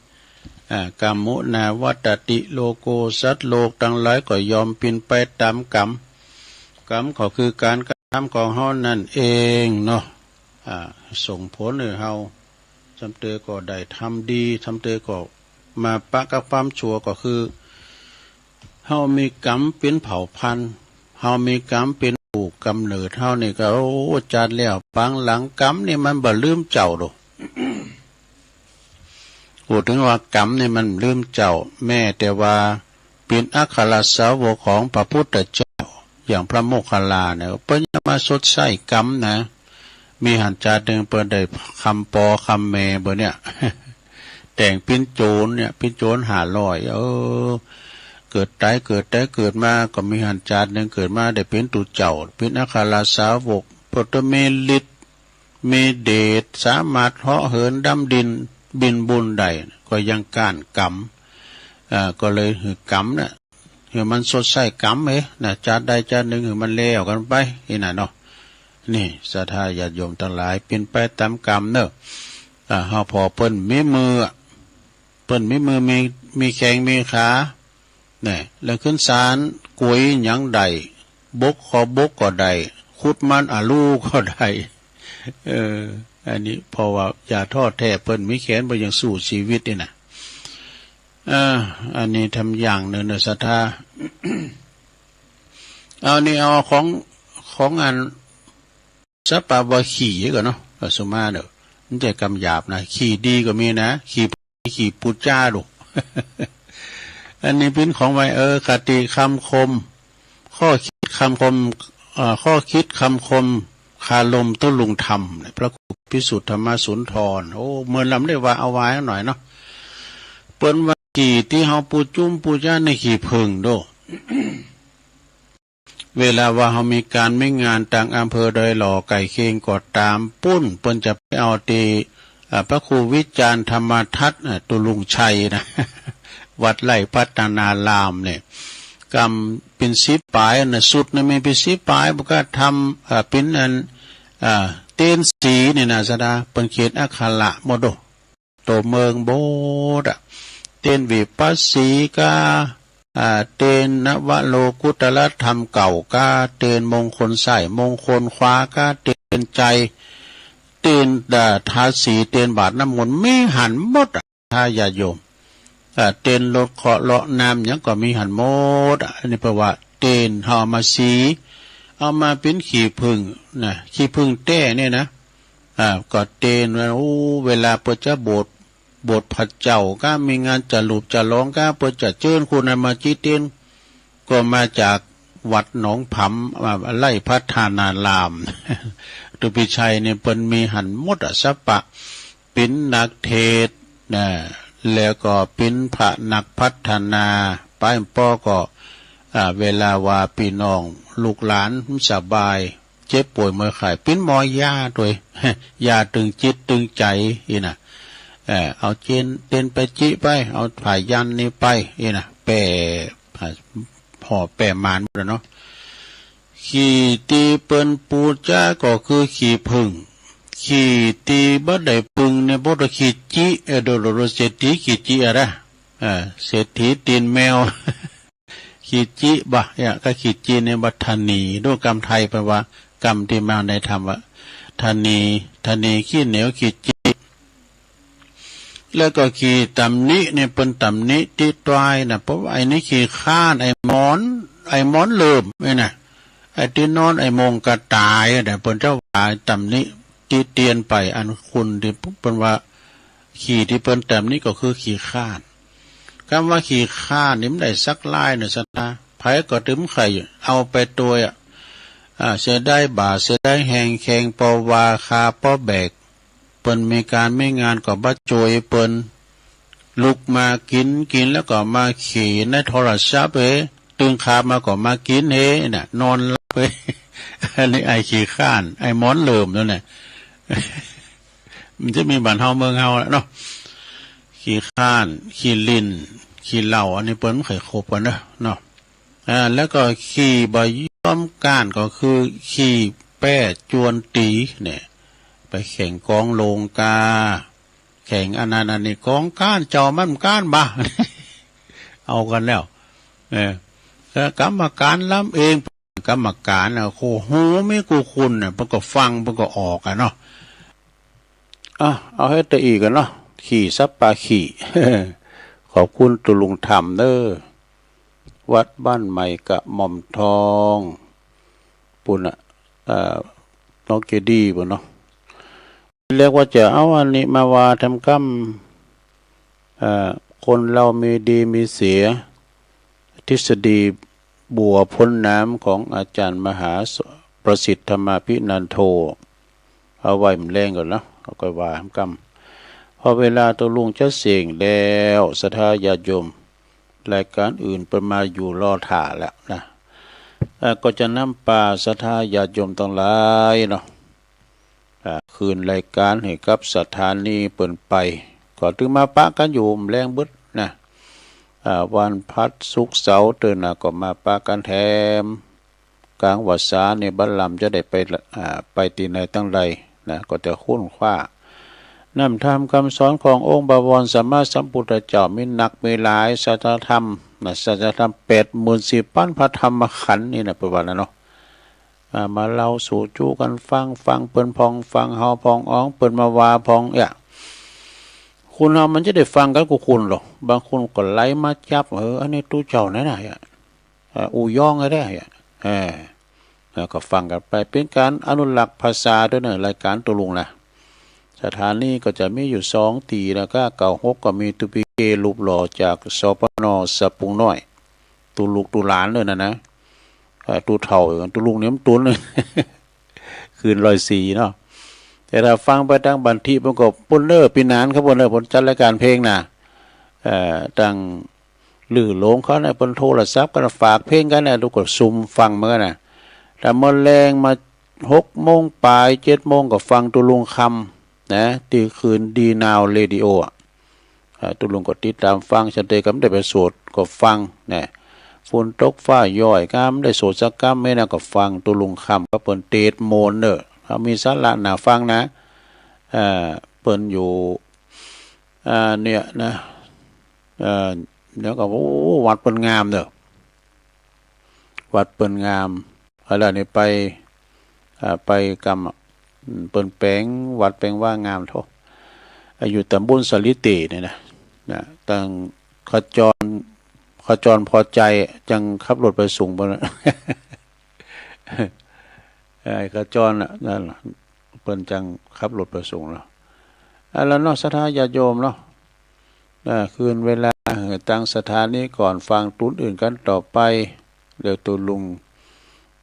อ่า กรรมมุนาวัตติโลโก สัตว์โลกตังหลายก็ยอมเป๋นไปต๋ามกรรม กรรมก็คือการกระทำของเฮานั่นเองเนาะ อ่า ส่งผลหื้อเฮา ซำเตอก็ได้ทำดี ซำเตอก็มาปะกับความชั่ว ก็คือ เฮามีกรรมเป๋นเผ่าพันธุ์ เฮามีกรรมเป๋นผู้กำเนิด เฮานี่ก็ โอ้ จัดแล้วปางหลัง กรรมนี่มันบ่ลืมเจ้าดอก พูดถึงว่ากรรมนี่มันลืมเจ้า แม้แต่ว่าเป๋นอัครสาวกของพระพุทธเจ้า อย่างพระโมคคัลลาเนี่ย เปิ้นยังมาชดใช้กรรมนะ มีหั้นจาติหนึ่งเปิ้นได้คำปอคำแม่เปิ้นเนี่ย แต่งเป๋นโจรเนี่ย เป๋นโจรห้าร้อย เออ เกิดต๋าย เกิดต๋าย เกิดมา ก็มีหั้นจาติหนึ่งเกิดมาได้เป๋นตุ๊เจ้า เป๋นอัครสาวก เปิ้นมีฤทธิ์ มีเดช สามารถเหาะเหินดำดิน บินบุญได้ ก็ยังก้านกรรม อ่า ก็เลยหื้อกรรมน่ะ หื้อมันชดใช้กรรมเอ้ยนะ จาติใดจาติหนึ่งหื้อมันแล้วกั๋นไป นี่น่ะเนาะ นี่ ศรัทธาญาติโยมตังหลาย เป๋นไปต๋ามกรรมเนาะ อ่า เฮาผ่อเปิ้นมีมืออะ เปิ้นมีมือ มี มีแข้ง มีขา แน่ แล้วขึ้นสานกวยหยังได้ บกขอบกก็ได้ ขุดมันอะรูก็ได้ เออ อันนี้เพราะว่าอย่าท้อแท้ เปิ้นมีแขน เปิ้นยังสู้ชีวิตนี่นะ เออ อันนี้ทำอย่างหนึ่งเนอะ ศรัทธา เอา นี่เอาของ ของอัน สปาว่าขี้ก่อนเนาะ เออ สุมาเด้อ มันจะกำหยาบนะ ขี้ดีก็มีนะ ขี้ ขี้ปูจาดู อันนี้เป๋นของใหม่ เออ คติคำคม ข้อคิดคำคม เอ่อ ข้อคิดคำคม คารมตุ๊ลุงธรรม พระครูพิสุทธธรรมสุนทร โอ้ เมินลำได้ว่าเอาไว้หน่อยเนาะ เปิ้นว่า ขี้ตี้เฮาปูจุ้มปูจ้าในขี้ผึ้งโด เวลาว่าเฮามีก๋านมีงานตางอำเภอดอยหล่อใก้เคียงก็ต๋าม ปุ้นเปิ้นจะไปเอาตี้ อ่า พระครูวิจารณ์ธรรมทัศน์ อ่า ตุลุงชัยนะ วัดไร่พัฒนารามเนี่ย กำเป๋นสิบป๋ายนะ สุดนะ มีเป๋นสิบป๋าย บ่ก็ทำ อ่า เป๋นอัน อ่า เตนสีนี่นะ สะดา เปิ้นเขียนอักขระหมดโด โตเมืองโบสถ์อะ เตนวิปัสสีกา อ่า เตนนวโลกุตรธรรมเก้ากา เตนมงคลซ้าย มงคลขวากา เตนใจ เตน อ่า ทาสี เตนบาตรน้ำมนต์ มีหั้นหมดอะ ถ้าญาติโยม อ่า เตนลดเคราะห์เลาะน้ำหยังก็มีหั้นหมดอะ อันนี้แปลว่าเตน เฮาเอามาสี เอามาเป๋นขี้ผึ้งนะ ขี้ผึ้งแต๊เนี่ยนะ อ่า ก็เตนว่า โอ้ เวลาเปิ้นจะโบสถ์ โบสถ์พระเจ้าก็มีงานจะหลูบจะหลองก็เปิ้นจะเจิญคนนั้นมาจิเตน ก็มาจากวัดหนองผำ อ่า ไร่พัฒนาราม ตุปิชัยเนี่ยเปิ้นมีหั้นหมดอะ สัปปะ เป๋นนักเทศน์นะ แล้วก็เป๋นพระนักพัฒนา ไปปอก็ อ่า เวลาว่าพี่น้องลูกหลานบ่สบาย เจ็บป่วยเมื่อยไข้ เป๋นหมอยาโดย ยาตึงจิตตึงใจอี้นะ เอ่อ เอาเจน เตนไปจิไป เอาผ้ายันนี่ไปอี้นะ แปล พ่อแปลหมานหมดแล้วเนาะ ขี้ตี้เปิ้นปูจ้าก็คือขี้ผึ้ง ขี้ตี้บ่ได้ผึ้งเนี่ย บ่ได้ขี้จิ เออ โดดๆ เศรษฐีขี้จิอะนะ เออ เศรษฐีตีนแมว ขี้จิบ่ะ เนี่ย ก็ขี้จิเนี่ย บ่ะ ธนี ดูกำไทยเปิ้นว่า กำตี้มาในธรรมว่า ธนี ธนีขี้เหนียวขี้จิ แล้วก็ขี้ตำหนิเนี่ย เปิ้นตำหนิติตร้ายนะ เพราะว่าไอ้นี่ขี้คร้าน ไอ้หมอน ไอ้หมอนเหลิมเนี่ยนะ ไอ้ตี้นอนไอ้โมงกระต่ายเนี่ย เปิ้นจะว่าตำหนิติเตียนไป อันคนตี้เปิ้นว่า ขี้ตี้เปิ้นตำหนิก็คือขี้คร้าน กำว่าขี้คร้านนี่มันได้สักลายหนึ่งซะนะ ไผก็ตึงใค่เอาไปตวยอะ อ่า เสียดายบ่า เสียดายแฮง แข่งปอวา คาปอแบก เปิ้นมีก๋านมีงานก็บ่จ้วยเปิ้น ลุกมากิ๋น กิ๋นแล้วก็มาขี้ในโทรศัพท์เฮ้ ตื่นคามาก็มากิ๋นเฮ้น่ะ นอนหลับเฮ้ อันนี้ไอ้ขี้คร้าน ไอ้หมอนเหลิมนั่นแหละ มันจะมีบ้านเฮาเมืองเฮาแหละเนาะ ขี้คร้าน ขี้ลิ้น ขี้เหล้า อันนี้เปิ้นบ่ค่อยคบกันเนาะ เนาะ อ่า แล้วก็ขี้บ่ยอมก๊านก็คือขี้แป้จวนตี๋เนี่ย ไปแข่งกองโลงกา แข่งอันนั้นอันนี้ กองก๊านเจ้ามันก๊านบ่า เอากันแล้ว เออ แล้วกรรมการลำเอง กรรมการน่ะ โอ้โห มีกู้คุณน่ะ เปิ้นก็ฟัง เปิ้นก็ออกอะเนาะ อ่ะ เอาให้ตะอีกกันเนาะ ขี้สัปปะขี้ ขอบคุณตุลุงธรรมเด้อ วัดบ้านใหม่กระหม่อมทอง ปุ้นน่ะ เอ่อ น้องเจดีย์ปุ้นเนาะ ทีแรกว่าจะเอาอันนี้มาว่าทำกำ เอ่อ คนเรามีดีมีเสีย ทฤษฎีบัวพ่นน้ำของอาจารย์มหาประสิทธิ์ธรรมาภินันโท เอาไว้มื้อแลงก่อนเนาะ เอาค่อยว่าทำกำ พอเวลาตกลงจะเสงแล้ว ศรัทธาญาติโยม รายการอื่นเปิ้นมาอยู่รอถ่าแล้วนะ เอ่อ ก็จะนำปาศรัทธาญาติโยมตังหลายเนาะ อ่า คืนรายการให้กับสถานีเปิ้นไป ก็ตึงมาปะกันอยู่แลงเบิดนะ อ่า วันพฤหัสศุกร์เสาร์เตื้อหน้าก็มาปะกันแถม กลางพรรษานี่บ่าลำจะได้ไป อ่า ไปตี้ไหนตังใดนะ ก็จะค้นคว้า น้ำธรรมคำสอนขององค์บวรสัมมาสัมพุทธเจ้ามีนักมีหลาย สัจธรรมนะ สัจธรรมแปดหมื่นสี่พันพระธรรมขันธ์นี่นะ เปิ้นว่านะเนาะ อ่า มาเล่าสู่จู้กันฟัง ฟังเปิ้นพ่อง ฟังเฮาพ่อง อ้องเปิ้นมาว่าพ่อง เอี้ย คนเฮามันจะได้ฟังกันกู้คนหรอก บางคนก็ไหลมาจับ เออ อันนี้ตุ๊เจ้านั่นน่ะ เอี้ย เอ่อ อู่ยองก็ได้ เอ่อ เอ่อ ก็ฟังกันไป เป๋นก๋านอนุรักษ์ภาษาด้วยเนอะ รายการตุลุงนะ สถานีก็จะมีอยู่สองตี้ แล้วก็เก้าหกก็มีตุ๊ปีเกรูปหล่อจาก สปน สะปุงน้อย ตุ๊ลุกตุ๊หลานด้วยนะนะ เอ่อ ตุ๊เฒ่า ตุ๊ลุงเนี่ยมันตุ๊น คืนร้อยสี่เนาะ แต่ถ้าฟังไปตางบันทิ เปิ้นก็ เปิ้นเน้อ ปี้หนานครับ เปิ้นเน้อ เปิ้นจัดรายการเพลงนะ เอ่อ ตัง หรือโหลงเขาเนี่ย เปิ้นโทรศัพท์กัน ฝากเพลงกันเนี่ย ลูกก็ซุมฟังเหมือนกันนะ แต่เมื่อแลงมาหกโมงปลาย เจ็ดโมงก็ฟังตุลุงคำนะ ที่คืนดีนาวเรดิโออะ อ่า ตุลุงก็ติดตามฟัง ฉันเตก็ไม่ได้ไปโสดก็ฟังนะ ฝนตกฟ้าย้อยก็ไม่ได้โสดสักกำ ไม่นะ ก็ฟังตุลุงคำ ก็เปิ้นเตศน์โมนเนอะ เขามีสาระน่าฟังนะ อ่า เปิ้นอยู่ อ่า เนี่ยนะ เอ่อ เดี๋ยวก็ โอ้ วัดเปิ้นงามเนอะ วัดเปิ้นงาม อะไรนี่ไป อ่า ไปกำอะ อืม เปิ้นแปลงวัดแปลงว่างามโท อ่า อยู่ตำบลสาลิเตเนี่ยนะ นะ ตังขจร ขจรพอใจ จังขับรถไปส่งเปิ้นน่ะ เอ่อ ขจรน่ะ นั่นล่ะ เปิ้นจังขับรถไปส่งเนาะ อ่า แล้วเนาะ ศรัทธาญาติโยมเนาะ อ่า คืนเวลา เอ่อ ตั้งศรัทธานี้ก่อน ฟังตูนอื่นกันต่อไป เดี๋ยวตูลุง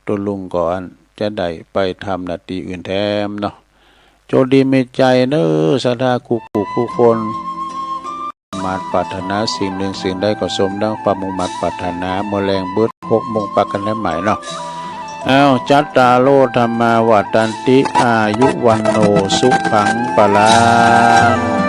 ตูลุงก่อน จะได้ไปทำหน้าที่อื่นแทนเนาะ โชคดีมีชัยเนอะ ศรัทธาคู่คู่คู่คน มาดปรารถนาสิ่งหนึ่งสิ่งใดก็สมดังความมุ่งมาดปรารถนา เมื่อแลงเบิดหกโมงปะกันได้ใหม่เนาะ อ้าว จัตตาโร ธัมมา วัฑฒันติ อายุ วัณโณ สุขัง พลัง